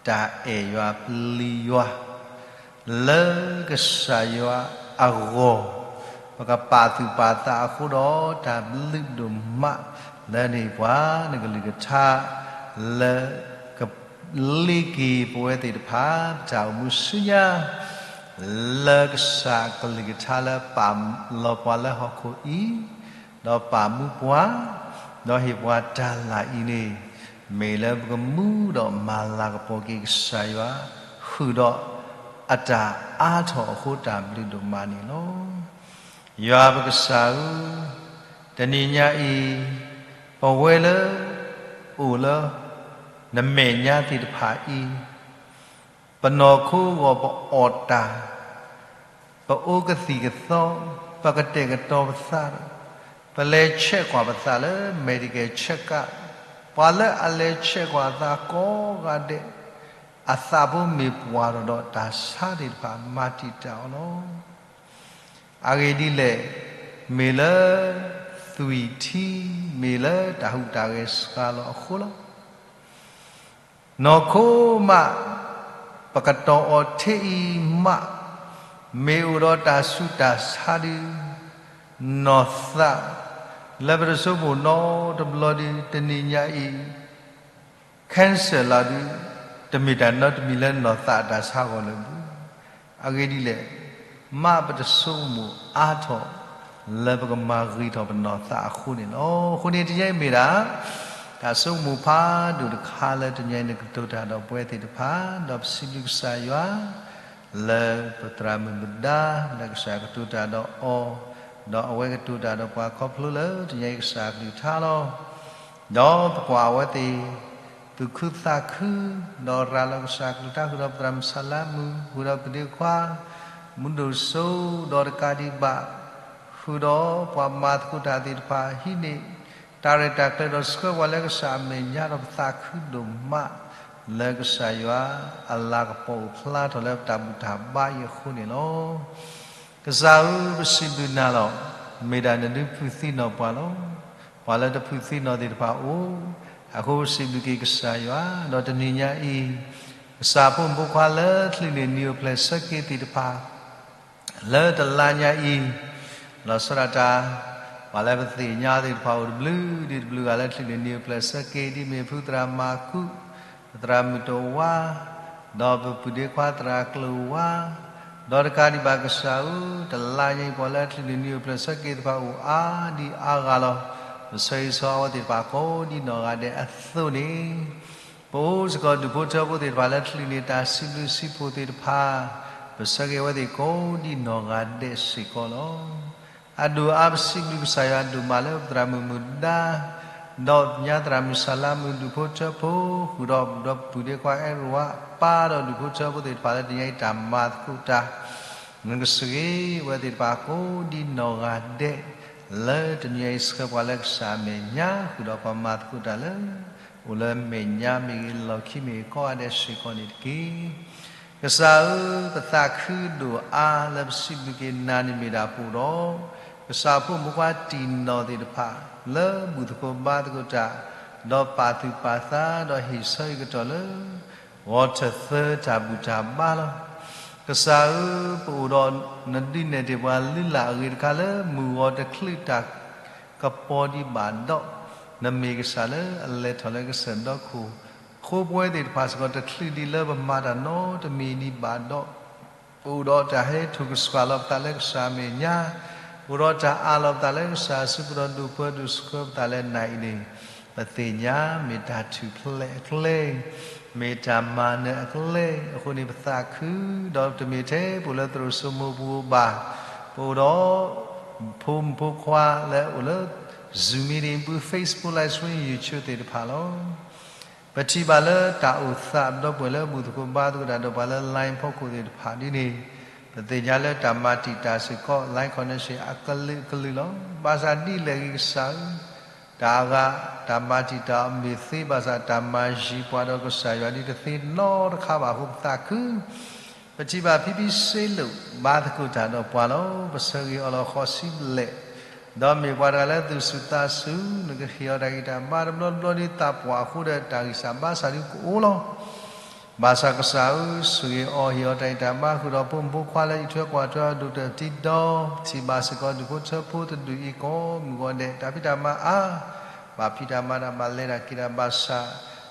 တၢ်အဲၣ်ယွၤပျံၤယွၤ လၢကစၢ်ယွၤအဂီၢ်, ပကပာ်သူၣ်ပာ်သးအဃိဒီးတၢ်ဘျုးဒိၣ်မး လၢန့ၣ်ပှၤ နကလုၢ်ကထါ လၢက လ့ၤက့ၤပဝဲသ့ၣ်တဖၣ် ပတၢ်အိၣ်မူဆူညါ လၢကစၢ်ကလုၢ်ကထါလၢပာ်လီၤပှၤလၢဟီၣ်ခိၣ်အံၤ, ဒီးပာ်မူပှၤ, ဒီးဟ့ၣ်ပှၤတၢ်လၢ်အံၤန့ၣ်, မ့ၢ်လၢပကမူဒီးမၤလၤကပီၤက့ၤကစၢ်ယွၤ, ဃုာ်ဒီးအတၢ်အါထီၣ်အဃိတၢ်ဘျုးဒိၣ်မးန့ၣ်လီၤ. ယွၤပကစၢ်ဧၢ, တနံၤညါအံၤ, ပဝဲလၢ အိၣ်လၢ နမဲာ်ညါသ့ၣ်တဖၣ်အံၤ, ပနီၢ်ခိအဂီၢ်ပအီၣ်တၢ်, ပအိၣ်ကသံၣ်ကသီ, ပကတဲာ်ကတီၤပသး, ပလဲၤဆဲးကွၢ်ပသးလၢ medical check up, ပှၤလၢအလဲၤဆဲးကွၢ်အသးကိးဂၤဒဲး, အသးဖိမ့ၢ်ပှၢ်ထီၣ်ဒီးတၢ်ဆါသ့ၣ်တဖၣ်မၤတံာ်တာ်အီၤလီၤ. အဂ့ၢ်ဒ်လဲၣ်, မ့ၢ်လၢ သွံၣ်ထံ, မ့ၢ်လၢတၢ်ဟူးတၢ်ဂဲၤစှၤလီၤအဃိလီၤ. နီၢ်ခိမး ပကတီၤအီၤထဲအံၤမး, မ့ၢ်အိၣ်ဒီးတၢ်ဆူးတၢ်ဆါဒုး, နီၢ်သး လၢပတဆိကမိၣ်နီတဘျီဒုး တနံၤညါအံၤ cancer လီၤဒုး, တမ့ၢ်တၢ်နီတမံၤလၢနီၢ်သးအတၢ်ဆါအဂီၢ်လၢၤဘၣ်. အဂ့ၢ်ဒ်လဲၣ်, မးပတဆိကမိၣ်အါထီၣ် လၢပကမၤဂ့ၤထီၣ်ပနီၢ်သးအဃိန့ၣ်လီၤ. အဃိန့ၣ်တနံၤညါအံၤမ့ၢ်ဒၣ် တၢ်ဆိကမိၣ်ဖးဒိၣ်တခါလၢတနံၤညါအံၤ နကတိၤတၢ်ဒီးပဝဲသ့ၣ်တဖၣ်, ဒီးပစံးဘျုးကစၢ်ယွၤ လၢပသရၣ်မုၣ်မုၢ်ဒါ လၢကစၢ်ကတိၤတၢ်ဒီးအီၤ, ဒီးအဝဲကတိၤတၢ်ဒီးပှၤခီဖျိလၢတနံၤညါအံၤကစၢ်အကလုၢ်ကထါလီၤ. ဒီးပကွၢ်အဝဲသ့ၣ် သူၣ်ခုသးခု, ဒီးရၤလီၤကစၢ်အကလုၢ်ကထါ ဃုာ်ဒီးပသရၣ်မုၣ်စၤလါမုၣ်, ဃုာ်ဒီးပဒ့ခွါ မူဒိၣ်စိ, ဒီးတကးဒံးဘၣ် ဃုာ်ဒီးပှၤမၤသကိးတၢ်သ့ၣ်တဖၣ် ဟံးန့ၢ် တၢ်ရဲၣ်တၢ်ကျဲၤဒီးဆှၢပှၤလၢကစၢ်အမဲာ်ညါ ဒီးပသးခုဒိၣ်မး လၢကစၢ်ယွၤအလၤကပီၤအိၣ်ဖျါထီၣ်လၢပတၢ်ဘူၣ်တၢ်ဘါအံၤအဃိန့ၣ်လီၤ. ကစၢ်ဧၢ, ပစံးဘျုးနၤလီၤ. မ့ၢ်ဒၣ်နဒုးဖုၣ်သံနီၢ်ပှၤလီၤ. ပှၤလၢတဖုၣ်သံနီၢ်သ့ၣ်တဖၣ်အိၣ်, အဃိပစံးဘျုးက့ၤကစၢ်ယွၤ, ဒီးတနံၤညါအံၤ, ကစၢ်ဖိမုၣ်ဖိခွါလၢချုးန့ၢ်နံၣ်အိၣ်ဖျဲၣ်ဆၢက့ၤသ့ၣ်တဖၣ် လၢတလါညါအံၤ, လီၤဆီဒၣ်တၢ်, ပှၤလၢပသ့ၣ်ညါသ့ၣ်တဖၣ်အိၣ်တဘျုးဒံးတဘျုးဂၤလၢချုးန့ၢ်နံၣ်အိၣ်ဖျဲၣ်ဆၢက့ၤ ဒ်မ့ၢ်ဖုသရၣ်မၤကူး, ပသရၣ်မုၣ်တဝါ, ဒီးပပုၢ်ဒ့ခွါသရၣ်ကျၢၤဝါ, ဒီးတကးဒံးဘၣ်ကစၢ်ဧၢ, တလါညါအံၤပှၤလၢချုးန့ၢ်နံၣ်အိၣ်ဖျဲၣ်ဆၢက့ၤသ့ၣ်တဖၣ်အိၣ်အါဒံးအါဂၤလီၤ. ပဆၢဂ့ၤဆၢဝါအဝဲသ့ၣ်တဖၣ်ကိးဒ်နီၢ်ဂၤဒဲးအသိးန့ၣ် ပအိၣ်စ့ၢ်ကီးဒူၣ်ဖိထၢဖိသ့ၣ်တဖၣ်လၢချုးန့ၢ်တၢ်စံးဘျုးစံးဖှိၣ်သ့ၣ်တဖၣ်, ပဆၢဂ့ၤအဝဲသ့ၣ်ကိးဒ်နီၢ်ဂၤဒဲးစ့ၢ်ကီးလီၤ. အဒိၣ်အါပစံးဘျုးကစၢ်ယွၤဒိၣ်မးလၢပသရၣ်မုၣ်မုၢ်ဒါ, ဒီးညါသရၣ်မုၣ်စၤလါမုၣ်ဒူၣ်ဖိထၢဖိ, ဃုာ်ဒီးပပုၢ်ဒ့ခွါအဲၣ်ရဝါအပၢ် ဒီးဒူၣ်ဖိထၢဖိသ့ၣ်တဖၣ်လၢတနံၤညါအံၤတၢ်မၤသကိးတၢ် နကဆှၢဂ့ၤဝဲသ့ၣ်တဖၣ်ကိးဒ်နီၢ်ဂၤဒဲး, လၢတနံၤညါအံၤဆှၢပှၤလၢကစၢ်အမဲာ်ညါ ဃုာ်ဒီးပှၤမၤသကိးတၢ်လၢ အိၣ်လၢမဲာ်ညါမ့ၢ်ဂ့ၤ လီၢ်ခံမ့ၢ်ဂ့ၤ ကိးဂၤဒဲးစ့ၢ်ကီးန့ၣ်တက့ၢ်. ကစၢ်ဧၢ, ပသးခုဒိၣ်အါလၢပစံးဘျုးက့ၤနၤန့ၣ်မ့ၢ်ဒၣ်ပအိၣ်ဒီး ကစၢ်ဖိမုၣ်ဖိခွါတံၢ်နီၢ်သ့ၣ်တဖၣ် လၢဘူၣ်သကိးဘါသကိးတၢ်, ဒီးပာ်သူၣ်ပာ်သး ဒီးဟ့ၣ်ဆၢအံၤကတီၢ်လၢ ဂီၤထၢၣ်သၢတၢ်ဘူၣ်တၢ်ဘါလီၤ. ကစၢ်ဧၢ, ပအိၣ်ဒီးနဒုးနဲၣ်တ့ၢ်ပှၤလုၢ်လၢ်အဂ့ၤတခါလၢမုၢ်ဂီၤတချုးတၢ်ကပီၤဒံးဘၣ်ဒီး, နမ့ၢ်ကစၢ်လၢအလဲၤထီၣ်လၢကစၢၢ်ဒီခိၣ်, အဃိပဝဲသ့ၣ်တဖၣ်စ့ၢ်ကီးတချုးဒံးလၢပမၤတၢ်နီတမံၤဒံးဘၣ်ဒီး ပအိၣ်ဒီးတၢ်ဟဲထီၣ်ကဆှၣ်လီၤပသးလၢကစၢ်အမဲာ်ညါ, ပအိၣ်ဒီးတၢ်အးလီၤပသးလၢကစၢ်အစုပူၤဒီးဒိၣ်ပၢဒိၣ်ဆှၢပသးလၢနၤအံၤန့ၣ်, ပသ့ၣ်ညါမ့ၢ်တၢ်ထူၣ်ဖျဲးအကျဲ, မ့ၢ်တၢ်မၤနၢၤအကျဲ, အဃိန့ၣ်ပသးခု, ဒီးတမ့ၢ်ထဲပအိၣ်လၢသရိာ်စိမိၤပူၤဘၣ်, ပအိၣ်ဒီး ဖိမုၣ်ဖိခွါလၢအိၣ်လၢ Zoom meeting ပူၤ Facebook Live Stream YouTube သ့ၣ်တဖၣ်လီၤ. ပထံၣ်ဘၣ်လၢတၢ်အိၣ်သးဒီပုၢ်ဝဲၢ်လၢဘူၣ်သကိးဘါသကိးတၢ်ဒီးပှၤလၢ line ဖီခိၣ်သ့ၣ်တဖၣ်ဒ်န့ၣ်, ပသ့ၣ်ညါလၢတၢ်မၤတံာ်တာ်စ့ၢ်ကီး line connection အကလုာ်ကလုာ်လီၤ. ဘၣ်ဆၣ်ဒ်လဲၣ်ဂ့ၤကစၢ်ဧၢ, တၢ်အဂၤ, တၢ်မၤတံာ်တာ်အီၤမ့ၢ်သ့ဘၣ်ဆၣ် တၢ်မၤယံၤပှၤဒီးကစၢ်ယွၤဒ်တသ့နီတခါဘၣ်အဃိ ပသးခု ပထံၣ်ဘၣ်ဖံဖံစ့လိာ် ဘါသကိးတၢ်ဒီးပှၤလီၤ. ပဆၢဂ့ၤအီၤလီၤဃိးဆံဘျဲၣ်, ဒီးမ့ၢ်ပှၤတဂၤလၢသူၣ်စူၤသးစူၤ, နကဟ့ၣ်အီၤတၢ်ဂံၢ်တၢ်ဘါတဘျီတဘျီဒ်သးပှၢ်အဃိဒီး တၢ်ဂံၢ်စၢ်ဘါစၢ်ဒ်ကအိၣ်လီၤ. ဘၣ်ဆၣ်ကစၢ်ဧၢ, ဆၢဂ့ၤအီၤဟ့ၣ်အီၤတၢ်ဂံၢ်တၢ်ဘါ ဃုာ်ဒီးဖိမုၣ်ဖိခွါလၢအံးထွဲကွၢ်ထွဲအီၤဒိၣ်ကတၢၢ်တံဒီ, ပထံၣ်ဘၣ်စ့ၢ်ကီးဒူၣ်ဖိထၢဖိတဒူၣ်အံၤကိးမုၢ်ဂီၤဒဲး တၢ်ဖံးတၢ်မၤအါ ဘၣ်ဖံးတၢ်မၤတၢ်ဘၣ်လဲၤတၢ်က့ၤတၢ်ဘၣ်ဆၣ်,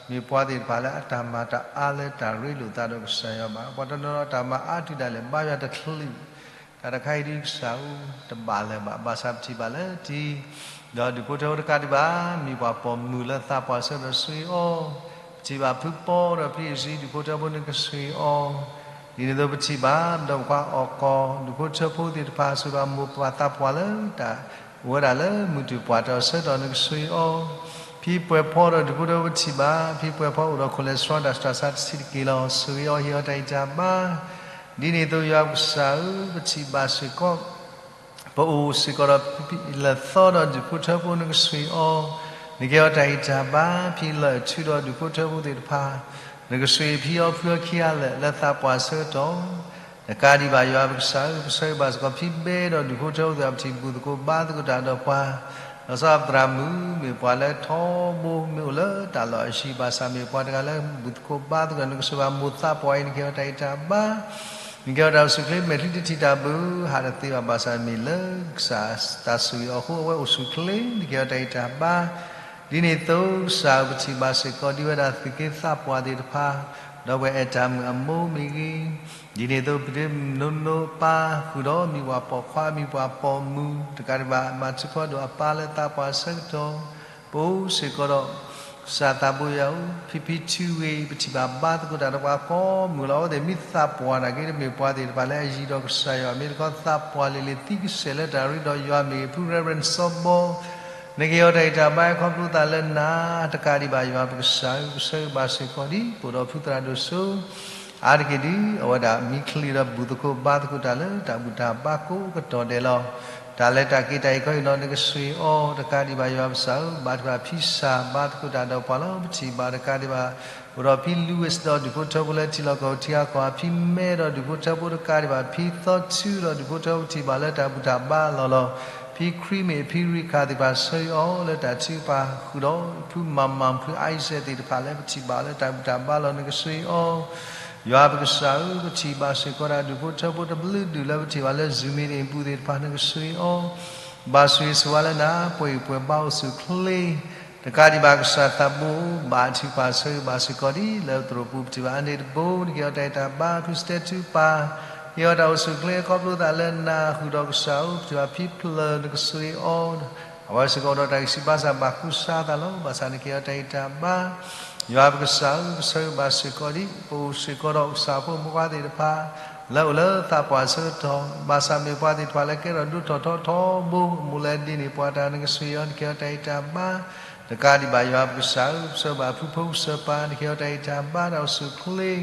မ့ၢ်ပှၤသ့ၣ်တဖၣ်လၢအတၢ်မၤတအါလၢတၢ်ရ့လိာ်သးဒီးကစၢ်ယွၤဘၣ်. ပှၤတနီၤနီၤတၢ်မၤအါတုၤဒၣ်လဲာ် ဘါယွၤတချုး, တၢ်တခါအံၤဒ်ကစၢ်ဧၢ, တဘၣ်လၢၤဘၣ်. ဘၣ်ဆၣ်ပထံၣ်ဘၣ်လၢတံၤ, ဒီးဒူၣ်ဖိထၢဖိတကးဒံးဘၣ် မ့ၢ်ပှၤပိာ်မုၣ်လၢသးပှၢ်ဆၢကတီၢ်ဆှံအီၤ, ပထံၣ်ဘၣ်ဖုပီဒီးဖံအ့ၣ်စံ ဒူၣ်ဖိထၢဖိနကဆှံအီၤ, ဒ်န့ၣ်အသိးပထံၣ်ဘၣ် ဒီးပှၤအီၣ်ကီၢ် ဒူၣ်ဖိထၢဖိသ့ၣ်တဖၣ် ဆိၣ်ဒီးမိၢ်ပၢ်သးပှၢ်လၢတၢ် အိၣ်ဝဲဒၣ်လၢမုၢ်တူာ်ပှၢ်တီၢ်ဆၢကတီၢ်နကဆှံအီၤ, ဖံပှဲၤဖီဒီးဒူၣ်ဖိထၢဖိပထံၣ်ဘၣ် ဖံပှဲၤဖီအိၣ်ဒီး cholesterol တၢ်စှၤဆါတဆံးတက့ၢ်လီၤ. ဆၢဂ့ၤအီၤဟ့ၣ်အီၤတၢ်ဂံၢ်တၢ်ဘါ, ဒ်န့ၣ်အသိးယွၤပကစၢ်ဧၢ, ပထံၣ်ဘၣ်စ့ၢ်ကီး ပအိၣ်စ့ၢ်ကီးဒီးဖံလၢာ်သီဒီးဒူၣ်ဖိထၢဖိနကဆှံအီၤ, နကဟ့ၣ်အီၤတၢ်ဂံၢ်တၢ်ဘါ ဖံလၢာ်ထုဒီးဒူၣ်ဖိထၢဖိသ့ၣ်တဖၣ်, နကဆှံဖံအီဖုအီခံဂၤလၢာ်လၢသးပှၢ်ဆၢကတီၢ်, တကးဒံးဘၣ်ယွၤပကစၢ်ဧၢ, ပဆၢဂ့ၤဘၣ်စ့ၢ်ကီးဖံဘဲဒီးဒူၣ်ဖိထၢဖိသ့ၣ်တဖၣ် ပထံၣ်ဘူၣ်သကိးဘါသကိးတၢ်ဒီးပှၤ, လီၤဆီအသရၣ်မုၣ် မ့ၢ်ပှၤလၢထီဘိမ့ၢ်အိၣ်လၢတၢ်လီၢ်အယံၤ ဘၣ်ဆၣ်မ့ၢ်ပှၤတဂၤလၢဘူၣ်သကိးဘါသကိး နကဆှံဘၣ်မိၢ်သးပှၢ်အံၤ နကဟ့ၣ်အီၤတၢ်ဂံၢ်တၢ်ဘါ နကဟ့ၣ်အီၤတၢ်အိၣ်ဆူၣ်ချ့ မဲာ်ချံတထံၣ်တၢ်ဘၣ် ဟးတသ့ဘၣ် ဘၣ်ဆၣ်မ့ၢ်လၢကစၢ်တၢ်ဆိၣ်ဂ့ၤအီၤအဃိ အဝဲအိၣ်ဆူၣ်ချ့ နကဟ့ၣ်အီၤတၢ်ဂံၢ်တၢ်ဘါ, ဒ်န့ၣ်အသိးကစၢ်ဧၢ ပထံၣ်ဘၣ်စ့ၢ်ကီးဒ်ဝဲဒၣ်သုးက့သးပှၢ်သ့ၣ်တဖၣ်, ဒီးပှၤအဲၣ်တၢ်မုၣ်အမိၢ်မ့ၢ်ဂ့ၤ, ဒ်န့ၣ်အသိးပဒ့မုၣ်နိနိအပၢ် ဃုာ်ဒီးမံၤပှၤပိာ်ခွါ မံၤပှၤပိာ်မုၣ် တကးဒံးဘၣ် မၤထုကဖၣ်ဒိၣ်အပၢ်လၢသးပှၢ်ဆၢကတီၢ်, ပအိၣ်စ့ၢ်ကီးဒီး ကစၢ်သးဘိယွၤဧၢ, ဖံဖံထူဝ့ၤ ပထံၣ်ဘၣ်ဘါသကိးတၢ်ဒီးပှၤကိးမုၢ်လီၤ. အဝဲသ့ၣ်မ့ၢ်သးပှၢ်နာ်က့ တမ့ၢ်ပှၤသ့ၣ်တဖၣ်လၢအယံၤဒီးကစၢ်ယွၤ မ့ၢ်တခီသးပှၢ်လံၤလံၤ သံကစဲာ်လၢတၢ်ရ့ဒီးယွၤမ့ၢ်ဂ့ၤ, ဖု Reverend စီၤဘီ နကဟ့ၣ်အီၤတၢ်ဂံၢ်တၢ်ဘါ ခီဖျိသးလၢနၤ, တကးဒံးဘၣ်ယွၤပကစၢ်ဧၢ, ပဆၢဂ့ၤဘၣ်စ့ၢ်ကီးဒ် ပအိၣ်ဒီးဖုသရၣ်ဒိၣ်စိ အါတက့ၢ်ဒ် အဝဲဒၣ်မံချံဒီးဘူၣ်သကိးဘါသကိးတၢ်လၢတၢ်ဘူၣ်တၢ်ဘါကိးကတီၢ်ဒဲးလီၤ. တၢ်လဲၤတၢ်က့ၤတၢ်အံၤခီအံၤနီၤ နကဆှံအီၤ, တကးဒံးဘၣ်ယွၤပကစၢ်ဧၢ, ဘါထုကဖၣ်ဖံစၢ်ဘါသကိးတၢ်ဒီးပှၤလီၤ. ပထံၣ်ဘၣ်တကးဒံးဘၣ် အိၣ်ဒီးဖံ Louis ဒီးဒူၣ်ဖိထၢဖိလၢထံလီၢ်ကီၢ်ထံအကီၢ်, ဖံမဲဒီးဒူၣ်ဖိထၢဖိတကးဒံးဘၣ် ဖံသီထူဒီးဒူၣ်ဖိထၢဖိ ပထံၣ်ဘၣ်လၢတၢ်ဘူၣ်တၢ်ဘါလီၤလီၤ. ဖံခရံာ်မ့ၢ်ဖံရံခၣ်သ့ၣ်တဖၣ် ဆၢဂ့ၤအီၤလၢတၢ်ထုကဖၣ် ဃုာ်ဒီးဖုမၤမၤ ဖု Isaac သ့ၣ်တဖၣ်လၢပထံၣ်ဘၣ်လၢတၢ်ဘူၣ်တၢ်ဘါလီၤ နကဆှံအီၤ ယွၤပကစၢ်ဧၢ, ပထံၣ်ဘၣ်စ့ၢ်ကီးဒၣ် ဒူၣ်ဖိထၢဖိတဘျုးဒူၣ်လၢပထံၣ်ဘၣ်လၢ Zoom meeting ပူၤသ့ၣ်တဖၣ် နကဆှံအီၤ, ဘၣ်ဆိၣ်ဂ့ၤဆိၣ်ဝါလၢနၤ, ပှဲၤဂံၢ်ပှဲၤဘါအိၣ်ဆူၣ်ချ့, တကးဒံးဘၣ်ကစၢ်သးဘိ ဘၣ်ထုကဖၣ် ဆၢဂ့ၤဘၣ်စ့ၢ်ကီးဒ် လၢသရိာ်ပူၤပထံၣ်ဘၣ်အါန့ၢ်တဘိ နကဟ့ၣ်အီၤတၢ်ဂံၢ်တၢ်ဘါ, ဖုစတဲထူပၢ် ဟ့ၣ်အီၤတၢ်အိၣ်ဆူၣ်ချ့ ခီဖျိသးလၢနၤ ဃုာ်ဒီးကစၢ်ဧၢ, ပထံၣ်ဘၣ်ဖံဖျၢၣ် နကဆှံအီၤ အဝဲစ့ၢ်ကီးဒီးတၢ်ဂံၢ်စၢ်ဘါစၢ်ဘၣ်ဃူစါသးလီၤ, ဘၣ်ဆၣ်နကဟ့ၣ်အီၤတၢ်ဂံၢ်တၢ်ဘါ, ယွၤပကစၢ်ဧၢ, ပဆၢဂ့ၤဘၣ်စ့ၢ်ကီးဒ် ပအိၣ်စ့ၢ်ကီးဒီးကစၢ်ဖိမုၣ်ဖိခွါသ့ၣ်တဖၣ် လၢအိၣ်လၢသးပှၢ်ဆၢကတီၢ်, ဘၣ်ဆၣ်မ့ၢ်ပှၤသ့ၣ်တဖၣ်လၢကဲထီၣ်ဒိၣ်ထီၣ်ထီထီဘိ အမိၢ်လၢဒ်န့ၣ် ပှၤတၢ်နကဆှံအီၤ နကဟ့ၣ်အီၤတၢ်ဂံၢ်တၢ်ဘါ, တကးဒံးဘၣ်ယွၤပကစၢ်ဧၢ, ပဆၢဂ့ၤဘၣ်ဖုဖိကစၢ်ပၢ် နကဟ့ၣ်အီၤတၢ်ဂံၢ်တၢ်ဘါ တၢ်အိၣ်ဆူၣ်ချ့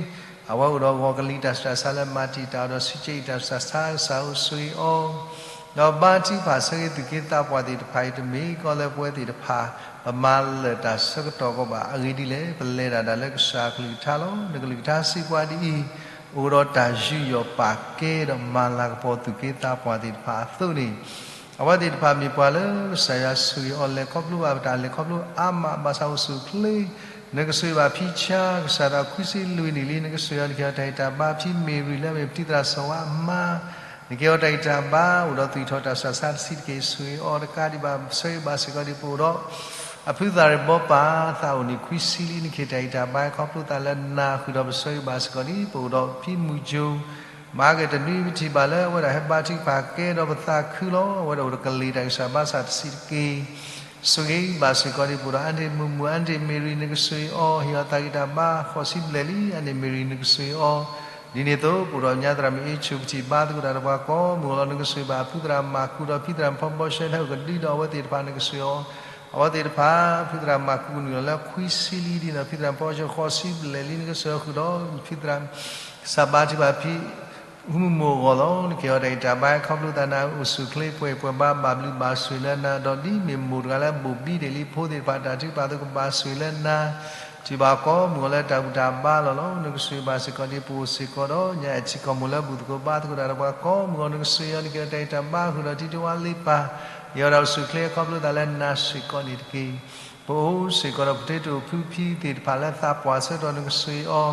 အဝဲအိၣ်ဒီးဂီၤကလံၤတၢ်ဆူးတၢ်ဆါလၢမၤတံာ်တာ်အီၤဒီး ဆံးကဲအံၤတၢ်ဆူးတၢ်ဆါ ကစၢ်ဧၢ ဆိၣ်ဂ့ၤအီၤ, ဒီးဘါထုကဖၣ်ဆၢဂ့ၤသုးက့သးပှၢ်သ့ၣ်တဖၣ်အံၤ တမ့ၢ်ကီးလၢပဝဲသ့ၣ်တဖၣ် ပမၤလၢာ်တၢ်ဆၢကတီၢ်ကီးဘၣ်. အဂ့ၢ်ဒ်လဲၣ်, ပလဲၤတၢ်ဒၣ်လၢကစၢ်အကလုၢ်ကထါလီၤ. နကလုၢ်ကထါစံးပှၤဒ်အံၤ, အိၣ်ဒီးတၢ်ယူးယီၣ်ပာ်ကဲဒီးမၤလၤကပီၤသုးက့သးပှၢ်သ့ၣ်တဖၣ်အသိးန့ၣ် အဝဲသ့ၣ်တဖၣ်မ့ၢ်ပှၤလၢကစၢ်ယွၤဆိၣ်ဂ့ၤအီၤလဲၤခီဖျိဘၣ်ပတၢ်လဲၤခီဖျိအါမး ဘၣ်ဆၣ်အိၣ်ဆူၣ်ချ့, နကဆိၣ်ဂ့ၤဘၣ်ဖံဆါ, ကစၢ်ဒီးခွံဆံလွံၢ်နံၣ်လံ နကဆိၣ်ဂ့ၤအီၤ နကဟ့ၣ်အီၤတၢ်ဂံၢ်တၢ်ဘါ, ဖံမ့ၢ်ရံၤလၢအမ့ၢ်ပတံၤသရၣ်စီၤဝါအမါ, နကဟ့ၣ်အီၤတၢ်ဂံၢ်တၢ်ဘါ, အိၣ်ဒီးသွံၣ်ထီၣ်တၢ်ဆူးတၢ်ဆါတဆံးတက့ၢ် ဆိၣ်ဂ့ၤအီၤ တကးဒံးဘၣ် ပဆၢဂ့ၤဘၣ်စ့ၢ်ကီးဒ်ပအိၣ်ဒီး အဖုသၣ်ရံၣ်ဘီပၢ် သးအိၣ်နံၣ်ခွံဆံလံ နကဟ့ၣ်တၢ်ဂံၢ်တၢ်ဘါခီဖျိသးလၢနၤ ဃုာ်ဒီးပဆၢဂ့ၤဘၣ်စ့ၢ်ကီးဒ် ပအိၣ်ဒီးဖံမုၢ်ကၠိ မၤက့ၤတနွံ ပထံၣ်ဘၣ်လၢအဝဲဒၣ်ဟဲဘါထုကဖၣ်ကဲဒီးပသးခုလီၤ. အဝဲဒၣ်အိၣ်ဒီးကလံၤတၢ်ဂံၢ်စၢ်ဘါစၢ်တဆံးတက့ၢ် ဆိၣ်ဂ့ၤဘၣ်စ့ၢ်ကီးဒ်ပအိၣ်ဒီး အါန့ၢ်မုၢ်မုၢ် အါန့ၢ်မ့ၢ်ရံၤ နကဆိၣ်ဂ့ၤအီၤ ဟ့ၣ်အီၤတၢ်ဂံၢ်တၢ်ဘါ ဃိးဆံဘျဲၣ်လံ အါန့ၢ်မ့ၢ်ရံၤ နကဆိၣ်ဂ့ၤအီၤ ဒ်န့ၣ်အသိး ပအိၣ်ဒီးညါသရၣ်မုၣ်အ့ၣ်ဆူၣ် ပထံၣ်ဘါသကိးတၢ်ဒီးပှၤကိးမုၢ်ဂီၤလီၤ. နကဆိၣ်ဂ့ၤဘၣ်အဖုသရၣ်မၤကူဒီး ဖံသရၣ်မုၣ်ဖီဘီရှဲ ဟဲအိၣ်ကဒုဒီးအဝဲသ့ၣ်တဖၣ် နကဆိၣ်ဂ့ၤအီၤ, အဝဲသ့ၣ်တဖၣ် ဖံသရၣ်မၤကူနုာ်လီၤလၢခွံဆံလံဒ်န့ၣ်ဒီး ဖံသရၣ်မုၣ်ဖီဘီရှဲဃိးဆံဘျဲၣ်လံ. နကဆိၣ်ဂ့ၤအီၤဃုာ်ဒီး ဖံသရၣ် ကစၢ်ဘါထုကဖၣ်ဖံ မုၢ်မိၢ်အဂီၢ်လီၤ. နကဟ့ၣ်အီၤတၢ်ဂံၢ်တၢ်ဘါ ခီဖျိသးနၤအိၣ်ဆူၣ်အိၣ်ချ့ ပှဲၤပှဲၤဘါ ဘၣ်ဘျုးဘၣ်ဆိၣ်ဂ့ၤလၢနၤ, ဒီးဒ်မ့ၢ်မိၢ်တဂၤလၢဘိၣ်ဘံဒဲးလံဖိသ့ၣ်တဖၣ် တၢ်ထုကဖၣ်အသိး ကဘၣ်ဆိၣ်ဂ့ၤလၢနၤ, ထံၣ်ဘၣ်ကိးမုၢ်ဂီၤလၢတၢ်ဘူၣ်တၢ်ဘါလီၤလီၤ. နကဆိၣ်ဂ့ၤဘၣ်စ့ၢ်ကီးဒ် ပအိၣ်စ့ၢ်ကီးဒီး ညါအဲၣ်ထံကီၢ်မိၢ်လၢဘူၣ်သကိးဘါသကိးတၢ်ဒီးပှၤကိးမုၢ်ဂီၤ နကဆိၣ်ဂ့ၤအီၤ. နကဟ့ၣ်အီၤတၢ်ဂံၢ်တၢ်ဘါဃုာ်ဒီး ထံတဝါလ့ပၢ် ဟ့ၣ်အီၤတၢ်အိၣ်ဆူၣ်အိၣ်ချ့ ခီဖျိသးလၢနၤစ့ၢ်ကီးန့ၣ်တက့ၢ်. ပအိၣ်စ့ၢ်ကီးဒီး ပထံတအိၣ်ဖုဖံသ့ၣ်တဖၣ်လၢသးပှၢ်ဆၢကတီၢ် နကဆိၣ်ဂ့ၤအီၤ,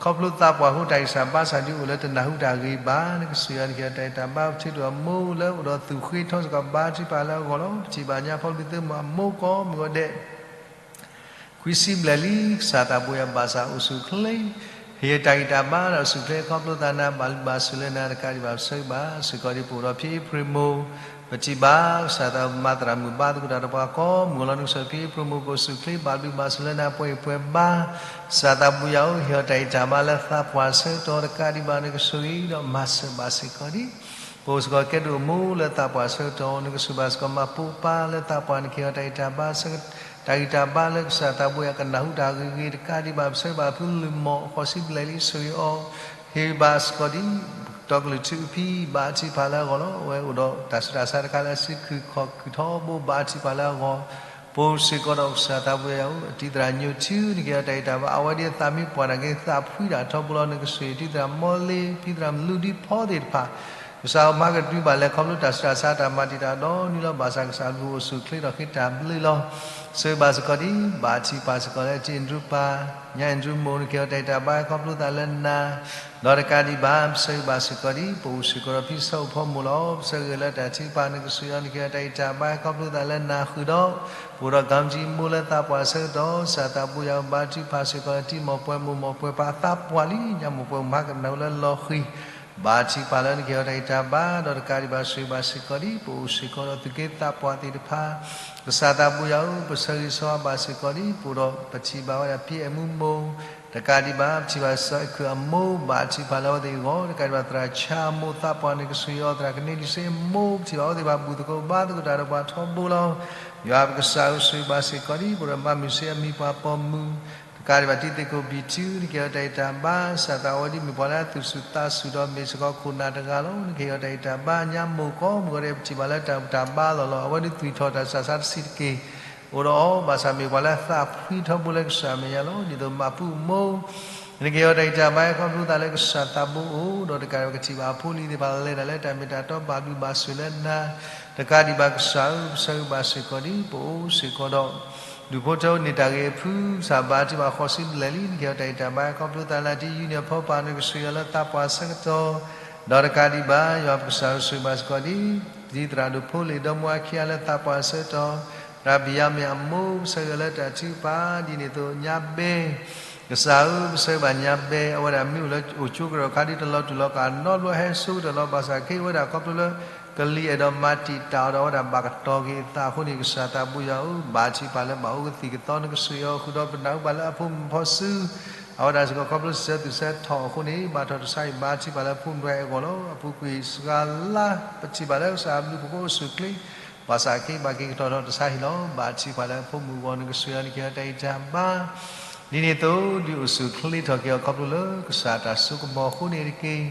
ခီဖျိသးပှၢ်အဃိ တၢ်ဂံၢ်စၢ်ဘါစၢ်ဒုးအိၣ်လၢတနၢ်ဟူတၢ်ဂ့ၤဘၣ်. နကဆိၣ်ဂ့ၤအီၤ. နကဟ့ၣ်အီၤတၢ်ဂံၢ်တၢ်ဘါ ပထံတအိၣ်အမိၢ်လၢအိၣ်ဒီးသူၣ်ဃ့ထီစ့ၢ်ကီး ဘါထုကဖၣ်လၢအဂီၢ်လီၤ. ပထံၣ်ဘၣ်ညါဖီလူၤသုးမုၢ်အမိၢ်ကိးမုၢ်ဂီၤဒဲး ခွံဆံဘျဲၣ်လံ. ကစၢ်သးဘိယွၤဘၣ်ဆၣ်အိၣ်ဆူၣ်အိၣ်ချ့ ဟ့ၣ်အတၢ်ဂံၢ်တၢ်ဘါဒီးအိၣ်ဆူၣ်အိၣ်ချ့ ခီဖျိသးနၤ ဘၣ်ဘျုးဘၣ်ဆိၣ်ဂ့ၤလၢနၤတကးဒံးဘၣ်. ပဆိၣ်ဂ့ၤဘၣ်စ့ၢ်ကီးဒ် ပအိၣ်ဒီးဖံအ့ဖြ့ၣ်မိၢ် ပထံၣ်ဘၣ်ကစၢ်သးမၤသရၣ်မုၣ်ဘါသကိးတၢ်ဒီးပှၤကိးမုၢ်ဂီၤလီၤ. နကဆိၣ်ဂ့ၤဖံအ့ဖြ့ၣ်မိၢ် ကအိၣ်ဆူၣ်အိၣ်ချ့ ဘၣ်ဘျုးဘၣ်ဆိၣ်ဂ့ၤလၢနၤ ပှဲၤအံၤပှဲၤဘါ. ကစၢ်သးဘိယွၤဧၢ, ဟ့ၣ်အီၤတၢ်ဂံၢ်တၢ်ဘါလၢသးပှၢ်ဆၢကတီၢ်တကးဒံးဘၣ်. နကဆိၣ်ဂ့ၤဒီးမၤစၢၤဘၣ်စ့ၢ်ကီးဒ် ပအိၣ်စ့ၢ်ကီးကဲဒိၣ်အမိၢ်လၢသးပှၢ်ဆၢကတီၢ်. နကဆိၣ်ဂ့ၤဘၣ်စ့ၢ်ကီးမၤပိာ်ပၢ်လၢသးပှၢ်. နကဟ့ၣ်အီၤတၢ်ဂံၢ်တၢ်ဘါ တၢ်ဂံၢ်တၢ်ဘါလၢကစၢ်သးဘိယွၤကနၢ်ဟူတၢ်ဂ့ၤဂ့ၤတကးဒံးဘၣ်. ပဆိၣ်ဂ့ၤဘၣ်ဖုလုၢ်မီၢ် ဃိးဆံဘျဲၣ်လံ ဆိၣ်ဂ့ၤအီၤ ဟ့ၣ်ဂံၢ်ဘါစ့ၢ်ကီးဒ် တီကလုာ်ထူအဖံ ဘါထုကဖၣ်လၢအဂီၢ်လီၤ. အဝဲအိၣ်ဒီးတၢ်ဆူးတၢ်ဆါတခါလၢအစုခုၣ်ခီၣ်ခုၣ်ထီဘိ ဘါထုကဖၣ်လၢအဂီၢ်, ပအိၣ်စ့ၢ်ကီးဒီးကစၢ်သးဘိယွၤဧၢ, တံၤသရၣ်ညိၣ်ထူ နကဟ့ၣ်အီၤတၢ်ဂံၢ်တၢ်ဘါ အဝဲဒ်အသးမံပှၢ်တၢ်က့ၤ သးဖှံတၢ်ထီဘိလီၤ. နကဆိၣ်ဂ့ၤတံၤသရၣ်မီလ့ ဖံသရၣ်မလူၤဒံဖီသ့ၣ်တဖၣ် ကစၢ်ဧၢ မၤကတုၤဘၣ်လဲၤခီဖျိတၢ်ဆူးတၢ်ဆါ တၢ်မၤတံာ်တာ်ဒီးနုာ်လီၤ ဘၣ်ဆၣ်ကစၢ်လူၤအိၣ်ဆူၣ်အိၣ်ချ့ဒီးဃ့တၢ်ဘျုးလီၤ. ဆိၣ်ဂ့ၤဘၣ်စ့ၢ်ကီးဒ် ဘါထုကဖၣ်စ့ၢ်ကီးလၢ တံၤအ့ဒြူပၢ် ညါအ့ဒြူမိၢ် နကဟ့ၣ်အီၤတၢ်ဂံၢ်တၢ်ဘါ ခီဖျိသးလၢနၤ ဒီးတကးဒံးဘၣ် ပဆိၣ်ဂ့ၤဘၣ်စ့ၢ်ကီးဒ် ပအိၣ်စ့ၢ်ကီးဒီးဖံဆၢအိၣ်ဖီမိၢ်လီၤ. ပဆိၣ်ဂ့ၤလၢတၢ်ထုကဖၣ် နကဆိၣ်ဂ့ၤအီၤ နကဟ့ၣ်အီၤတၢ်ဂံၢ်တၢ်ဘါ ခီဖျိသးလၢနၤဃုာ်ဒီး ပအိၣ်ဒီးကီၤမံၤမူလၢသးပှၢ်ဆၢကတီၢ် ကစၢ်သးဘိယွၤဧၢ ဘါထုကဖၣ်စ့ၢ်ကီး တံၤမီၢ်ပှဲၤမိၢ်မီၢ်ပှဲၤပၢ်သးပှၢ်လံ ညါမိၢ်ပှဲၤမုၣ်မၤကနၢၤလၢလီၤဃံၤ ဘါထုကဖၣ်လၢနကဟ့ၣ်အီၤတၢ်ဂံၢ်တၢ်ဘါ ဒီးတကးဒံးဘၣ်ဆိၣ်ဂ့ၤဘၣ်စ့ၢ်ကီးဒ် ပအိၣ်စ့ၢ်ကီးဒီးသုးက့သးပှၢ်သ့ၣ်တဖၣ် ကစၢ်သးဘိယွၤဧၢ ပဆၢဂ့ၤဆၢဝါဘၣ်စ့ၢ်ကီးဒ် ပအိၣ်ဒီးပထံၣ်ဘၣ်ဝဲဒၣ်ဖံအဲၣ်မူမိၢ် တကးဒံးဘၣ် ပထံၣ်ဘၣ်စီၤအဲၣ်ခုၣ်အမိၢ် ဘါထုကဖၣ်လၢအဝဲသ့ၣ်အဂီၢ် တကးဒံးဘၣ်သရၣ်ဆါအမိၢ်သးပှၢ် နကဆိၣ်ဂ့ၤအီၤ သရၣ်ကန့လံၤစ့အမိၢ် ပထံၣ်ဘၣ်အဝဲသ့ၣ်ဘၣ်ဘူၣ်သကိးဘါသကိးတၢ်ဒီးပှၤထီဘိလီၤ. ယွၤပကစၢ်ဧၢ ဆိၣ်ဂ့ၤဘၣ်စ့ၢ်ကီးဒ် ပအိၣ်ဒီးမါမုၢ်စ့အမံၤပှၤပိာ်မုၣ် တကးဒံးဘၣ်တံၤသကိးဘံၣ်ထူ နကဟ့ၣ်အီၤတၢ်ဂံၢ်တၢ်ဘါ ကစၢ်သးဘိယွၤဧၢ ဒ်မ့ၢ်ပှၤလၢအသူၣ်ဆူၣ်သးဆူၣ်ဒီးမ့ၢ်စ့ၢ်ကီးခိၣ်နၢ်တဂၤလီၤ. နကဟ့ၣ်အီၤတၢ်ဂံၢ်တၢ်ဘါ ညါမိၢ်ကိးမုၢ်ဂီၤဒဲး ပထံၣ်ဘၣ်လၢတၢ်ဘူၣ်တၢ်ဘါလီၤလီၤ. အဝဲဒ်သွံၣ်ထီၣ်တၢ်ဆူးတၢ်ဆါတဆံးတက့ၢ် အိၣ်ဒီးအီၤ ဘၣ်ဆၣ်မ့ၢ်ပှၤလၢသးဖှံထီဘိလၢကစၢ်အမဲာ်ညါလီၤ. ဒ်သိးမးပူၤအမိၢ် နကဟ့ၣ်အီၤတၢ်ဂံၢ်တၢ်ဘါ ခီဖျိသးလၢကစၢ်သးဘိအိၣ် ဒီးတကးဒံးဘၣ်ကထံၣ်ဘၣ်အဖိအလံၤသ့ၣ်တဖၣ် လဲၤတၢ်လၢတၢ်မ့ၢ်တၢ်တီဘၣ်ဘျုးဘၣ်ဆိၣ်ဂ့ၤလၢနၤ တကးဒံးဘၣ်ကစၢ်ဧၢ ပဆၢဂ့ၤဘၣ်စ့ၢ်ကီးဒ် ပအိၣ်စ့ၢ်ကီးဒီး ဒူၣ်ဖိထၢဖိန့ၢ်တၢ်ဂ့ၤအဖု ကစၢ်ဘါထုကဖၣ်ဃိးဆံဘျဲၣ်လံ နကဟ့ၣ်အီၤတၢ်ဂံၢ်တၢ်ဘါ ခီဖျိသးလၢတံၤယုၢ်န့ၣ်အဖီပၢ် နကဆိၣ်ဂ့ၤအီၤလၢသးပှၢ်ဆၢကတီၢ် ဒီးတကးဒံးဘၣ် ယွၤပကစၢ်ဧၢ ဆိၣ်ဂ့ၤဘၣ်စ့ၢ်ကီးဒ် ဒ်သရၣ်ဒိၣ်ဖိလ့ၣ်ဒီမါဝၤခံဂၤလၢသးပှၢ်ဆၢကတီၢ် သရၣ်ဘံၣ်ယၤမ့ၣ်အမိၢ် ပဆၢဂ့ၤအီၤလၢတၢ်ထုကဖၣ် ဒ်န့ၣ်အသိးညါဘဲ ကစၢ်ဧၢ ပဆၢဂ့ၤဘၣ်ညါဘဲ အဝဲဒၣ်မ့ၢ်အိၣ်လၢအိၣ်ကၠိကရၢၢ်ခါဒ်တလီၤတူာ်လီၤကာ်နီတဘျီ ဟဲဆိကတၢၢ်လီၤ ဘၣ်ဆၣ်ခဲအံၤဝဲဒၣ်ခီဖျိလၢ ကလံၤအဲၣ်ဒိးမၤတံာ်တာ်အီၤဒီး အဝဲဒၣ်ဘၣ်ကတီၤက့ၤအသးအဃိန့ၣ် ကစၢ်သးဘိယွၤဧၢ ဘါထုကဖၣ်လၢဘၣ်အိၣ်ကသံၣ်ကသီ နကဆိၣ်ဂ့ၤအီၤဃုာ်ဒီး ပနၢ်ဟူဘၣ်လၢအဖိမုၣ်ဖီစု အဝဲဒၣ်စ့ၢ်ကီးခီဖျိစၢၤသူၣ်စၢၤထီၣ်အဃိန့ၣ် ဘၣ်ထီၣ်တၢ်ဆါဟံၣ် ဘါထုကဖၣ်လၢအဖိမုၣ်တဂၤအံၤအဂီၢ်လီၤ. အပူၤကွံာ်စှၤလါ ပထံၣ်ဘၣ်လၢကစၢ်အဘျုးဖှိၣ်ကအိၣ်ဆူၣ်အိၣ်ချ့ ဘၣ်ဆၣ်ခဲအံၤဘၣ်က့ၤကတီၤထီၣ်တၢ်ဆါဟံၣ်လီၤ. ဘါထုကဖၣ်လၢအဖိမုၣ်အဂီၢ် နကဆိၣ်ဂ့ၤအီၤ နကဟ့ၣ်အီၤတၢ်ဂံၢ်တၢ်ဘါ ဒ်န့ၣ်အသိး ဒုးအိၣ်ဆူၣ်အိၣ်ချ့ထီၣ်က့ၤအီၤ ခီဖျိလၢကစၢ်တၢ်စိကမီၤအဃိန့ၣ်တက့ၢ်.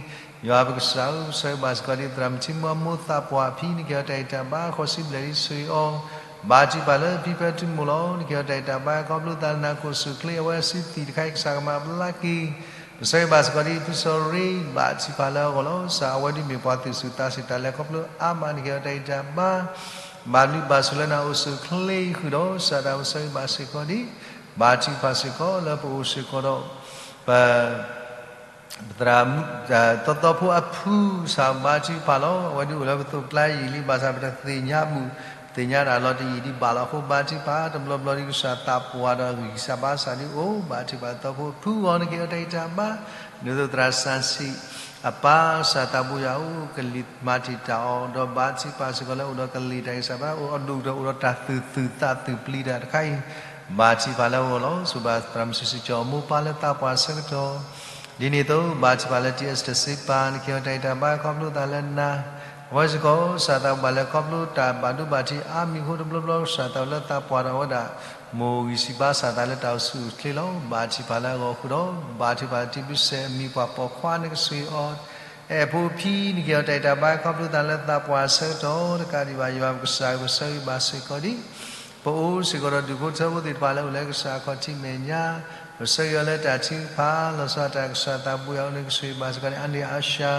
ယွၤပကစၢ်ဧၢ ပဆၢဂ့ၤဘၣ်စ့ၢ်ကီးဒ် သရၣ်မုၣ်ထံမူအမိၢ်သးပှၢ်အဖံ နကဟ့ၣ်အီၤတၢ်ဂံၢ်တၢ်ဘါ ဃိးဆံဘျဲၣ်လံ ဆိၣ်ဂ့ၤအီၤ ဘါထုကဖၣ်လၢဖံဖၢထူမိၢ်လီၤ. နကဟ့ၣ်အီၤတၢ်ဂံၢ်တၢ်ဘါ ခီဖျိသးလၢနၤကအိၣ်ဆူၣ်အိၣ်ချ့ အဝဲစုသံၣ်တခါအံၤ ကစၢ်ကမၤဘျါက့ၤ ပဆၢဂ့ၤဘၣ်စ့ၢ်ကီးဒ် ဖုစီၤရ့ ဘါထုကဖၣ်လၢအဂီၢ်လီၤ. ကစၢ်အဝဲဒ်မ့ၢ်ပှၤသူၣ်ဆူၣ်သးဆူၣ်တၢ်လဲၤခီဖျိအါမး နကဟ့ၣ်အီၤတၢ်ဂံၢ်တၢ်ဘါ ဘၣ်ဘျုးဘၣ်ဆိၣ်လၢနၤအိၣ်ဆူၣ်အိၣ်ချ့ဃုာ်ဒီး ကစၢ်တၢ်ပဆၢဂ့ၤဘၣ်စ့ၢ်ကီးဒ် ဘါထုကဖၣ်စ့ၢ်ကီးလၢပအိၣ်စ့ၢ်ကီးဒီး ပ ပသရၣ် သီသီဖိအဖု ကစၢ်ဘါထုကဖၣ်လီၤ. အဝဲဒ်အိၣ်လၢပသိးကျါယံာ်လံ ဘၣ်ဆၣ်ပတသ့ၣ်ညါမုၢ် သ့ၣ်ညါတၢ်လီၤတယံာ်ဒံးဘၣ်လီၤအဃိ ဘါထုကဖၣ် တဘျီဘျီဒ်ကစၢ်သးပှၢ်ဒီးဂံၢ်စၢ်ဘါစၢ်ဒ်အိၣ် ဘါထုကဖၣ်သီဖိအဖုအဂီၢ် နကဟ့ၣ်အီၤတၢ်ဂံၢ်တၢ်ဘါ ဒ်သိးသရၣ်စၣ်စံၣ်အပၢ် ကစၢ်သးဘိယွၤဧၢ ကလံၤမၤတံာ်တာ်အီၤ ဒီးဘါထုကဖၣ်စ့ၢ်ကီးလၢအိၣ်ဒီးကလံၤတၢ်ဂံၢ်စၢ်ဘါ အိၣ်အဒိၣ်ကတၢၢ်အိၣ်ဒီးတၢ်သူၣ်ဆူၣ်သးဆူၣ်ပျံၤတၢ်တခါအံၤ ဘါထုကဖၣ်လၢအဂီၢ်လီၤ. ဆိၣ်ဂ့ၤဘၣ်သရၣ်မုၣ်စံးစံးကၠီအမိၢ်ပၢ်လၢသးပှၢ်ဆၢကတီၢ် ဒ်န့ၣ်အသိး ဘါထုကဖၣ်လၢ T S တစ့ပၢ် နကဟ့ၣ်အီၤတၢ်ဂံၢ်တၢ်ဘါ ခီဖျိသးလၢနၤ, အဝဲစ့ၢ်ကီး စၢ်သးဘိယၤလၢ ခီဖျိတၢ်ဘၣ်ဒိဘၣ်ထံးအါမံၤအဃိတဘျီဘျီ ကစၢ်သးဘိယၤလၢသးပှၢ်ဒီးအဝဲဒၣ် မိၢ်ဂံၢ်စံးဘါစၢ်သးလၢတၢ်အိၣ်ဆူၣ်အိၣ်ချ့လီၤ. ဘါထုကဖၣ်လၢအဂီၢ်ဃုာ်ဒီး ဘါထုကဖၣ်လၢတံၤဘျုးစဲး အမံၤပှၢ်ပိာ်ခွါနကဆိၣ်ဂ့ၤအီၤ အဲၣ်ဖိအဖံ နကဟ့ၣ်အီၤတၢ်ဂံၢ်တၢ်ဘါ ခီဖျိသးလၢသးပှၢ်အဆၢကတီၢ် တကးဒံးဘၣ် ယွၤပကစၢ်ဧၢ ပဆၢဂ့ၤဘၣ်စ့ၢ်ကီးဒံး ပအိၣ်စ့ၢ်ကီးဒီးဒူၣ်ဖိထၢဖိသ့ၣ်တဖၣ်လၢအိၣ်လၢကစၢ်ခီၣ်ထံးမဲာ်ညါ, ပဆၢဂ့ၤအီၤလၢတၢ်ထုကဖၣ် လီၤဆီဒၣ်တၢ် ကစၢ်သးဘိယၤဧၢ နကဆိၣ်ဂ့ၤဘၣ်စ့ၢ်ကီးန့ၣ် အါန့ၢ်အါစှၤ,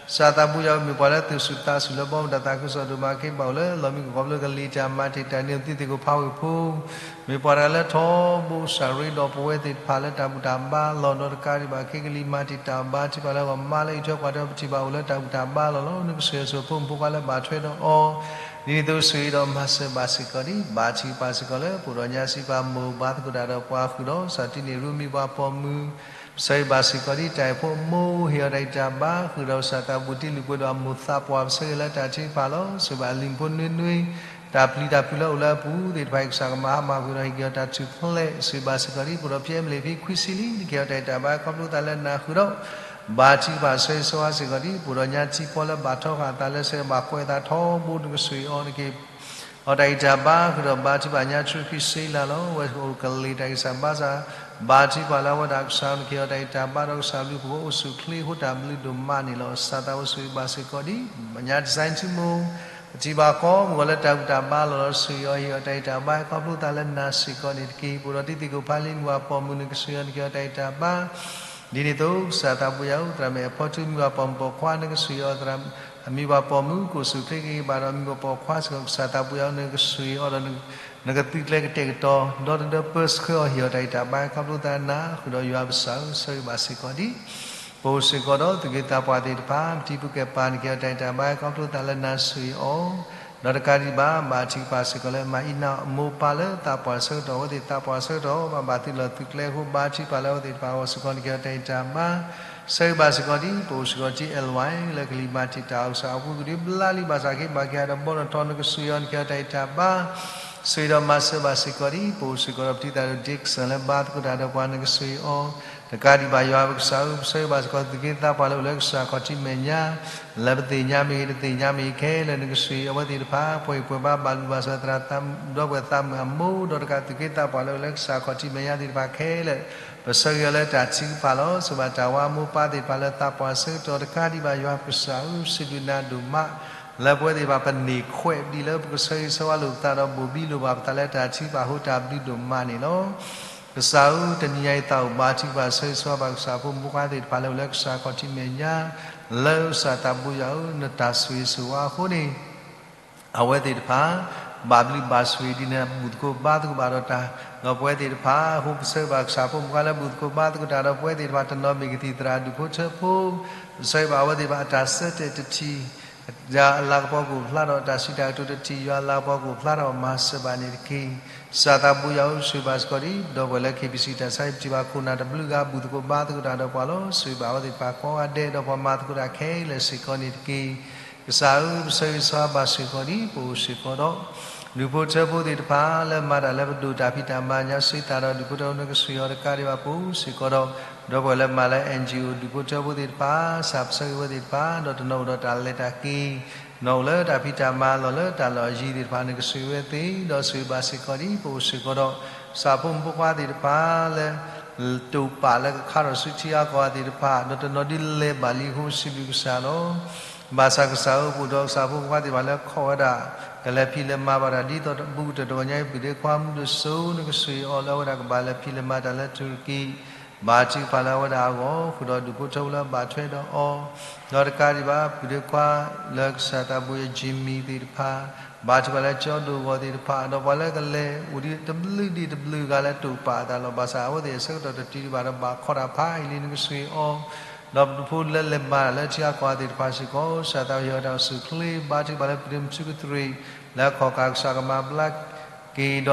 ကစၢ်သးဘိယၤဧၢ မ့ၢ်ပှၤလၢသူၣ်ဆူၣ်သးဆူၣ်လၢဘီမုၢ်တၢ်သးခုကစီၣ်ဒိၣ်မး က့ၤဘၣ်အိၣ်လၢလီၢ်မံကီၢ်ခီဖျိကလံၤတၢ်မၤတ့ၢ်တၢ်န့ၢ်သုးသ့ၣ်ကိၣ်ဖးဝ့ၢ်ဖိ မ့ၢ်ပှၤတဂၤလၢထီဘိကစၢ်ရ့ဒီးပဝဲသ့ၣ်တဖၣ်လၢတၢ်ဘူၣ်တၢ်ဘါလီၢ် ဒီးတကးဒံးဘၣ် က့ၤကလံၤမၤတ့ၢ်တၢ်ဘါထုကဖၣ်လၢအဂီၢ် မၤလၢအံးထွဲကွၢ်ထွဲပထံၣ်ဘၣ်အိၣ်လၢတၢ်ဘူၣ်တၢ်ဘါလီၢ်လီၤ. နကဆိၣ်ဂ့ၤဆိၣ်ဖိမုၣ်ဖိခွါလၢဘၣ်ထွဲဒီးအီၤ ဒ်န့ၣ်အသိးဆိၣ်ဂ့ၤဒီးမၤစၢၤဘၣ်စ့ၢ်ကီးဒံး ဘါထုကဖၣ်စ့ၢ်ကီးလၢ ပအိၣ်ဒီးညါစံးပာ်မိၢ်ဘါသကိးတၢ်ဒီးပှၤဃုာ်ဒီး ကစၢ်တံန့ၢ်ရူမံၤပှၤပိာ်မုၣ် ပဆၢဂ့ၤဘၣ်စ့ၢ်ကီးဒံး တၢ်အဲၣ်ဖိမိၢ် ဟ့ၣ်အီၤတၢ်ဂံၢ်တၢ်ဘါ ဃုာ်ဒီးကစၢ်သးဘိယၤတံၤလုၢ်ပှ့ၤဒီးအမိၢ်သးပှၢ် ပဆၢဂ့ၤလၢတၢ်ထုကဖၣ်လီၤ. ဆိၣ်ဂ့ၤဘၣ်အလံၤဖိနွ့နွ့ တၢ်ပျံၤတၢ်ဖုးလၢအိၣ်လၢအပူၤသ့ၣ်တဖၣ်အံၤ ကစၢ်ကမၤဟါမၢ်ကွံာ်ဒီးဟ့ၣ်က့ၤအီၤတၢ်ထူၣ်ဖျဲး ဆိၣ်ဂ့ၤဘၣ်စ့ၢ်ကီးဒံး ပအိၣ်ဒီးဖဲအမလ့ၣ်ဖံခွံဆံလံ နကဟ့ၣ်အီၤတၢ်ဂံၢ်တၢ်ဘါ ခီဖျိသးလၢနၤဃုာ်ဒီး ဘါထုကဖၣ်ဆၢဂ့ၤဆၢဝါစ့ၢ်ကီးဒံး ပအိၣ်ဒီးညါထံဖီလၢဘၣ်ထီဃာ်အသးလၢစဲးဘၣ်ကွဲးအသးထီဘိ နကဆိၣ်ဂ့ၤအီၤ နကဟ့ၣ် အီၤတၢ်ဂံၢ်တၢ်ဘါ ဃုာ်ဒီးဘါထုကဖၣ်ညါ တြူၢ်ဖံးစ့လၢ်လီၤ. အဝဲအိၣ်ကလ့ၤတၢ်ဂံၢ်စၢ်ဘါစၢ် ဘါထုကဖၣ်လၢအဝဲဒၣ်ကစၢ် နကဟ့ၣ်အီၤတၢ်ဂံၢ်တၢ်ဘါဒီးကစၢ်ဘျုးဖှိၣ်အိၣ်ဆူၣ်အိၣ်ချ့အဃိ တၢ်ဘျုးဒိၣ်မးန့ၣ်လီၤ. ကစၢ်သးဘိယၤဆိၣ်ဂ့ၤဘၣ်စ့ၢ်ကီးဒံး ညါ design ထံမိၢ် ပထံၣ်ဘၣ်ကိးမုၢ်ဂီၤလၢတၢ်ဘူၣ်တၢ်ဘါလီၢ်လီၤ ဆိၣ်ဂ့ၤအီၤ ဟ့ၣ်အီၤတၢ်ဂံၢ်တၢ်ဘါ ခီဖျိသးလၢနၤစ့ၢ်ကီးန့ၣ်တက့ၢ်. ပအိၣ်ဒီးတံၤသကိးဖးလံ မံၤပှၢ်ပိာ်မုၣ် နကဆိၣ်ဂ့ၤအီၤ နကဟ့ၣ်အီၤတၢ်ဂံၢ်တၢ်ဘါ ဒ်န့ၣ်အသိး ကစၢ်သးဘိယၤဧၢ သရၣ်မုၣ်အဲၣ်ဖီထူ မံၤပှၢ်ပိာ်မုၣ်ပိာ်ခွါ နကဆိၣ်ဂ့ၤအီၤ သရၣ်မံၤပှၢ်ပိာ်မုၣ် ကအိၣ်ဆူၣ်အိၣ်ချ့က့ၤဘၣ်ဒီး မံၤပှၢ်ပိာ်ခွါစ့ၢ်ကီး ကစၢ်သးဘိယၤဧၢ နကဆိၣ်ဂ့ၤအီၤဒီး နကသုးကျဲၤကတဲာ်ကတီၤ ဒီသဒၢပၢဆှၢအီၤ ဟ့ၣ်အီၤတၢ်ဂံၢ်တၢ်ဘါ ခီဖျိသးနၤ ဃုာ်ဒီးယွၤပကစၢ်ဧၢ ဆၢဂ့ၤဘၣ်စ့ၢ်ကီးဒံး ပအိၣ်စ့ၢ်ကီးဒီးသူၣ်က့သးပှၢ်သ့ၣ်တဖၣ် ပထံပူၤကဲၢ်ပၢ် နကဟ့ၣ်အီၤတၢ်ဂံၢ်တၢ်ဘါ ခီဖျိသးလၢနၤဆိၣ်ဂ့ၤအီၤ ဒီးတကးဒံးဘၣ် ဘါထုကဖၣ်စ့ၢ်ကီးလၢ မၤအံၣ်နၢ်အမိၢ်ပၢ်လၢသးပှၢ်ဆၢကတီၢ် အဝဲသ့ၣ်သးပှၢ်ဆၢကတီၢ် ဘၣ်ဘၣ်သုးလီၢ်သုးကျဲအဃိ ဘါထုကဖၣ်လၢအဝဲသ့ၣ်တဖၣ်အဂီၢ်စ့ၢ်ကီး နကဟ့ၣ်အီၤတၢ်ဂံၢ်တၢ်ဘါ ဆၢဂ့ၤဘၣ်စ့ၢ်ကီးဒံး ပအိၣ်စ့ၢ်ကီးထံ L Y လၢကလံၤမၤတံာ်တာ် ကစၢ်အပူၤကွံာ်ဒံးဘျါလံ ဘၣ်ဆၣ်က့ၤဘၣ်က့ၤဒီးဘီနီၣ်ထီ နကဆိၣ်ဂ့ၤအီၤ နကဟ့ၣ်အီၤတၢ်ဂံၢ်တၢ်ဘါ ဆိၣ်ဂ့ၤဒီးမၤစၢၤဘၣ်စ့ၢ်ကီးဒံး ပအိၣ်စ့ၢ်ကီးဒီးပထံၣ်သးဒီး Dixon လၢဘါသကိးတၢ်ဒီးပှၤ နကဆိၣ်ဂ့ၤအီၤ တကးဒံးဘၣ် ယွၤပကစၢ်ဧၢ ပဆၢဂ့ၤဘၣ်စ့ၢ်ကီး သူၣ်က့သးပှၢ်လၢအိၣ်လၢကစၢ်ခီၣ်ထံးမဲာ်ညါ လၢပသ့ၣ်ညါမ့ၢ်ဂ့ၤ တသ့ၣ်ညါမ့ၢ်ဂ့ၤခဲလၢာ် နကဆိၣ်ဂ့ၤအဝဲသ့ၣ်တဖၣ် ပှဲၤအံၤပှဲၤဘါ ဘၣ်ဘျုးဘၣ်ဆိၣ်ဂ့ၤသရၣ် ဒီပုၢ်ဝဲၢ်သးမုၣ်အမိၢ် ဒီးတကးသူၣ်က့သးပှၢ်လၢအိၣ်လၢကစၢ်ခီၣ်ထံးမဲာ်ညါသ့ၣ်တဖၣ်ခဲလၢာ် ပဆၢဂ့ၤအီၤလၢတၢ်ထုကဖၣ်လီၤ. ဆိၣ်ဂ့ၤဘၣ်တၢ်ဝါမိၢ်ပၢ်သ့ၣ်တဖၣ်လၢသးပှၢ်ဆၢကတီၢ် တကးဒံးဘၣ် ယွၤပကစၢ်ဧၢ စံးဘျုးနၤဒိၣ်မး လၢပဝဲသ့ၣ်တဖၣ် ပန့ၢ်ခွဲးဒံးလၢပကဆၢဂ့ၤဆၢဝါလိာ်ပသးဒီး ဘိၣ်ဘံလိာ်ဘၣ်ပသးလၢတၢ်ထုကဖၣ်အဃိ တၢ်ဘျုးဒိၣ်မးန့ၣ်လီၤ. ကစၢ်ဧၢ တနံၤညါအံၤ သးအိၣ်ဘါထုကဖၣ်ဆၢဂ့ၤဆၢဝါဘၣ်ကစၢ်ဖိမုၣ်ဖိခွါသ့ၣ်တဖၣ်လၢအိၣ်လၢကစၢ်ခီၣ်ထံးမဲာ်ညါ လၢကစၢ်သးဘိယွၤဧၢ နတၢ်ဆိၣ်ဂ့ၤဆိၣ်ဝါအဃိန့ၣ် အဝဲသ့ၣ်တဖၣ် ဘၣ်ဘျုးဘၣ်ဆိၣ်ဂ့ၤဒ်န့ၣ် ဘူၣ်သကိးဘါသကိးဘၣ်ဒီးတၢ် ဒီးပဝဲသ့ၣ်တဖၣ် အဃိပဆၢဂ့ၤဘၣ်ကစၢ်ဖိမုၣ်ဖိခွါလၢဘူၣ်သကိးဘါသကိးတၢ်ဒီးပဝဲသ့ၣ်တဖၣ် တနီၤမ့ၢ်ကသံၣ်သရၣ်ဒူၣ်ဖိထၢဖိ ပဆၢဂ့ၤဘၣ်အဝဲသ့ၣ်တဖၣ် အတၢ်ဆၢတဲာ်တထံၣ် ယွၤအလၤကပီၤကအိၣ်ဖျါထီၣ် တၢ်စံးတၢ်ကတိၤတထံၣ် ယွၤအလၤကပီၤကအိၣ်ဖျါထီၣ် မၤစၢၤဘၣ်န့ၣ်တက့ၢ်. ကစၢ်သးဘိယွၤဧၢ ဆိၣ်ဂ့ၤဘၣ်စ့ၢ်ကီးဒံး ဒီပုၢ်ဝဲၢ်လၢ K B C တၢ်ဆါဟံၣ် ပထံၣ်ဘၣ်ခိၣ်နၢ်တဘျုးဂၤ ဘူၣ်သကိးဘါသကိးတၢ်ဒီးပှၤလီၤ. ဆိၣ်ဂ့ၤဘၣ်အဝဲသ့ၣ်တဖၣ်ကိးဂၤဒဲး ဒီးပှၤမၤသကိးတၢ်ခဲလၢာ်စ့ၢ်ကီးန့ၣ်တက့ၢ်. ကစၢ်ဧၢ ပဆၢဂ့ၤဆၢဝါဘၣ်စ့ၢ်ကီးဒံး ပအိၣ်စ့ၢ်ကီးဒီး ဒူၣ်ဖိထၢဖိသ့ၣ်တဖၣ် လၢမၤတၢ်လၢပဒိၣ်တၢ်ဖံးတၢ်မၤညါ ဆှၢသးဒီးဒူၣ်ဖိထၢဖိ နကဆိၣ်ဂ့ၤအီၤတကးဒံးဘၣ် ပအိၣ်စ့ၢ်ကီးဒီး ဒီပုၢ်ဝဲၢ်လၢမၤလၢ N G O ဒူၣ်ဖိထၢဖိသ့ၣ်တဖၣ် ကစၢ်ပဆၢဂ့ၤဝဲသ့ၣ်တဖၣ် ဒီးတနီၤအိၣ်ဒီးတၢ်လဲၤတၢ်က့ၤ နီၤအိၣ်လၢတၢ်ဖံးတၢ်မၤလီၢ်လၢတၢ်လီၢ်အယံၤသ့ၣ်တဖၣ် နကဆိၣ်ဂ့ၤဝဲသ့ၣ် ဒီးဆိၣ်ဂ့ၤဘၣ်စ့ၢ်ကီးဒံး ပအိၣ်စ့ၢ်ကီးဒီး ကစၢ်ဖိမုၣ်ဖိခွါသ့ၣ်တဖၣ်လၢ တိာ်ပာ်လၢကခါထီၣ်ဆူထံအါကီၢ်အသ့ၣ်တဖၣ် ဒီးတနီၤဒုးလဲၤဘၣ်လံအဃိ စံးဘျုးကစၢ်လီၤ. ဘၣ်ဆၣ်ကစၢ်ဧၢ ပအိၣ်ဒီးကစၢ်ဖိမုၣ်ဖိခွါသ့ၣ်တဖၣ်လၢခိးဝဲဒၣ် ကလဲၤဖံးလဲၤမၤဘၣ်တၢ်ဒ်သိးဘူးကတၢၢ်တဂီၤညါအံၤ ပုၢ်ဒ့ခွါ မူဒစိ နကဆိၣ်ဂ့ၤအီၤလၢအဝဲဒၣ်ကဘၣ်လဲၤဖံးလဲၤမၤတၢ်လၢတူၢ်ကံ ဘါထုကဖၣ်လၢအဝဲဒၣ်အဂီၢ် ဃုာ်ဒီးဒူၣ်ဖိထၢဖိလၢအဘၣ်ထွဲဒီးအီၤ ဒီးတကးဒံးဘၣ် ပုၢ်ဒ့ခွါလၢကစၢ်သးဘိယွၤ Jimmy သ့ၣ်တဖၣ် ဘါထုကဖၣ်လၢကၠီဒိၣ်ဂီၤသ့ၣ်တဖၣ် ဒီးပှၤလၢကလဲၤအိၣ်ဒံးတဘျုးဒံးတဘျုးဂၤလၢတိာ်ပာ်အသးလီၤ. ဘၣ်ဆၣ်အဝဲသ့ၣ်အဆၢကတီၢ်တတုၤဒံးဘၣ်ဒီး ဘၣ်ခီတၢ်ဖးအံၤလံ နကဆိၣ်ဂ့ၤအီၤ ဒီးပဒူၣ်ဖိလၢလဲၤမၤတၢ်လၢထံအါကီၢ်အသ့ၣ်တဖၣ်စ့ၢ်ကီး ကစၢ်သးဘိယွၤတၢ်အိၣ်ဆူၣ်အိၣ်ချ့ ဘါထုကဖၣ်လၢပဒ့မုၣ်ထူကတြ့ၣ် လၢအခီၣ်ကၢ် ကစၢ်ကမၤဘျါက့ၤ ဒီးက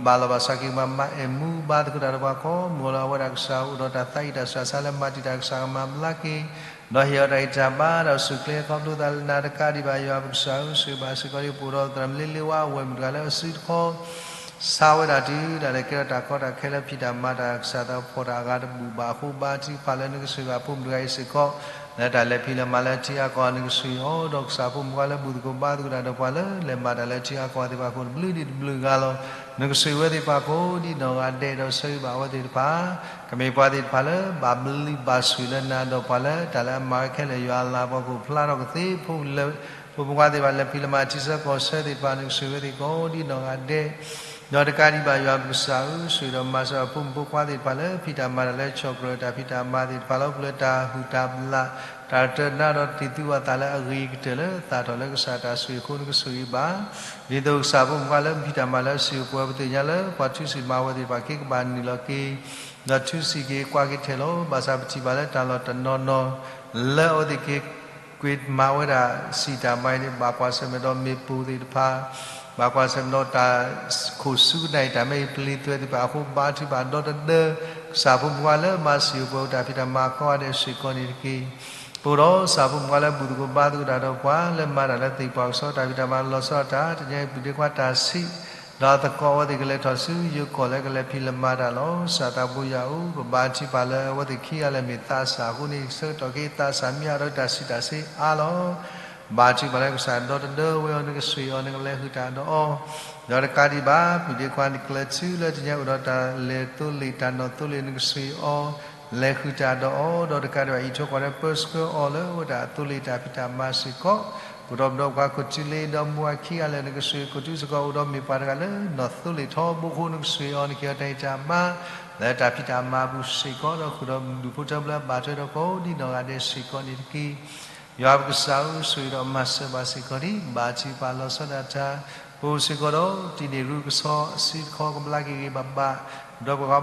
ဘၣ်လီၤဘၣ်ဆၣ်က့ၤ ပှၤမၤအဲၣ်မူဘါသကိးတၢ်ဒီးပှၤကိးမုၢ်လီၤ. အဝဲဒၣ်ကစၢ်အိၣ်ဒီးတၢ်သးအံၣ်တၢ်ဆၢဆါလၢမၤတံာ်တာ် ကစၢ်ကမၤဘျါက့ၤ ဒီးဟ့ၣ်အီၤတၢ်ဂံၢ်တၢ်ဘါ တၢ်အိၣ်ဆူၣ်အိၣ်ချ့ ခီဖျိသးလၢနၤတကးဒံးဘၣ် ယွၤပကစၢ်ဧၢ ဆိၣ်ဂ့ၤဘၣ်စ့ၢ်ကီးဒံး ပအိၣ်ဒီးသရၣ်မုၣ်လ့လ့ဝါ အဝဲၢ်မုၣ်တဂၤလၢအစုတခီ ဆါဝဲဒၣ်တုၤဒၣ်လဲာ်ကဲထီၣ်တၢ်ကီတၢ်ခဲလၢဖံးတၢ်မၤတၢ် ကစၢ်သးဖီၣ်တၢ်အဂၤတဘူၣ်ဘၣ်အဃိ ဘါထုကဖၣ်လၢနကဆိၣ်ဂ့ၤဘၣ်ဖိမုၣ်တဂၤအံၤစ့ၢ်ကီး လၢတၢ်လဲၤဖံးလဲၤမၤလၢထံအါကီၢ်အီၤ နကဆိၣ်ဂ့ၤအီၤ ဒီးကစၢ်ဖိမုၣ်ခွါလၢဘူၣ်သကိးဘါသကိးတၢ်ဒီးပှၤလၢ လဲၤမၤတၢ်လၢထံအါကီၢ်အီၤသ့ၣ်တဖၣ်အဃိ တဘျုးဒံးတဘျုးဂၤလီၤ. နကဆိၣ်ဂ့ၤဝဲသ့ၣ်တဖၣ်ကိးဒ်နီၢ်ဂၤဒဲး ဒီးဆၢဂ့ၤဘၣ်အဝဲသ့ၣ်တဖၣ် ကမ့ၢ်ပှၤသ့ၣ်တဖၣ်လၢဘၣ်ဘျုးဘၣ်ဆိၣ်လၢနၤ ဒီးပှၤလၢတၢ်လၢအမၤဝဲခဲလၢာ် ယွၤအလၤကပီၤကအိၣ်ဖျါထီၣ်ကသ့ ဖိမုၣ်ခွါသ့ၣ်တဖၣ် လဲၤဖံးလဲၤမၤထံဆၢကီၢ်ဆၢသ့ၣ်တဖၣ် နကဆိၣ်ဂ့ၤဝဲသ့ၣ်ကိးဒ်နီၢ်ဂၤဒဲး ဒီးတကးဒံးဘၣ် ယွၤပကစၢ်ဧၢ, ဆိၣ်ဂ့ၤဒီးမၤစၢၤအဖိမုၣ်ဖိခွါသ့ၣ်တဖၣ်လၢ ဖံးတၢ်မၤတၢ်လၢ ဆီၣ်ကြၢးတၢ်ဖံးတၢ်မၤသ့ၣ်တဖၣ်လီၤ. ပူၤလၢတၢ်ဟုၣ်တၢ်ဘျၣ် တၢ်တနါဒီးတ့ၢ်သူဘၣ်သးလၢ အဂ့ၤကတၢၢ်လၢသၣ်ထီၣ်လၢကစၢ်တၢ်ဆိၣ်ဂ့ၤအဃိ နကဆိၣ်ဂ့ၤဘၣ် ဒ်သိးကစၢ်ဖိမုၣ်ခွါလၢဖံးတၢ်မၤလၢ စံၣ်အိၣ်ပှဲၤပသ့ၣ်ညါလၢ ပှၤထုးစံၣ်မၤဝဲသ့ၣ်တဖၣ် က့ၤကဘၣ်နုာ်လီၤက့ၤ ဒီးထုးစံၣ်က့ၤကွၢ်က့ၤထဲလီၤ. ဘၣ်ဆၣ်ပထံၣ်ဘၣ်လၢတၢ်လီၢ်တနီၤနီၤ လၢအဝဲသ့ၣ်က့ၤ ကွံာ်မၤဝဲဒၣ်စံၣ်တၢ်မၤအံၤန့ၣ် ဘၣ်ကွၢ်ဆၢၣ်မဲာ်ဒီးမ့ၣ်ပိၢ်သ့ၣ်တဖၣ်, ဘၣ်ကွၢ်ဆၢၣ်မဲာ်ဒီးတၢ်ခိၣ်ဆူကနၣ်အံၤ တၢ်မ့ၢ်အံၤပျံၤသွဲၣ်သ့ၣ်တဖၣ်အဃိ ဘါထုကဖၣ်ဒီတဒၢ ကစၢ်ဖိမုၣ်ခွါလၢမၤစံၣ်အိၣ်ပှဲၤအိၣ်တၢ်ဖံးတၢ်မၤကိးဂၤဒဲးစ့ၢ်ကီးန့ၣ်တက့ၢ်. ပအိၣ်ဒီးကစၢ်ဖိမုၣ်ခွါလၢ ဘူၣ်သကိးဘါသကိးတၢ်ဒီးပှၤလၢမၤတၢ်လၢသ့ၣ်ပှၢ်ကစီၣ်တၢ်ဖံးတၢ်မၤလီၤဆီဒၣ်တၢ် တနံၤအံၤ ပုၢ်ဒ့ခွါတၢ်ဆံး ဒီးသကိးအဝဲသ့ၣ်ကလဲၤထီၣ်ဆူယိၤကီၢ်လၢကလဲၤဖံးလဲၤမၤတၢ်လီၤ. ကစၢ်သးဘိယွၤဧၢ, ပဘါထုကဖၣ်လၢအဝဲသ့ၣ်ခံဂၤလၢာ်မ့ၢ်သးစၢ်အဃိန့ၣ် ဆၢကတီၢ်ခဲအံၤသးစၢ်မ့ၢ်အါဒီးတၢ်ဆံးတၢ်ဆ့အါလီၤ. ဘါထုကဖၣ်လၢကစၢ်ဒီတဒၢဝဲအီၤ နကဆိၣ်ဂ့ၤအီၤ နကလဲၤဃုာ်တၢ်ဒီးအီၤ ဒီးတကးဒံးဘၣ် ပုၢ်ဒ့ခွါန့ၣ်ကျဲၤဆူလၢတနံၤအံၤအိၣ်ဒီးတၢ်လဲၤသိလ့ၣ်တၢ်နီၢ်သိလ့ၣ် နကဆိၣ်ဂ့ၤအီၤ လဲၤဃုာ်တၢ်ဒီးအီၤ ဒီးတကးဒံးဘၣ် အံးထွဲကွၢ်ထွဲပၢဆှၢအီၤလၢ အဝဲဒၣ်အသိလ့ၣ်တၢ်ဖံးတၢ်မၤစ့ၢ်ကီး အိၣ်ဒီးပဒီပုၢ်ဝဲၢ်ခိၣ်ထံးလ့ဒီးမိၢ်ဝၤခံဂၤလၢာ် နကဆိၣ်ဂ့ၤခိၣ်ထံးစ့ၢ်ကီး အိၣ်ဒီးမ့ၢ်ပှၤတဂၤလၢနီၢ်သိလ့ၣ်ထီဘိအဃိ နကဆိၣ်ဂ့ၤအီၤ နကဟ့ၣ်အီၤတၢ်ဟ့ၣ်တၢ်မၤ လၢတၢ်ဖံးတၢ်မၤအပူၤစ့ၢ်ကီး ဒီးဃုာ်ဒီးဒူၣ်ဖိထၢဖိလၢအဘၣ်ထွဲဒီးကိးဒ်နီၢ်ဂၤဒဲးစ့ၢ်ကီးန့ၣ်တက့ၢ်. ယွၤပကစၢ်ဧၢ, ဆိၣ်ဂ့ၤဒီးမၤစၢၤဘၣ်စ့ၢ်ကီးဒံး ဘါထုကဖၣ်လီၤဆီဒၣ်တၢ် ပအိၣ်စ့ၢ်ကီးဒီး တံၢ်န့ၢ်ရူၢ်ကဆီ အဆံတခီကဘျါက့ၤဂ့ၤဂ့ၤဘၣ်ဘၣ်, ဒီးပှၤကဘီကီၢ်ကဆီဒ်တုၤဆ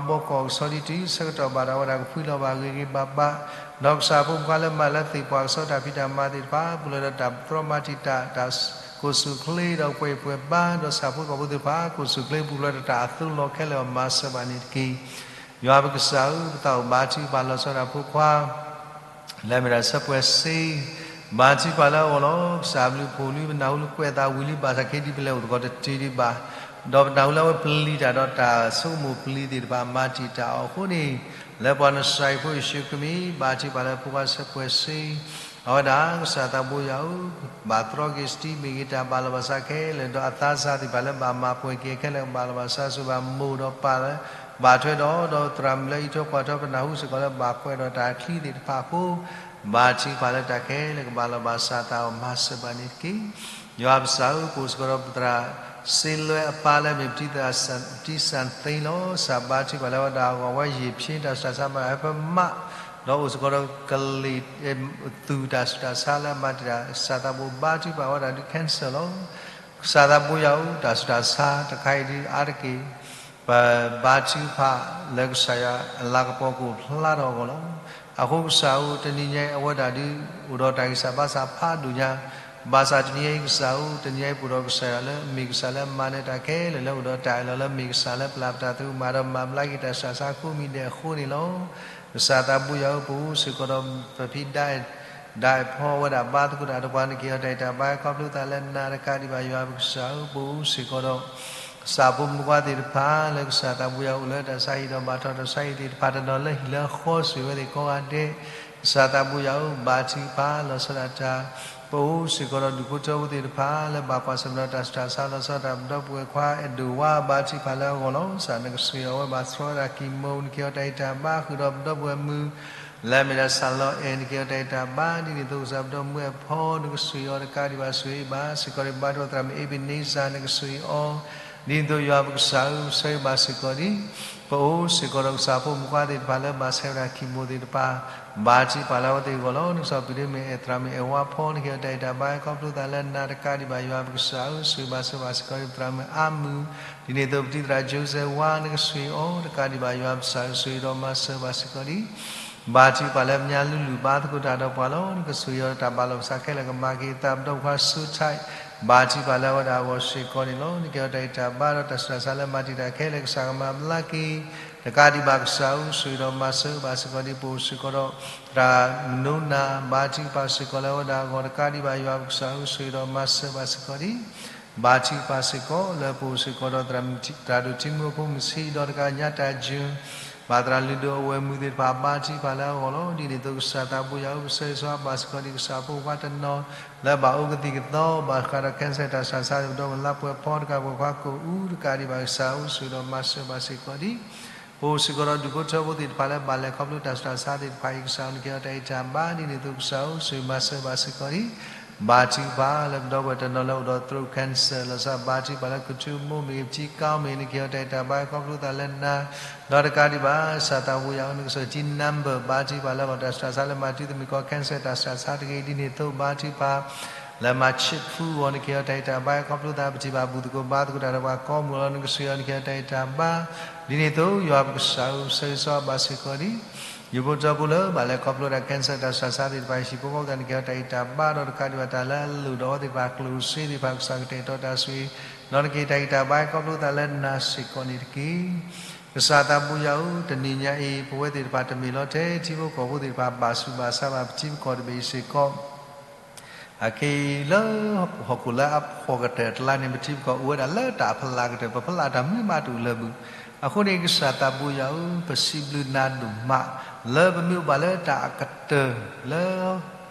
ၢကတီၢ်ဘၣ်ဒီး အဝဲဒၣ်ကဖှံလီၤဘၣ်ဂ့ၤဂ့ၤဘၣ်ဘၣ်, ဒီးကစၢ်ဖိမုၣ်ခွါလၢမၤလၢသ့ၣ်ပှၢ်ကဆီတၢ်ဖံးတၢ်မၤသ့ၣ်တဖၣ် ပူၤဖျဲးဒီးတၢ်သြီမၤတံာ်တာ် တၢ်ကိၢ်ဆူၣ်ချ့ဒီးပှဲၤပှဲၤဘါ ဒီးဆၣ်ဖိကီၢ်ဖိသ့ၣ်တဖၣ် ကိၢ်ဆူၣ်ချ့ပူၤဖျဲးဒီးတၢ်အသိလီၤခဲလၢာ်အီၤ မၤစၢၤဘၣ်န့ၣ်တက့ၢ်. ယွၤပကစၢ်ဧၢ, ပသးအိၣ်ဘါထုကဖၣ်လီၤဆီဒၣ်ဖိခွါ လၢအမ့ၢ်ဒၣ်ဆၢပှဲၤစ့ ဘါထုကဖၣ်လၢအဂီၢ်လီၤ. ကစၢ်အဘျုးအဖှိၣ်လံ ပနၢ်ဟူလၢကွဲးအသးဝံၤလံ ဘၣ်ဆၣ်ခဲအံၤဒ်ပလဲၤအိၣ်သကိးတတုၤဒံးဘၣ်, ဒီးပနၢ်ဟူလၢအဝဲပျံၤတၢ်ဒီးတၢ်ဆိကမိၣ်ပျံၤသ့ၣ်တဖၣ် မၤတံာ်တာ်အီၤအဃိန့ၣ်, လၢပှၤနစၤရ့းဖိယ့ၣ်ၡူးခရံာ်မံၤ ဘါထုကဖၣ်လၢဖိခွါဆၢပှဲၤစ့ အဝဲဒၣ်ကစၢ်သးဘိယွၤဧၢ, ဘၣ်တြီက့ၤစတံမ့ၢ်ဂ့ၤ တၢ်ဘၣ်လီၤဘၣ်စးခဲလၢာ် ဒီးအသးစၢ်သ့ၣ်တဖၣ်လၢဘၣ်မၤပှဲၤက့ၤခဲလၢာ် ကဘၣ်လီၤဘၣ်စး ဆိၣ်ဂ့ၤဘၣ်မိၢ်ဒီးပၢ်လၢ ဘၣ်ထွဲဒီး ဒီးသရၣ်မုၣ်လၢအံးထွဲကွၢ်ထွဲ ပနၢ်ဟူစ့ၢ်ကီးလၢဘၣ်ကွဲးဒီးတၢ်ချံသ့ၣ်တဖၣ်အဃိ, ဘါထုကဖၣ်လၢတၢ်ခဲလၢာ်ကဘၣ်လီၤဘၣ်စးသးအီၤ မၤစၢၤဘၣ်န့ၣ်တက့ၢ်. ယွၤပကစၢ်ဧၢ, ပအိၣ်စ့ၢ်ကီးဒီးပသရၣ်စ့လွဲအပၢ်လၢအမ့ၢ်ပတံၤသရၣ်စၣ်သ့လီၤ. ကစၢ်ဘါထုကဖၣ်လၢအဝဲဒၣ်အဂီၢ် အဝဲယံာ်ဖျ့တၢ်ဆူးတၢ်ဆါမၤဖဲမး, ဒီးအိၣ်စ့ၢ်ကီးဒီးကလံၤ သူၣ်တၢ်ဆူးတၢ်ဆါလၢအမၤတံာ်တာ် ကစၢ်သးဘိဘါထုကဖၣ်ဝဲဒၣ်ဒုး cancer လီၤ. ကစၢ်သးဘိယွၤဧၢ, တၢ်ဆူးတၢ်ဆါတခါအံၤဒုးအါတက့ၢ် ပဘါထုကဖၣ်လၢကစၢ်ယွၤအလၤကပီၤကအိၣ်ဖျါထီၣ်အဂီၢ်လီၤ. အဃိကစၢ်ဧၢ, တနံၤညါအံၤအဝဲဒၣ်ဒုး အိၣ်ဒီးတၢ်ဂံၢ်စၢ်ဘါစၢ်ဖးဒိၣ်ညါ, ဘၣ်ဆၣ်တနံၤညါအံၤကစၢ်ဧၢ, တနံၤညါအံၤပအိၣ်ဒီးကစၢ်ယွၤလၢအမ့ၢ်ကစၢ်လၢအမၤနၢၤတၢ်ခဲလၢာ် လၢအိၣ်ဒီးတၢ်အၢၣ်လီၤလၢအမ့ၢ်ကစၢ်လၢပျၢ်ပတၢ်သရူးမၤဒီးမၤဘျါက့ၤတၢ်ဆူးတၢ်ဆါကိးမံၤဒဲးအဃိန့ၣ်လီၤ. ကစၢ်သးဘိယွၤဧၢ, ပအိၣ်စ့ၢ်ကီးဒီးပဖံဒၣ်အဲၣ် ဒၣ်အဲၣ်ဖီဝဲဒၣ်ဘါသကိးတၢ်ဒီးပှၤ နကဟ့ၣ်အီၤတၢ်ဂံၢ်တၢ်ဘါ ခီဖျိသးလၢနၤတကးဒံးဘၣ် ယွၤပကစၢ်ဧၢ, ပအိၣ်စ့ၢ်ကီးဒီး ကစၢ်ဖိမုၣ်ဖိခွါသ့ၣ်တဖၣ်လၢကစၢ်သးဘိယွၤအိၣ်လၢတၢ်ဆါဟံၣ်ဒီးဘၣ်ထီၣ်တၢ်ဆါဟံၣ်သ့ၣ်တဖၣ် တနီၤလၢဟံၣ်လၢဃီ ဆိၣ်ဂ့ၤဝဲသ့ၣ်ကိးဂၤဒဲး, ကစၢ်သးဘိယွၤဧၢ, ဘါထုကဖၣ်လီၤဆီဒၣ်တၢ် ပအိၣ်စ့ၢ်ကီးဒီးဒူၣ်ဖိထၢဖိသ့ၣ်တဖၣ်လၢဘၣ်ကွၢ်ဆၢၣ်မဲာ်ဒီးတၢ်ဆူးတၢ်ဆါလီၤဆီဒၣ်တၢ် ပဒီပုၢ်ဝဲၢ်ခွါအဲၣ်ဒိးဝါ ဘါထုကဖၣ်လၢအဂီၢ်လီၤ. ကစၢ်နကဆိၣ်ဂ့ၤအီၤဝဲဘၣ်ဆှီဝဲဒၣ်ကံၢ်မူ နကဟ့ၣ်အီၤတၢ်ဂံၢ်တၢ်ဘါ ဃုာ်ဒီးပဒီပုၢ်ဝဲၢ်မုၣ် လၢအမ့ၢ်ဒၣ်စၢ်လီၤအဲၣ် နကဟ့ၣ်အီၤတၢ်ဂံၢ်တၢ်ဘါ ဒ်န့ၣ်အသိးကစၢ်ပဒီပုၢ်ဝဲၢ်အဖီ နကဆိၣ်ဂ့ၤအီၤတကးဒံးဘၣ် ဆိၣ်ဂ့ၤဘၣ် စ့ၢ်ကီးဒံးဘၣ်သရၣ်မုၣ်အ့ဘ့းနံစၢ် နကဆိၣ်ဂ့ၤအီၤ ဒ်န့ၣ်အသိးယွၤပကစၢ်ဧၢ ဆိၣ်ဂ့ၤဘၣ်စ့ၢ်ကီးဒံး ပအိၣ်စ့ၢ်ကီးဒီးကစၢ်ဖိမုၣ်ဖိခွါသ့ၣ်တဖၣ်လၢဘၣ်ဆဲးဝဲဒၣ်ကံၢ်မူသ့ၣ်တဖၣ် ဘါထုကဖၣ်လၢအဝဲသ့ၣ်အဂီၢ်လီၤ. နကစၢ်ပဒိၣ်မ့ၢ်အဲၣ်သရၣ်မုၣ်အဲၣ်ဝါဖီ နကဟ့ၣ်အီၤတၢ်ဂံၢ်တၢ်ဘါ ခီဖျိသးလၢနၤတကးဒံးဘၣ်ယွၤပကစၢ်ဧၢ ဆိၣ်ဂ့ၤဘၣ်ဆိၣ်ဂ့ၤဘၣ်စ့ၢ်ကီးဒံးသရၣ်မုၣ်အါမုၢ် ဒ်န့ၣ်အသိးပတံၤသရၣ် Joseph ဝါ နကဆိၣ်ဂ့ၤအီၤတကးဒံးဘၣ်ယွၤပကစၢ်ဧၢ ဆိၣ်ဂ့ၤဒီးမၤစၢၤဘၣ်စ့ၢ်ကီးဒံး ဘါထုကဖၣ်လၢပညါလူၤလူၤဘါသကိးတၢ်ဒီးပှၤလီၤ. နကဆိၣ်ဂ့ၤအီၤတၢ်ဘၣ်လီၤပသးခဲလၢာ် ကမၤက့ၤသးပဒီပုၢ်ဝဲၢ်ခွါစူးထဲး ဘါထုကဖၣ်လၢအဝဲဒၣ်အဂီၢ်စ့ၢ်ကီးန့ၣ်လီၤ. နကဟ့ၣ်အီၤတၢ်ဂံၢ်တၢ်ဘါဒီးတၢ်ဆူးတၢ်ဆါလၢမၤတံာ်တာ်ခဲလၢာ် ကစၢ်ကမၤဘျါက့ၤ တကးဒံးဘၣ်ကစၢ်ဧၢ ဆိၣ်ဂ့ၤဒီးမၤစၢၤဘၣ်စ့ၢ်ကီးဒံး ပအိၣ်စ့ၢ်ကီးဒီး သရၣ်မနိနၤ ဘါထုကဖၣ်စ့ၢ်ကီးလၢအဝဲဒၣ်အဂီၢ်တကးဒံးဘၣ်ယွၤပကစၢ်ဧၢ ဆိၣ်ဂ့ၤဒီးမၤစၢၤဘၣ်စ့ၢ်ကီးဒံး ဘါထုကဖၣ်စ့ၢ်ကီးလၢပအိၣ်စ့ၢ်ကီးဒီးသရၣ်ဒိၣ်ထံမူအဖိမုၣ်ဆံး ဒီးတကးညါတၢ်ယုၢ် ဘၣ်သရၣ်လုၢ်ဒိၣ်အဝဲၢ်မုၣ်သ့ၣ်တဖၣ် ဘါထုကဖၣ်လၢအဂီၢ်လီၤ. ဒ်န့ၣ်အသိးကစၢ်သးဘိယွၤဧၢ ပဆၢဂ့ၤဆၢဝါဘၣ်စ့ၢ်ကီးဒံး ကစၢ်ဖိခွါတနီၤ လၢဘၣ်အိၣ်ကသံၣ်ကသီ ဘၣ်ဃးဒီး cancer တၢ်ဆူးတၢ်ဆါသ့ၣ် ပဒီပုၢ်ဝဲၢ်လါပှဲၤဖီ တကးဘၣ်ပှၤခွါကိးအူ တကးဒံးဘၣ်ကစၢ်အိၣ်ဆိးဒီးမၤစၢၤဘၣ်စ့ၢ်ကီးဒံး ပအိၣ်စ့ၢ်ကီးဒီးဒူၣ်ဖိထၢဖိသ့ၣ်တဖၣ်လၢဘၣ်လဲၤခီဖျိတၢ်ဆူးတၢ်ဆါသ့ၣ်တဖၣ်အံၤ ကစၢ်နကဟ့ၣ်အီၤတၢ်ဂံၢ်တၢ်ဘါ ဒ်န့ၣ်အသိးကစၢ်အိၣ်ဆိးမၤစၢၤဘၣ်စ့ၢ်ကီးဒံး ဘါထုကဖၣ်လၢပဒီပုၢ်ဝဲၢ်တနီၤလၢအိၣ်ဒီး throat cancer လီၤဆီဒၣ်တၢ် ဘါထုကဖၣ်လၢကထူမိၢ်မ့ၢ်ဂ့ၤ ပထံကီၢ်မ့ၢ်ဂ့ၤ နကဟ့ၣ်အီၤတၢ်ဂံၢ်တၢ်ဘါ ခီဖျိသးလၢနၤ ဒီးတကးဒံးဘၣ် ကစၢ်သးဘိယွၤဧၢ နကစၢ်ထံ number ဘါထုကဖၣ်လၢအဂီၢ် တၢ်ဆူးတၢ်ဆါလၢမၤတုၤသမံၤကီး cancer တၢ်ဆူးတၢ်ဆါတဂ့ၤ ဒ်န့ၣ်အသိးဘါထုကဖၣ် လၢမၤဆံးဖုအဂီၢ် နကဟ့ၣ်အီၤတၢ်ဂံၢ်တၢ်ဘါ ခီဖျိသး ပထံၣ်ဘၣ်ဘူၣ်သကိးဘါသကိးတၢ်ဒီးပှၤကိးမုၢ်လီၤ နကစၢ်ယွၤ နကဟ့ၣ်အီၤတၢ်ဂံၢ်တၢ်ဘါ ဒ်န့ၣ်အသိး ယွၤပကစၢ်ဧၢ ပဆၢဂ့ၤဆၢဝါဘၣ်စ့ၢ်ကီးဒံး ဒူၣ်ဖိထၢဖိလၢဘၣ်လဲၤခီဖျိတၢ် cancer တၢ်ဆူးတၢ်ဆါသ့ၣ်တဖၣ်အံၤ ဟံၣ်ဖိဃီဖိသ့ၣ် နကဟ့ၣ်အီၤတၢ်ဂံၢ်တၢ်ဘါ ဒီးတကးဒံးဘၣ်တၢ်လၢအလိၣ်ဒီးအီၤသ့ၣ်တဖၣ် ကျိၣ်စ့သ့ၣ်တဖၣ် ကစၢ်ကတဲာ်ကတီၤတၢ်ဆိၣ်ဂ့ၤ ဒီးနကဟ့ၣ်တၢ်ဂံၢ်တၢ်ဘါ ခီဖျိသးလၢနၤစ့ၢ်ကီးန့ၣ်တက့ၢ် ကစၢ်သးဘိယွၤဧၢ တနံၤညါအံၤ ပဝဲသ့ၣ်တဖၣ်တမ့ၢ်လီၤထဲ ထံဖိကီၢ်ဖိသ့ၣ်တဖၣ် ဘၣ်ဆူးဘၣ်ဆါဘၣ် ပထံပကီၢ်တဘ့ၣ်အံၤစ့ၢ်ကီး အခဲအံၤလၢဟီၣ်ခိၣ်လၢအဖှီၣ်ကတၢၢ်အကျါန့ၣ် ပထံပကီၢ်အိၣ်ဝဲဒၣ်လၢတၢ်အဖီလာ်ကတၢၢ် ပဖီလာ်တၢ်မနုၤမးတအိၣ်လၢၤဘၣ်. အဃိန့ၣ် ကစၢ်သးဘိယွၤဧၢ ပစံးဘျုးနၤဒိၣ်မး လၢပမ့ၢ်အိၣ်ဘၣ်လၢတၢ်အကတၢၢ်လၢ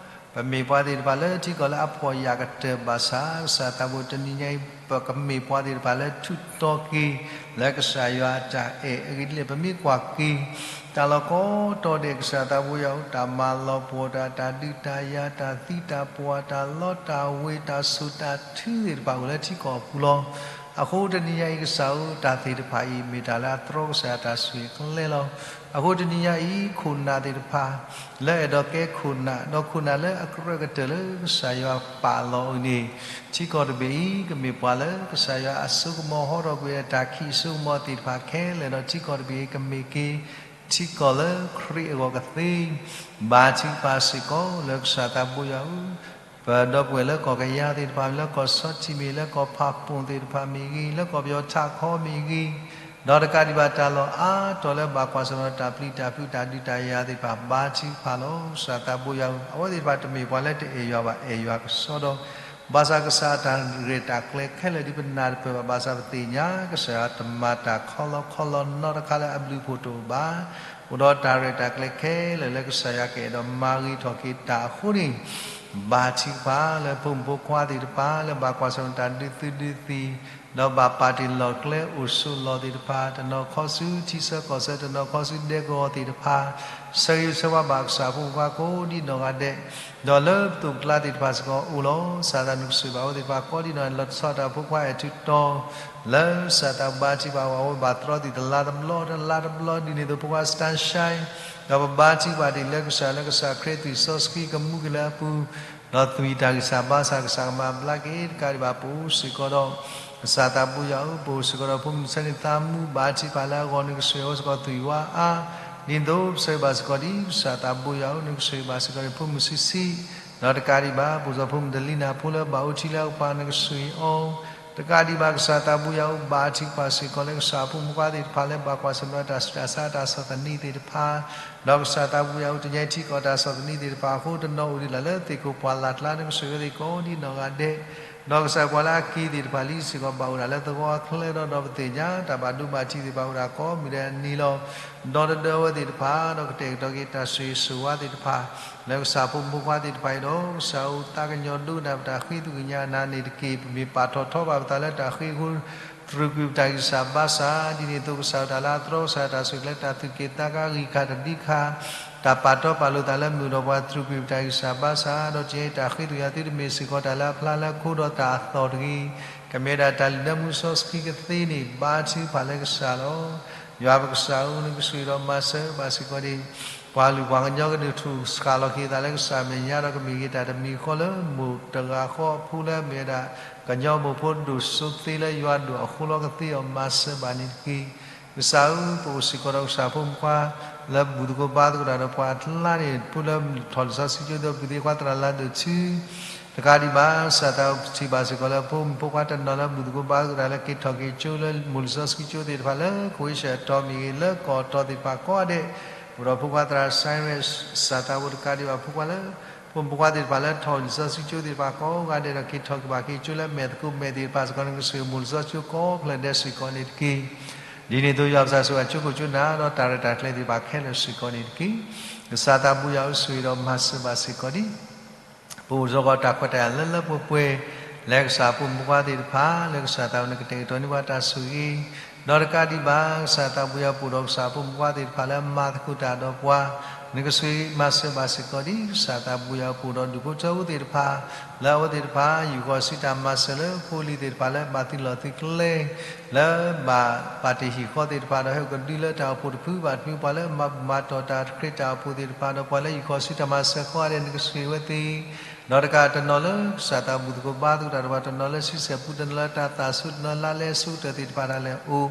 ပမ့ၢ်ပှၤသ့ၣ်တဖၣ်လၢထံကီၢ်လၢအဖှီၣ်ယာ်ကတၢၢ်ဘၣ်ဆၣ် ကစၢ်သးဘိတနံၤညါအံၤ ပကမ့ၢ်ပှၤသ့ၣ်တဖၣ်လၢထူးတီၤက့ၤ လၢကစၢ်ယွၤအတၢ်အဲၣ်အဂ့ၢ်ဒ်လဲၣ် ပမ့ၢ်ကွၢ်က့ၤ တၢ်လီၢ်ကိးတီၤဒဲး ကစၢ်သးဘိယွၤဧၢ တၢ်မၤလီၤပှီၢ်တၢ် တၢ်ဒုးတၢ်ယၤ တၢ်သံတၢ်ပှၢ် တၢ်လီတၢ်ဝ့ၤ တၢ်ဆိၣ်တၢ်ထုသ့ၣ်တဖၣ်အိၣ်လၢထံကီၢ်အပူၤလီၤ. အဃိတနံၤညါအံၤကစၢ်ဧၢ တၢ်သ့ၣ်တဖၣ်အံၤ မ့ၢ်တၢ်လၢအတြီကစၢ်ယွၤအတၢ်ဆိၣ်ဂ့ၤကျဲလီၤ. အဃိတနံၤညါအံၤ ခိၣ်နၢ်သ့ၣ်တဖၣ် လၢအဲၣ်ဒိးကဲခိၣ်နၢ် ဒီးခိၣ်နၢ်လၢအကြၢးကတၢၢ်လၢကစၢ်ယွၤပာ်လီၤအီၤန့ၣ် ထံကီၢ်တဘ့ၣ်အံၤ ကမ့ၢ်ပှၤလၢကစၢ်ယွၤအစိကမီၤဟီထီၣ်ကွံာ်အတၢ်ခံးအစိကမီၤသ့ၣ်တဖၣ်ခဲလၢာ်ဒီး ထံကီၢ်တဘ့ၣ်အံၤ ကမ့ၢ်က့ၤ ထံကီၢ်လၢခရံာ်အဂီၢ်ကသ့ ဘါထုကဖၣ်စ့ၢ်ကီးလၢကစၢ်သးဘိယွၤဧၢ ပဒီပုၢ်ဝဲၢ်လၢကီၢ်ကယၤသ့ၣ်တဖၣ် လၢကီၢ်စီထံမ့ၢ် လၢကီၢ်ဖးပိၣ်သ့ၣ်တဖၣ်မ့ၢ်ဂ့ၤ လၢကီၢ်ပယီၤထးခီမ့ၢ်ဂ့ၤ ဒီးတကးဒံးဘၣ်တၢ်လီၢ်အါတီၤလၢဘၣ်ကွၢ်ဆၢၣ်မဲာ်ဒီးတၢ်ပျံၤတၢ်ဖုးတၢ်ဒုးတၢ်ယၤသ့ၣ်တဖၣ် ဘါထုကဖၣ်လီၤ. ကစၢ်သးဘိယွၤဧၢ အဝဲသ့ၣ်တဖၣ်တမ့ၢ်ပှၤလၢတအဲၣ်ယွၤဘၣ် အဲၣ်ယွၤကစီဒီ ဘၣ်ဆၣ်ကစၢ်အတၢ်ရဲၣ်တၢ်ကျဲၤခဲလၢာ်ဒ်ပနၢ်တပၢၢ်ဘၣ် ဘၣ်ဆၣ်ပသ့ၣ်ညါ ကစၢ်ယွၤတမၤတၢ်ခီလီခီလီနီတခါလၢအဘျုးအဖှိၣ်တအိၣ်ဘၣ်. အိၣ်ဒီးတၢ်ရဲၣ်တၢ်ကျဲၤခဲလၢာ်လၢကစၢ်ယွၤကအဲၣ်ဒိးမၤဂ့ၤထီၣ်က့ၤတၢ်အဃိန့ၣ် ဘါထုကဖၣ်လၢဖိမုၣ်ဖိခွါသ့ၣ်တဖၣ် လၢဘၣ်ကွၢ်ဆၢၣ်မဲာ်တၢ်ဒုးသုဒုးသံၣ် ဒီးဘၣ်ပာ်တ့ၢ်လီၢ်ကျဲအိၣ်ဆိးလီၢ်သ့ၣ်တဖၣ် တနီၤခီဆူထံဆၢကီၢ်ဆၢ တနီၤခီဆူဒဲကဝီၤသ့ၣ်တဖၣ် ဆၢဂ့ၤဆၢဝါဘၣ်ကစၢ်ဖိမုၣ်ဖိခွါကိးဒံနီၢ်ဂၤဒဲး ဒီးလၢပသိးပကျါသ့ၣ်တဖၣ်စ့ၢ်ကီးအိၣ်လီၤ. ကစၢ်သးနုၤကစၢၢ်ဘၣ်အဝဲသ့ၣ်တဖၣ်ကိးဒံနီၢ်ဂၤဒဲး လီၤဆီဒၣ်တၢ်ဖိခွါအဲၣ်ထူးတီၤ လၢကစၢ်သးဘိယွၤဘၣ်အဝဲဘၣ်တြီသံၣ်တလါတဘျီ တလါတဘျီဒ်န့ၣ်အသိး ဖိခွါ Sunshine ဒီးပဘါထုကဖၣ်ဒံးလၢကစၢ် လၢကစၢ်ခရံာ်သွံၣ်စီဆှံကမူက့ၤလၢအပူၤ ဒီးသွံၣ်တၢ်ဂံၢ်စၢ်ဘါစၢ် ကစၢ်ကမၤဘျါက့ၤ တကးဒံးဘၣ်ပအိၣ်စ့ၢ်ကီးဒီး ကစၢ်သးဘိယွၤဧၢ ပအိၣ်စ့ၢ်ကီးဒီးဖိမုၣ်ဆၢန့ၣ်သးမူ ဘါထုကဖၣ်လၢအဂီၢ် နကဆိၣ်ဂ့ၤအီၤစ့ၢ်ကီးသွံၣ်ဝါအါ ဒ်သိးပဆၢဂ့ၤဘၣ်စ့ၢ်ကီးဒ် ကစၢ်သးဘိယွၤဧၢ နကဆိၣ်ဂ့ၤဘၣ်စ့ၢ်ကီးန့ၣ် ဖိမုၣ်ဆံးဆံး ဒီးတကးဒံးဘၣ် ပအိၣ်စ့ၢ်ကီးဖိမုၣ်တလံနၢ်ဖိလၢဘၣ်အိၣ်ထံလၢအကပၤ နကဆိၣ်ဂ့ၤအီၤ တကးဒံးဘၣ် ကစၢ်သးဘိယွၤဧၢ ဘါထုကဖၣ်စ့ၢ်ကီးလၢကစၢ်ဖိမုၣ်ဖိခွါသ့ၣ်တဖၣ်လၢဘၣ်ကွၢ်ဆၢၣ်မဲာ်တၢ်ဆူးတၢ်ဆါတၢ်ဆီၣ်သနံးသ့ၣ်တဖၣ် ဒီးကစၢ်သးဘိယွၤဧၢ တနံၤညါအံၤထံကီၢ်တၢ်ဆီၣ်သနံးသ့ၣ်တဖၣ် အဃိတနီၤအိၣ်ဒံးဒၣ်လၢသ့ၣ်ခိၣ်ပှၢ်လၢ်ကျါ နကဆိၣ်ဂ့ၤအီၤသ့ၣ်ကိးဒံနီၢ်ဂၤဒဲး ဒီးကစၢ်ပှၤလၢအက့ၤသ့ၣ်တဖၣ်လံစ့ၢ်ကီး ဘၣ်အိၣ်ဒၣ်လၢသဝီအချၢဒီး ဒီးပသ့ၣ်ညါ တၢ်ဘၣ်ဒိဘၣ်ထံးသ့ၣ်တဖၣ်အိၣ်ဒၣ်ကိးမုၢ်ဒဲးအနံၤလီၤ. ဒီးတဒၢအဝဲသ့ၣ်တဖၣ် ဒီးကတဲာ်ကတီၤက့ၤတၢ်ဆိၣ်ဂ့ၤဆိၣ်ဝါသ့ၣ်တဖၣ် လၢကစၢ်ဖိမုၣ်ဖိခွါသ့ၣ်တဖၣ်အံၤဒီး ကစၢ်ဧၢ သးကညီၤဒိကနၣ်ပတၢ်ဃ့သူၣ်ကညီၤနၤန့ၣ်တက့ၢ်. ပမ့ၢ်ပာ်ထီၣ်ထီဘၣ်ပသးလၢတၢ်ဃ့အဃိ တြူာ်ကွံာ်ပတၢ်ဂံၢ်စၢ်ဘါစၢ် ဒ်န့ၣ်အသိး ကစၢ်တၢ်လၢအတြီကစၢ်တၢ်ဆိၣ်ကျဲ တၢ်သူၣ်က့ၣ်သးကါ ဂံၢ်ခါတဒံခါ တၢ်ပာ်တီပာ်လိၤသးလၢမုၢ်ဒီးပှၤ တြူာ်ကွံာ်ပတၢ်ဂံၢ်စၢ်ဘါစၢ် ဒီးတနံၤညါအံၤတၢ်ဃ့သူၣ်ကညီၤသုတမ့ၢ်စ့ၢ်ကီးတၢ်လၢအဖျါလၢခိဒီးတၢ်အသီၣ်တဂ့ၤ. ကမ့ၢ်ဝဲဒၣ်တၢ်လုၢ်လၢမူစီဆှံကသ့န့ၣ် ဘါထုကဖၣ်လၢကစၢ်လီၤ. ယွၤပကစၢ်ဧၢ နကဆိၣ်ဂ့ၤဒီးမၤစၢၤဘၣ်စ့ၢ်ကီးန့ၣ် ပှၤလုၢ်ပှၤကညီကဒုးထူၣ်စှၤလီၤက့ၤသးလၢကစၢ်အမဲာ်ညါဒီး ကမ့ၢ်ဂ့ၤတၢ်တမံၤဃီလၢ မိၢ်တဂၤဃီအဖိလၢအမ့ၢ်ဝဲဒၣ် ကညီမိၢ်ဖိဒိၣ်စိသ့လၢယွၤဒိၣ်အဃိလီၤ ကသ့အီၤမၤစၢၤဘၣ်န့ၣ်တက့ၢ်. ကစၢ်ဧၢ ပအိၣ်စ့ၢ်ကီးဒီးကစၢ်ဖိမုၣ်ဖိခွါ လၢဘူၣ်သကိးဘါသကိးတၢ်ဒီးပှၤအကျါန့ၣ် ဖိလၢထီၣ်လံာ်စီဆှံကၠိ ဒီးပုၢ်သ့ၣ်ခွါသရၣ်လၤဒိၣ်ထူ တကးဒံးဘၣ် ကစၢ်သးပထံၣ်ဘၣ်စ့ၢ်ကီးလၢဖိမုၣ်ဖိခွါတနီၤလၢဘူၣ်သကိးဘါသကိးတၢ်လၢက့ၤထီၣ်က့ၤကၠိလၢမိၢ်လံာ်စီဆှံကၠိသ့ၣ်တဖၣ်လၢ ကဝ့ၤဆၢၣ်တီမ့ၢ်ဂ့ၤ လၢကီၢ်တီသ့ၣ်တဖၣ်ကိးဂၤဒဲး အိၣ်ဒီးဖိခွါသရၣ် Cyrus ကစၢ်သးဘိတကးဒံးဘၣ်ဖိခွါလၢ ဖိမုၣ်ဖိခွါသ့ၣ်တဖၣ်လၢထီၣ်လံာ်စီဆှံကၠိသ့ၣ်တဖၣ်ကိးဂၤဒဲးဒီး က့ၤထီၣ်က့ၤဘၣ်က့ၤကၠိလၢမဲာ်သကိးမဲာ်သ့ၣ်တဖၣ်စ့ၢ်ကီး နကဆိၣ်ဂ့ၤမိၢ်လံာ်စီဆှံကၠိကိးဖျၢၣ်ဒဲးစ့ၢ်ကီးန့ၣ်တက့ၢ်. ဒ်န့ၣ်အသိး ယွၤပစၢ်ဆိၣ်ဂ့ၤအကၠိခိၣ်ကၠိနၢ်ဒီးတၢ်ရဲၣ်တၢ်ကျဲၤသ့ၣ်တဖၣ်ခဲလၢာ်စ့ၢ်ကီးန့ၣ်တက့ၢ်. ကစၢ်သးဘိယွၤဧၢ ဆိၣ်ဂ့ၤဒီးမၤစၢၤဘၣ်စ့ၢ်ကီးဒံး ပအိၣ်စ့ၢ်ကီးတၢ်ခွဲးတၢ်ယာ်လၢလၢပှဲၤပှဲၤ လၢကစၢ်ဖိမုၣ်ဖိခွါသ့ၣ်တဖၣ် လၢကစၢ်သးအိၣ် နကတဲာ်ကတီၤန့ၢ်ပှၤတၢ်ဆိၣ်ဂ့ၤ ဒီးတကးဒံးဘၣ် ကစၢ်သးဘိယွၤ ပအိၣ်ဒီးကစၢ်ဖိမုၣ်ဖိခွါသ့ၣ်တဖၣ်လၢမၤသကိးတၢ်ဒီးပှၤ နကဆိၣ်ဂ့ၤမၤစၢၤဘၣ်စ့ၢ်ကီးဒံး ကစၢ်သးဘိယွၤ ပအိၣ်ဒီးဒူၣ်ဖိထၢဖိသ့ၣ်တဖၣ် လၢအဝဲသ့ၣ်တဖၣ် ယူၢ်ဃီၤဆူတၢ်မၤစၢၤလၢဖိလံၤသ့ၣ်တဖၣ်လၢဘၣ်သုးလီၢ်သုးကျဲ လၢဘၣ်ပာ်တ့ၢ်ဟံၣ်ဃီသ့ၣ်တဖၣ်ဒီး ဟဲအိၣ်ကဒုလၢတၢ်အိၣ်ဖှိၣ်တဖု ဘၣ်တမံၤပှၤလၢမၤဘူၣ်မၤတီၢ်တၢ်တခရံာ်တၢ်အိၣ်ဖှိၣ်သ့ၣ်တဖၣ်ဒီး ပှၤလၢယူၢ်ဃီၤဆူတၢ်မၤစၢၤကိးဂၤဒဲး နကဆိၣ်ဂ့ၤဝဲသ့ၣ် ဒီးတကးတနီၤလၢကစၢ်သးဘူၣ်သကိးဘါသကိးတၢ်ဒီးပှၤ တနီၤလၢဆံဆဲၣ်ပူ တနီၤလၢတၢ်သၣ်ဆိ တနီၤလၢလၢအဆိကတၢၢ်သ့ၣ်တဖၣ်ဒၣ်လဲာ်အိၣ်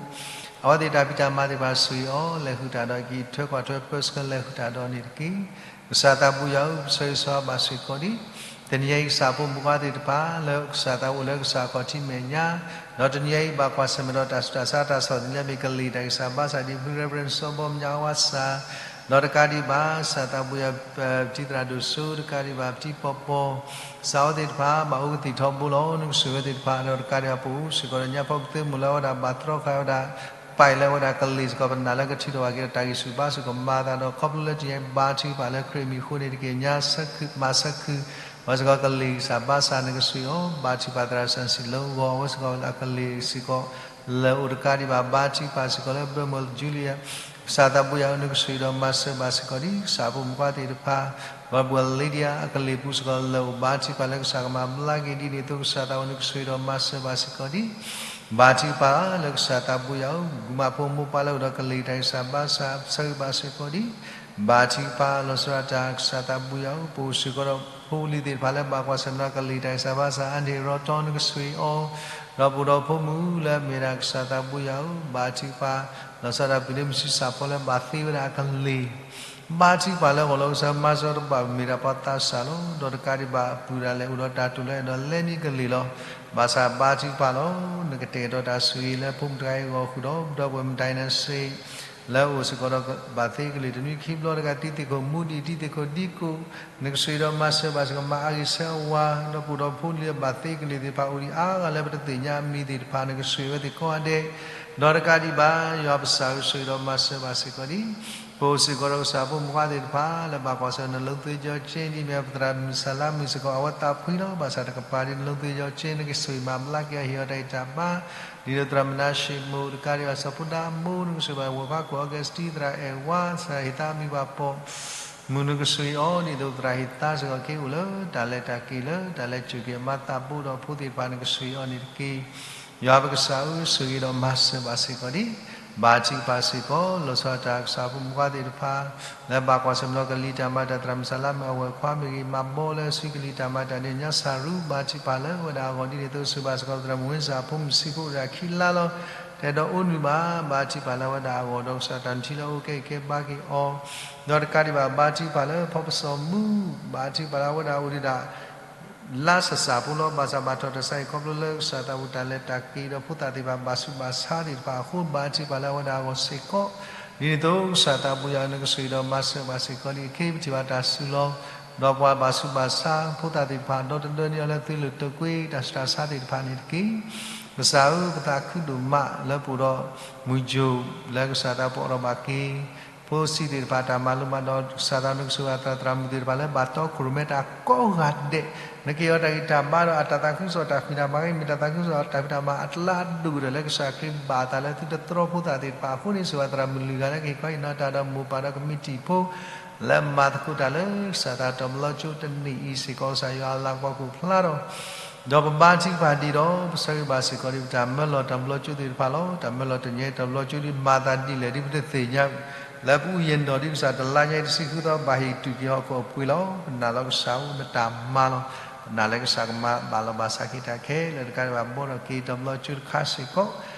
အဝဲသ့ၣ်တၢ်ဖံးတၢ်မၤသ့ၣ်တဖၣ်ဆိၣ်ဂ့ၤအီၤ လဲၤဃုာ်တၢ်ဒီးက့ၤ ထွဲကွၢ်ထွဲ personal လဲၤဃုာ်တၢ်ဒီးန့ၣ်တက့ၢ်. ကစၢ်သးဘိယွၤဧၢ ပဆၢဂ့ၤဆၢဝါဘၣ်စ့ၢ်ကီးဒံး တနံၤအံၤကစၢ်ဖိမုၣ်ဖိခွါသ့ၣ်တဖၣ် လၢကစၢ်သးအိၣ်လၢကစၢ်အခီၣ်ထံးမဲာ်ညါ ဒီးတနံၤအံၤဘၣ်ကွၢ်ဆၢၣ်မဲာ်ဒီးတၢ်ဆူးတၢ်ဆါတၢ်ဆီၣ်သနံးလၢမ့ၢ်ကလံၤတၢ်ဂံၢ်စၢ်ဘါစၢ်ဒ် ဖု Reverend စီၤဘီမၠးအဝါစၢ် ဒီးတကးဒံးဘၣ် ကစၢ်သးဘိယွၤ ပတံၤသရၣ်ဒိၣ်စိ တကးဒံးဘၣ်ပတံၤပီၢ်ပီၢ် ကစၢ်အဝဲသ့ၣ်တဖၣ် ဘၣ်အိၣ်ကသံၣ်ထီဘိလီၤ နကဆိၣ်ဂ့ၤဝဲသ့ၣ်တဖၣ် ဒီးတကးဒံးဘၣ် ပအိၣ်စ့ၢ်ကီးဒီးညါဖီကသ့မိၢ်လၢအဝဲဒၣ်ဘၣ်တြီဃာ်ဝဲဒၣ် ပာ်လၢအဝဲဒၣ်ကလံၤစ့ၢ်ကီး ပနာ်လၢကထုးထီၣ်ဘၣ်က့ၤဒီးတၢ်ဂံၢ်ဆူၣ်ဘါစ့ၢ်ကီးမၤသးဒီး ခီဖျိလၢတနံၤအံၤဘါထုကဖၣ်လၢခရံာ်အမံၤအဃိန့ၣ်တက့ၢ် ညါဆၢခုၣ်မၤဆၢခုၣ် အဝဲစ့ၢ်ကီးကလံၤဂံၢ်စၢ်ဘါစၢ် နကဆိၣ်ဂ့ၤအီၤ ဘါထုကဖၣ်သရၣ်စၢ်စံးလၢဂီၤ အဝဲစ့ၢ်ကီးလၢအကလံၤစ့ၢ်ကီး လၢအိၣ်တကးဒံးဘၣ် ဘါထုကဖၣ်စ့ၢ်ကီးလၢ Bermond Julia ကစၢ်သးဘိယွၤဧၢ နကဆိၣ်ဂ့ၤဒီးမၤစၢၤဘၣ်စ့ၢ်ကီးဒံး ကစၢ်ဖိမုၣ်ဖိခွါသ့ၣ်တဖၣ် ဘၣ်ဘှၢ် Lydia အကလံၤပူၤစ့ၢ်ကီးလၢအိၣ် ဘါထုကဖၣ်လၢကစၢ်ကမၤဘျါက့ၤဒ်န့ၣ်အသိး ကစၢ်သးအိၣ် နကဆိၣ်ဂ့ၤဒီးမၤစၢၤဘၣ်စ့ၢ်ကီးဒံး ဘါထုကဖၣ်လၢကစၢ်သးဘိယွၤဧၢ ဂုၢ်မးဖိမိၢ်ပၢ်လၢအိၣ်ဒီးကလံၤတၢ်ဂံၢ်စၢ်ဘါစၢ် ဆၢဂ့ၤဘၣ်စ့ၢ်ကီးဒံး ဘါထုကဖၣ်လီၤဆီဒၣ်တၢ် ကစၢ်သးဘိယွၤဧၢ ပအိၣ်စ့ၢ်ကီးဒီးဖိလံၤသ့ၣ်တဖၣ်လၢဘၣ်ကွၢ်ဆၢၣ်မဲာ်ဒီးကလံၤတၢ်ဂံၢ်စၢ်ဘါစၢ် အါန့ၢ်ရီတီ နကဆိၣ်ဂ့ၤအီၤ ဒီးပအိၣ်ဒီးဖိမုၣ်လၢအမ့ၢ်ဒၣ်ကစၢ်သးဘိယွၤဧၢ ဘါထုကဖၣ် လီၤဆီဒၣ်တၢ်ပှၤလၢမုၢ်ဆံဆၣ်ဖိလၢဘၣ်သ့ဝဲဒၣ်အကလံၤ ဘါထုကဖၣ်လၢဂီၤလီၤကစၢ်မၤစၢၤတဘၣ်မ့ၢ်ဒၣ်ပှၤသးစၢ်လီၤ ဒီးတကးဒံးဘၣ်အပုၢ်ဒၣ်လဲာ်အိၣ်ဒီးတၢ်တိာ်လၢအဲၣ်ဒိးလဲနံၤကလံၤလီၤ ဘၣ်ဆၣ်ဘါထုကဖၣ်လီၤ နကတဲာ်ကတီၤတၢ်ဆိၣ်ဂ့ၤလၢဖိမုၣ်တဂၤအံၤအဂီၢ်ဃုာ်ဒီး ဒီပုၢ်ဝဲၢ်မုၣ် Dynasty လၢအအိၣ်စ့ၢ်ကီးဒီးဘၣ်သ့ကလံၤတနွံခံဘျီတဂၤ တံၤသကိးမူဒံး တံၤသကိးဒံကိး နကဆိၣ်ဂ့ၤဒီးမၤစၢၤဘၣ်စ့ၢ်ကီး မၤအါဂ့ၤဆၢအဝၤ ဒီးပအိၣ်ဒီးဖိလံၤလၢဘၣ်သ့ကလံၤသ့ၣ်တဖၣ်အိၣ်ဒံးအါဂၤလၢပတသ့ၣ်ညါအမံၤသ့ၣ်တဖၣ် နကဆိၣ်ဂ့ၤဝဲသ့ၣ်ကိးဂၤဒဲး ဒီးတကးဒံးဘၣ် ယွၤပစၢ်ဧၢ ဆိၣ်ဂ့ၤဒီးမၤစၢၤဘၣ်စ့ၢ်ကီးဒံး ပအိၣ်စ့ၢ်ကီးဒီးကစၢ်ဖိမုၣ်ဖိခွါသ့ၣ်တဖၣ် လၢဘၣ်ကွၢ်ဆၢၣ် နလိသ့ကၠီက့ ဒ်မ့ၢ်ပသရၣ်မုၣ်စၢ်လါမုၣ်စ့ၢ်ကီး အဝဲသးဖှံလီၤ ဘၣ်ဆၣ်တကပၤဒ်နလိသ့ကၠီက့ နကဆိၣ်ဂ့ၤမၤဘျါက့ၤအီၤ ဟ့ၣ်အီၤတၢ်ဂံၢ်တၢ်ဘါ ဒ်သိးသရၣ်မနၤၡ့မိၢ် တကးဒံးဘၣ် စီၤဖိဒါမိၢ် နကဆိၣ်ဂ့ၤဘၣ် ဝဲၢ်ခွါကိၣ် Augustine သရၣ်အဲၣ်ဝါ သရၣ်ဟ့ၣ်သါမံၤပှၤပိာ်မုၣ် နကဆိၣ်ဂ့ၤအီၤ ဒ်သိးသရၣ်ဟ့ၣ်သါစ့ၢ်ကီးက့အိၣ်လၢ တၢ်လဲၤတၢ်က့ၤလၢ တၢ်လဲၤစူၢ်က့ၤအမါသးဘိဒီးဖိသ့ၣ်တဖၣ် နကဆိၣ်ဂ့ၤအီၤန့ၣ်တက့ၢ်. ယွၤပကစၢ်ဧၢ ဆိၣ်ဂ့ၤဒီးမၤစၢၤဘၣ်စ့ၢ်ကီးဒံး ဘါထုကဖၣ်စ့ၢ်ကီး လီၤဆီဒၣ်တၢ်ကစၢ်ဖိမုၣ်ဖိခွါသ့ၣ်တဖၣ် လၢဘၣ်ကွၢ်ဆၢၣ်မဲာ်ဒီးကလံၤတၢ်မၤတၢ် သရၣ်မုၣ်စၢ်လါမုၣ်အဝဲၢ်ခွါမ့ၢ်ဂ့ၤ မၤဘီလၢအစုကလံၤတၢ်မၤတၢ်န့ၣ် ညါစၢ်ရူ ဘါထုကဖၣ်လၢအဝဲဒၣ်အဂီၢ်ဒ်န့ၣ်အသိး ဆိၣ်ဂ့ၤဘၣ်စ့ၢ်ကီး သရၣ်မုၣ်ဝ့စၢ် ဖိမုၣ်ဆံးဖိအိၣ်ဒၣ်ခံလါလီၤ တအဲၣ်ဒိးအိၣ်နုၢ်ဘၣ် ဘါထုကဖၣ်လၢအဝဲဒၣ်အဂီၢ် ဒီးကစၢ်တၢ်နုၢ်ထံလၢအအိၣ်ကဲအံၤကဲဘါက့ၤအီၤ ဒီးတကးဒံးဘၣ် ဘါထုကဖၣ်လၢဖီပစီၤမူ ဘါထုကဖၣ်လၢအဝဲဒၣ်အိၣ်ဒံးဒၣ် လါစၢ်စၢ်ဖိလီၤ ဘၣ်ဆၣ်ဘၣ်ထီၣ်တၢ်ဆါဟံၣ်ခီဖျိလၢကစၢ်သးဝံၣ်တၢ်လဲၤတၢ်က့ၤဒီးဖိသၣ်သ့ၣ်တဖၣ် ဘၣ်ဆူးဘၣ်ဆါသ့ၣ်တဖၣ်အဃိ ဘါထုကဖၣ်လၢအဝဲဒၣ်အဂီၢ်စ့ၢ်ကီး ဒ်န့ၣ်အသိး ကစၢ်သးဘိယွၤ နကဆိၣ်ဂ့ၤဒီးမၤစၢၤဘၣ်စ့ၢ်ကီးဒံး အခ့ပထံၣ်ဘၣ်တၢ်စူၤလီၤ ဒီးပှၤဘၣ်ဆူးဘၣ်ဆါ ဖိသၣ်သ့ၣ်တဖၣ် ဒီတဒၢန့ၢ်အီၤလၢသုးလိာ်တိာ်ကွံာ် တၢ်ဆူးတၢ်ဆါသ့ၣ်တဖၣ်န့ၣ်တက့ၢ်. ကစၢ်ဧၢ ပသးခုဒိၣ်မးလၢပအိၣ်ဒီး မုၢ်ယိၤ လၢကစၢ်သးပအိးထီၣ်ဘၣ်က့ၤ ဖိဆံးသ့ၣ်တဖၣ်တၢ်မၤလိမၤဒိး ကစၢ်သးနကဆိၣ်ဂ့ၤသရၣ်မုၣ်သ့ၣ်တဖၣ်လၢ ဘၣ်တီခိၣ်ရိၣ်မဲတၢ်ကိးဂၤဒဲး နကဟ့ၣ်အီၤတၢ်ဂံၢ်တၢ်ဘါဒီးအတၢ်သးခုကစီၣ်တၢ်ဖံးတၢ်မၤ ကမ့ၢ်တၢ်သးခုကစီၣ်တၢ်ဖံးတၢ်မၤအကျါအဒိၣ်ကတၢၢ်လၢကစၢ်ခရံာ်ဘၣ်အသးလၢသုတတြီဖိသၣ်သ့ၣ်တဖၣ်အဃိန့ၣ် ဆိၣ်ဂ့ၤသရၣ်မုၣ်လွံၢ်ဂၤလၢကဟ့ၣ်ခီဟ့ၣ်နီၤတၢ်ဒီးမိၢ်ပၢ်ဒီးကမံးတံာ်ဖိ လၢမၤသကိးတၢ်လၢကစၢ်သးတဘျီကၠိတနံၤအံၤစ့ၢ်ကီး ကစၢ်ယွၤအလၤကပီၤကအိၣ်ဖျါထီၣ် ဒီးပဘါထုကဖၣ်ဒံးဒီး ပဆၢဂ့ၤဘၣ်စ့ၢ်ကီးဒံး ပတၢ်မၢလီၤတဘျီကၠိသ့ၣ်တဖၣ်လီၤ. တၢ်မၢလီၤတနံၤအံၤတဘျီကၠိဒ်မၤသးဒ်လဲၣ်ဒ်ပတသ့ၣ်ညါ လၢပအူယဲၢ်နီၣ်ဒ်ကစၢ်တလါညါအံၤတဆံဃုသီဘၣ်ဟ့ၣ်တူၢ်က့ၤဟီၣ်ခိၣ်အပှ့ၤလီၤ. ပနာ်လီၤကစၢ်အိၣ်နတၢ်မၤလီၤ. ပနာ်လၢကစၢ်ကမၤဘၣ်လီၤဘၣ်စးက့ၤတၢ်ခဲလၢာ်တကးဒံးဘၣ် ဘီထီၣ်က့ၤတဘျီကၠိတခါစ့ၢ်ကီး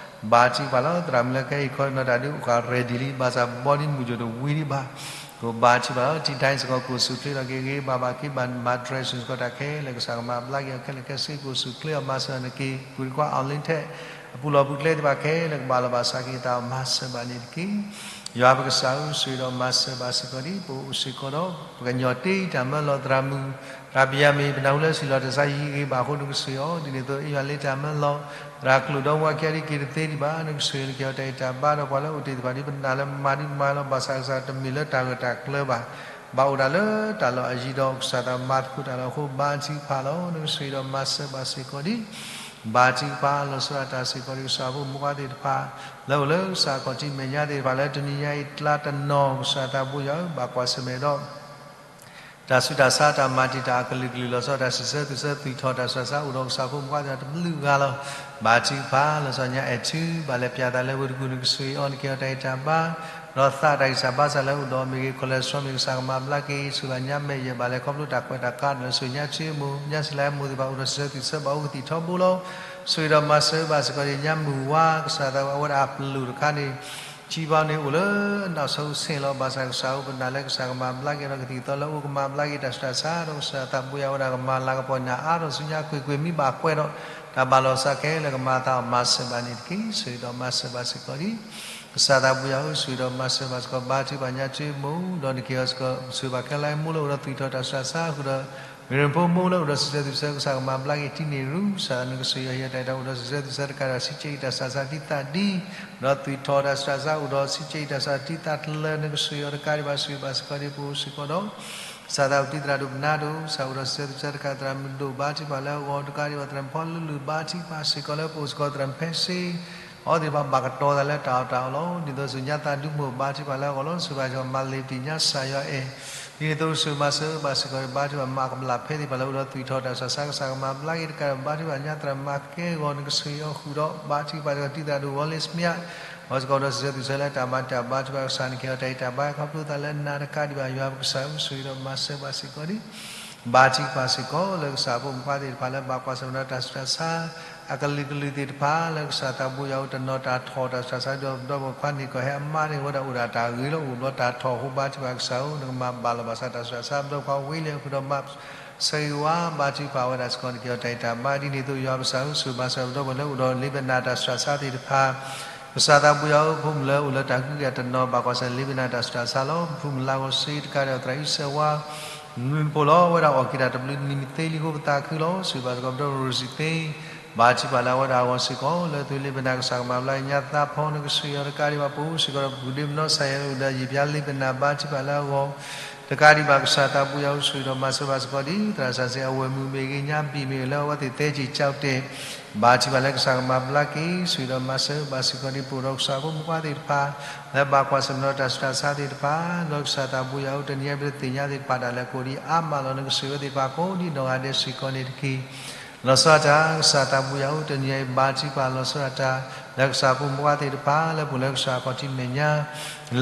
ဘါထုကဖၣ်လီၤ. သရၣ်မုၣ်လၢကဟဲဟ့ၣ်ခီဟ့ၣ်နီၤတၢ်ဒ်အိၣ်ဃာ် ready လံ ဘၣ်ဆၣ်ဘီဒ်မုၢ်ယိၤတဝံၤဒံးဘၣ် ကဘါထုကဖၣ်လီၤ. တံၤတၢ်စ့ၢ်ကီး ကအိၣ်ဆူၣ်ချ့ထီၣ်က့ၤဂ့ၤ ဘၣ်ဘၣ်က့ၤဘၣ်မၤ dressing စ့ၢ်ကီးတၢ်ခဲလၢာ် ကစၢ်ကမၤဘျါက့ၤအီၤခဲလၢာ်ခဲဆ့ ကအိၣ်ဆူၣ်ချ့အီၤ မၤစၢၤအီၤနက့ၤ ကွံာ်တကွၢ် အီလ့ထဲး အပူၤလီၢ်ပူၤကျဲသ့ၣ်တဖၣ်ခဲလၢာ် ကဘၣ်လီၤဘၣ်စးက့ၤ တၢ်မၤစၢၤဘၣ်န့ၣ်တက့ၢ်. ယွၤပကစၢ်ဧၢ, ဆိၣ်ဂ့ၤဒီးမၤစၢၤဘၣ်စ့ၢ်ကီးဒံး ပအိၣ်စ့ၢ်ကီးဒီး ပကညီတ့တၢ်မၢလီၤသရၣ်မုၣ် သရၣ်ဘံၣ်ယၤမံၣ် ပနၢ်ဟူလၢစံၣ်လီၤတၢ်ဆါယံၤဂ့ၤဘၣ်အဃိ နကဆိၣ်ဂ့ၤအီၤဒ်န့ၣ်အသိး အ့ၣ်ယွၤလ့တၢ်မၢလီၤ သရၣ်ကျိၣ်ဒီမါခံဂၤဒ်က့ၤတသ့ဒံးဘၣ် နကဆိၣ်ဂ့ၤနက့ၤအီၤတၢ်အံၤတၢ်ဘါဒီး ပှၤလၢအိၣ်တ့ၢ်တဖၣ်ဒ် ပနာ်လၢမၤဒ်မၤလီၤ ဘၣ်ဆၣ်ကစၢ်တမ့ၢ်လၢတၢ်ဂၢၢ်တၢ်ကျၢၤဘၣ် ဘၣ်အိၣ်ဒၣ်လၢတၢ်လီၢ်အယံၤဒီး ကစၢ်သးမၤသကိးတၢ်လီၤအဃိ ဘါထုကဖၣ်လီၤ. နကဆိၣ်ဂ့ၤဒီးမၤစၢၤဘၣ်စ့ၢ်ကီးဒံး ဘါထုကဖၣ် လီၤဆီဒၣ်တၢ်စ့ၢ်ကီးဒံး ကစၢ်ဖိမုၣ်ဖိခွါသ့ၣ်တဖၣ် လၢအိၣ်လၢကစၢ်ခီၣ်ထံးမဲာ်ညါသ့ၣ်တဖၣ်လၢ တနံၤညါအံၤကျါတနီၤ ကစၢ်သးဘိယွၤဧၢ ဘၣ်ကွၢ်ဆၢၣ်မဲာ်ဒီး တၢ်ဆူးတၢ်ဆါ တၢ်မၤတံာ်တာ်အကလုာ်ကလုာ် လီၤဆီဒၣ်တၢ်စံးဆၢသုးဆၢ သွံၣ်ထီၣ်တၢ်ဆူးတၢ်ဆါ အိၣ်ဒီးကစၢ်ဖိမုၣ်ဖိခွါသ့ၣ်တဖၣ်တဘျုးဂၤလီၤ. ဘါထုကဖၣ် လီၤဆီညါအဲၣ်ထု ဘၣ်လဲၤပၠးသးလၢဝ့ၢ်တကူၣ် နကဆိၣ်ဂ့ၤအီၤ နက့ၤအီၤတၢ်ဂံၢ်တၢ်ဘါ ဒီးသးတၢ်ဂံၢ်စၢ်ဘါစၢ်လၢအိၣ်ဒီးမ့ၢ်ဂ့ၤ cholesterol မ့ၢ်ဂ့ၤ ကစၢ်ကမၤဘျါက့ၤ ဆိၣ်ဂ့ၤဘၣ်ညါမဲာ်ယဲၢ် ဘၣ်လဲၤခီဖျိတၢ်ကွဲးတၢ်ကါ ဒီးဆိၣ်ဂ့ၤညါထံမိၢ် ညါစံးလၢမိၢ်သ့ၣ်တဖၣ် အိၣ်ဒီးစံးဆၢသုးဆၢ ဘၣ်အိၣ်ကသံၣ်ထီဘိလီၤ. ဆိၣ်ဂ့ၤဒီးမၤစၢၤဘၣ်စ့ၢ်ကီးဒံး ညါမုၢ်ဝါ ကစၢ်သးဝဲဒၣ်အပလူၢ်တခါန့ၣ် ထံဘီန့ၣ်အိၣ်လၢနီၢ်ဆီဆ့ၣ်လီၤ. ဘၣ်ဆၣ်ကစၢ်ဧၢ ပနာ်လၢကစၢ်ကမၤဘျါက့ၤဒီး ကသံၣ်သီလၢအိၣ် ကမၤဘျါက့ၤတၢ်ဆူးတၢ်ဆါ ဒီးကစၢ်သးဘိယွၤဝဲဒၣ်ကမၤလၤကပီၤနၤအါထီၣ်ဆူညါကွ့ၢ်ကွ့ၢ် မ့ၢ်ဘၣ်ကွဲးဒီး တၢ်ဘၣ်လီၤစးခဲလၢာ် ကမၤသးအီၤ မၤစၢၤဘၣ်န့ၣ်တက့ၢ်. ဆိၣ်ဂ့ၤဒီးမၤစၢၤဘၣ်စ့ၢ်ကီးဒံး ကစၢ်သးဘိယွၤဧၢ ဆိၣ်ဂ့ၤဒီးမၤစၢၤဘၣ်စ့ၢ်ကီး ဘါထုကဖၣ်ညါထံမိၢ် ဒီးနက့ၤအီၤစ့ၢ်ကီး ဆိၣ်ဂ့ၤဘၣ်ခဲလၢာ်မိၢ်လၢအိၣ်ဒီးသွံၣ်ထီၣ်တၢ်ဆူးတၢ်ဆါဃုာ်ဒီး မ့ၢ်ရ့ၣ်ဖိမိၢ်လၢအိၣ်ဒီးစံးဆၢသုးဆၢ ကစၢ်ကမၤဘျါက့ၤတံၤန့ၢ်ရူ ကစၢ်နကဆိၣ်ဂ့ၤအီၤ ဟ့ၣ်အီၤတၢ်အံၤတၢ်အိၣ်ဒီးစံးဆၢသုးဆၢတကးဒီး စံးဆၢအံၤတၢ်ဆူးတၢ်ဆါဒ်သးဒ် ဒီးသွံၣ်ထီၣ်တၢ်ဆူးတၢ်ဆါအိၣ်ဒီး စံးဆၢအံၤတၢ်ဆူးတၢ်ဆါဒ်သးတလၢ နကဆိၣ်ဂ့ၤအီၤတကးဒံးဘၣ် ဆိၣ်ဂ့ၤဘၣ်စ့ၢ်ကီးဒံး ပအိၣ်စ့ၢ်ကီးဒီး ကစၢ်သးဝံၣ်တံၤသရၣ်ဒိၣ်ပနါဒိၣ် ကစၢ်အိၣ်ဒီးစံးဆၢသုးဆၢတကး သရၣ်မုၣ်ဒိၣ် ဘါထုကဖၣ်လၢအဂီၢ်တကးဒံးဘၣ် သရၣ်မုၣ်ဖီလူလူ ဘါထုကဖၣ်စ့ၢ်ကီးလၢပအိၣ်စ့ၢ်ကီး သရၣ်မုၣ်ဖဲစ့ အဝဲသ့ၣ်တဖၣ်ဘၣ်ကတီၤသးလၢတၢ်အီၣ်တၢ်အီလီၤ. ဒ်သိးဆိၣ်ညါသးဒုးမိၢ် ဘါထုကဖၣ်လၢအဂီၢ်လီၤ. ဆိၣ်ဂ့ၤဘၣ်စ့ၢ်ကီးမၤလ့ၤပတံၢ်ညါ ကစၢ်ယွၤအဲၣ် ဒ်န့ၣ်အသိး ဆိၣ်ဂ့ၤမၤစၢၤဘၣ်စ့ၢ်ကီး ဘါထုကဖၣ်မၤကမၣ်ဖဲသ့ၣ်တဖၣ်လၢအိၣ်ဒီးသွံၣ်ထီၣ်တၢ်ဆူးတၢ်ဆါ ကစၢ်ကမၤဘျါက့ၤတကးဒီး ဘါထုကဖၣ်ညါ သရၣ်မုၣ်ကဲဂီၤ နကဆိၣ်ဂ့ၤအီၤဃုာ်ဒီး ဘါထုကဖၣ်စ့ၢ်ကီးတံၤသရၣ်ဒိၣ် ဝီလ့စမံယါ အဝဲစ့ၢ်ကီးဒီးစံးဆၢသုးဆၢလၢတၢ်မၤတၢ်ဘါထုကဖၣ် ကစၢ်နက့ၤအီၤတၢ်အံၤတၢ်ဘါ ခီဖျိသးလၢနၤတကးဒံးဘၣ် ယွၤပကစၢ်ဧၢ ဆိၣ်ဂ့ၤဒီးမၤစၢၤဘၣ်စ့ၢ်ကီးဒံး ဘါထုကဖၣ်စ့ၢ်ကီး လၢကစၢ်ဖိမုၣ်ဖိခွါသ့ၣ်တဖၣ်လၢဘၣ်ကွၢ်ဆၢၣ်မဲာ်ဒီးတၢ်ဆူးတၢ်ဆါ အကလုာ်ကလုာ်သ့ၣ်တဖၣ် လၢကစၢ်သးဘိယွၤဧၢ တနီၤတၢ်ထီၣ်တၢ်ဆူးတၢ်ဆါ ဒီးပဒီပုၢ်ဝဲၢ်ခွါန့ၣ် ကီၢ်ဟဲအမါန့ၣ်ဝဲဒၣ်အိၣ်ဒီးတၢ်ဂ့ၤလီၤ အိၣ်ဘျီတၢ်ထီၣ်အဃိ ဘါထုကဖၣ်ကစၢ်ဧၢ နကမၤဘၣ်လီၤဘၣ်စးတၢ်ဆူးတၢ်ဆါ ပဒီပုၢ်ဝဲၢ်ခွါဝံၤလံအဃုာ်ဒီးမၤ ဆၢဂ့ၤဝါ ဘါထုကဖၣ်ဝဲဒၣ်စ့ၢ်ကီး နက့ၤအီၤတၢ်အံၤတၢ်ဘါ ဒ်န့ၣ်အသိး ယွၤပကစၢ်ဧၢ ဆိၣ်ဂ့ၤမၤစၢၤပဒီပုၢ်ဝဲၢ်လၢအိၣ်ဒီး လ့ပနၢ်တၢ်ဆူးတၢ်ဆါသ့ၣ်တဖၣ် ကစၢ်သးဘိယွၤဧၢ ဖိမုၣ်လၢအိၣ်လၢတၢ်ကူးက့ၤတနီၤ ဘၣ်ကွၢ်ဆၢၣ်မဲာ်လ့ပနၢ်တၢ်ဆူးတၢ်ဆါလီၤ. ပဖိမုၣ်လၢဂီၤစ့တကးဒီး သရၣ်အံၣ်စၢၤဝါ မုၢ်နံၤဖိလီၤ အဝဲဒၣ်အီၣ်က့ၤတၢ်တဘျုးနံၤနံၤသ့လံအဃိ ပသးခုလီၤ. ဆိၣ်ဂ့ၤဘၣ်စ့ၢ်ကီး ပဒီပုၢ်ဝဲၢ်ရိၣ်စံၣ်သ့ ဘါထုကဖၣ်လၢအဝဲဒၣ်အဂီၢ်စ့ၢ်ကီး လၢသုးလ့ပနၢ် ကစၢ်ကမၤဘျါက့ၤညါသးဖီ နကဆိၣ်ဂ့ၤအီၤတကးဒံးဘၣ် ပအိၣ်စ့ၢ်ကီးဒီး ပူၤဒ့မနီၤ ကစၢ်ယွၤလၢအိၣ်ဒီးယံာ်ပျါလ့ပနၢ် ဘါထုကဖၣ်လၢအဂီၢ် တကးဒံးဘၣ် ကစၢ်သးဘိယွၤဧၢ ဆိၣ်ဂ့ၤဒီးမၤစၢၤဘၣ်စ့ၢ်ကီးဒ် သရၣ်စၢ်စ့ၢ် အဝဲၢ်မုၣ်မ့ၢ်ဂ့ၤ ညါဘံၣ်မ့ၢ်ဂ့ၤ လၢအဝဲသ့ၣ်သဲက့ၤကၠီၣ်တဲာ် ဘါထုကဖၣ်လၢကစၢ်ကမၤဘျါက့ၤ ဆိၣ်ဂ့ၤဒီးမၤစၢၤဘၣ်စ့ၢ်ကီးဒ် ပအိၣ်ဒီးကစၢ်ဖိမုၣ်ဖိခွါသ့ၣ်တဖၣ် လၢဘၣ်ကွၢ်ဆၢၣ်မဲာ်ဒီးတၢ်ဆူးတၢ်ဆါသ့ၣ်တဖၣ် ဒီးကစၢ်သးဘိယွၤဧၢ တနံၤအံၤပတသ့ၣ်ညါသ့ၣ်တဖၣ်တၢ်လဲၤကအိၣ်ဒ်အါမးလီၤ နကဆိၣ်ဂ့ၤဝဲသ့ၣ်တဖၣ်ကိးဒ်နီၢ်ဂၤဒဲးစ့ၢ်ကီးန့ၣ်တက့ၢ်. လီၤဆီဒၣ်တၢ် ကစၢ်သးဘိယွၤဧၢ တနံၤအံၤဘါထုကဖၣ်လီၤဆီဒၣ်တၢ် လၢကစၢ်ဖိမုၣ်ဖိခွါသ့ၣ်တဖၣ် လၢပအိၣ်လၢကစၢ်ခီၣ်ထံးမဲာ်ညါ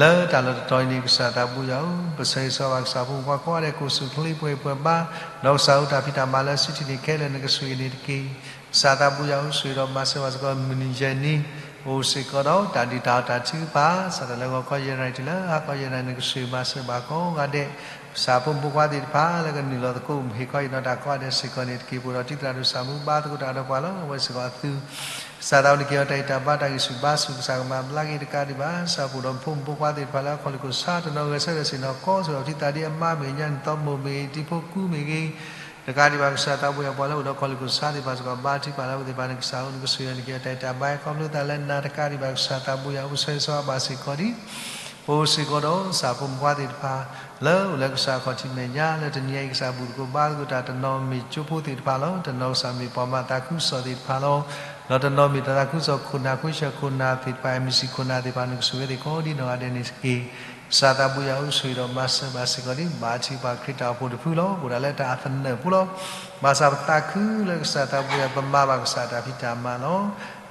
လၢတၢ်လီၢ်တတီၤအံၤန့ၣ် ကစၢ်သးဘိယွၤဧၢ ပဆၢဂ့ၤဆၢဝါဘၣ်ကစၢ်ဖိမုၣ်ဖိခွါကိးဂၤဒဲး ကိးဆူၣ်ချ့ပှဲၤပှဲၤဘါ ဒီးကစၢ်ဧၢ တၢ်ဖံးတၢ်မၤလၢစုထံၣ်န့ၣ်ခဲလၢာ် နကဆိၣ်ဂ့ၤန့ၣ်တက့ၢ်. ကစၢ်သးဘိယွၤဧၢ ဆိၣ်ဂ့ၤဒီးမၤစၢၤဘၣ်စ့ၢ်ကီး မုၢ်နံၤယဲၢ်နံၤ အိၣ်စ့ၢ်ကီးဒီး တၢ်ဒုၣ်တၢ်အီၣ်တၢ်ထုကဖၣ် စးထီၣ်လၢဂီၤခီယဲၢ်နၣ်ရံၣ်တုၤလၢဟါခီယဲၢ်နၣ်ရံၣ် နကဆိၣ်ဂ့ၤမၤစၢၤဘၣ်ကိးဂၤဒဲး ကစၢ်ဖိမုၣ်ဖိခွါသ့ၣ်တဖၣ် လၢကနုာ်လီၤသကိး မ့ၢ်ဟ့ၣ်ခီဟ့ၣ်နီၤတၢ်ကိးဂၤဒဲးစ့ၢ်ကီးန့ၣ်တက့ၢ်. ပအိၣ်ဒီးတံၤသရၣ်ဒိၣ် စၢ်မူဘါသကိးတၢ်ဒီးပှၤလီၤ အဝဲစ့ၢ်ကီးအသု ကစၢ်သးဝဲ နက့ၤအီၤတၢ်ဂံၢ်တၢ်ဘါ တၢ်ဂံၢ်ဆူၣ်ဘါဆူၣ် ကစၢ်ကမၤဘျါက့ၤတကးဒံးဘၣ် ကစၢ်ပအိၣ်ဒီးဖိမုၣ်ဖိခွါသ့ၣ်တဖၣ်လၢ ခီၣ်လ့ၢ်ခိၣ်ဆါတနီၤ ဂဲၤဆၢထၢၣ်ဆ့ၣ်နီၤကီ ဆိၣ်ဂ့ၤအီၤ တံၤသရၣ်ဒိၣ်အမါမ့ၢ်ဂ့ၤ ညါနံၣ်သီမိၢ်မ့ၢ်ဂ့ၤ တံၤဖိကူမ့ၢ်ဂ့ၤ တကးဒံးဘၣ် ကစၢ်သးဘိယွၤ ပှၤလၢအိၣ်ဒီးခီၣ်လ့ၢ်ခိၣ်ဆါသ့ၣ်တဖၣ်စ့ၢ်ကီး ဘါထုကဖၣ်လၢအဝဲသ့ၣ်တဖၣ်န့ၣ် ကစၢ်ဧၢ နကဆိၣ်ဂ့ၤအီၤ နက့ၤအီၤတၢ်ဂံၢ်တၢ်ဘါ ခီဖျိသးလၢနၤတကးဒံးဘၣ် ကစၢ်သးဘိယွၤ ပဆၢဂ့ၤဆၢဝါဘၣ်စ့ၢ်ကီးဒ် ပအိၣ်စ့ၢ်ကီးဒီး ကစၢ်ဖိမုၣ်ဖိခွါသ့ၣ်တဖၣ် လၢအိၣ်လၢကစၢ်ခီၣ်ထံးမဲာ်ညါ လၢတနံၤအံၤ ကစၢ်ဘူၣ်သကိးဘါသကိးတၢ် တနီၤမ့ၢ်ကၠိဖိသ့ၣ်တဖၣ်လီၤ. တနီၤကစၢ်မ့ၢ်ပှၤမၤသးခုကစီၣ်သ့ၣ်တဖၣ်လီၤ. ဒီးတနီၤမ့ၢ်တၢ်သးခုကစီၣ်ခိၣ်နၢ် ခွ့ဆၢၣ်ခိၣ်နၢ်သ့ၣ်တဖၣ် အမံၤစံၣ်ခိၣ်နၢ်သ့ၣ်တဖၣ် နကဆိၣ်ဂ့ၤသ့ၣ်ကိးဒ်နီၢ်ဂၤဒဲးန့ၣ်တက့ၢ်. ကစၢ်သးဘိယွၤဧၢ ဆိၣ်ဂ့ၤဒီးမၤစၢၤဘၣ်စ့ၢ်ကီးဒ် ဘါထုကဖၣ်ခရံာ်တၢ်အိၣ်ဖှိၣ်တဖုလီၤ. ပအိၣ်ဒၣ်လၢတၢ်အသနၢၣ်ပူၤလီၤ. ဘၣ်ဆၣ်ပသးခုလၢကစၢ်သးဘိယွၤ ပမၤဘၣ်ကစၢ်တၢ်ဖံးတၢ်မၤလီၤ.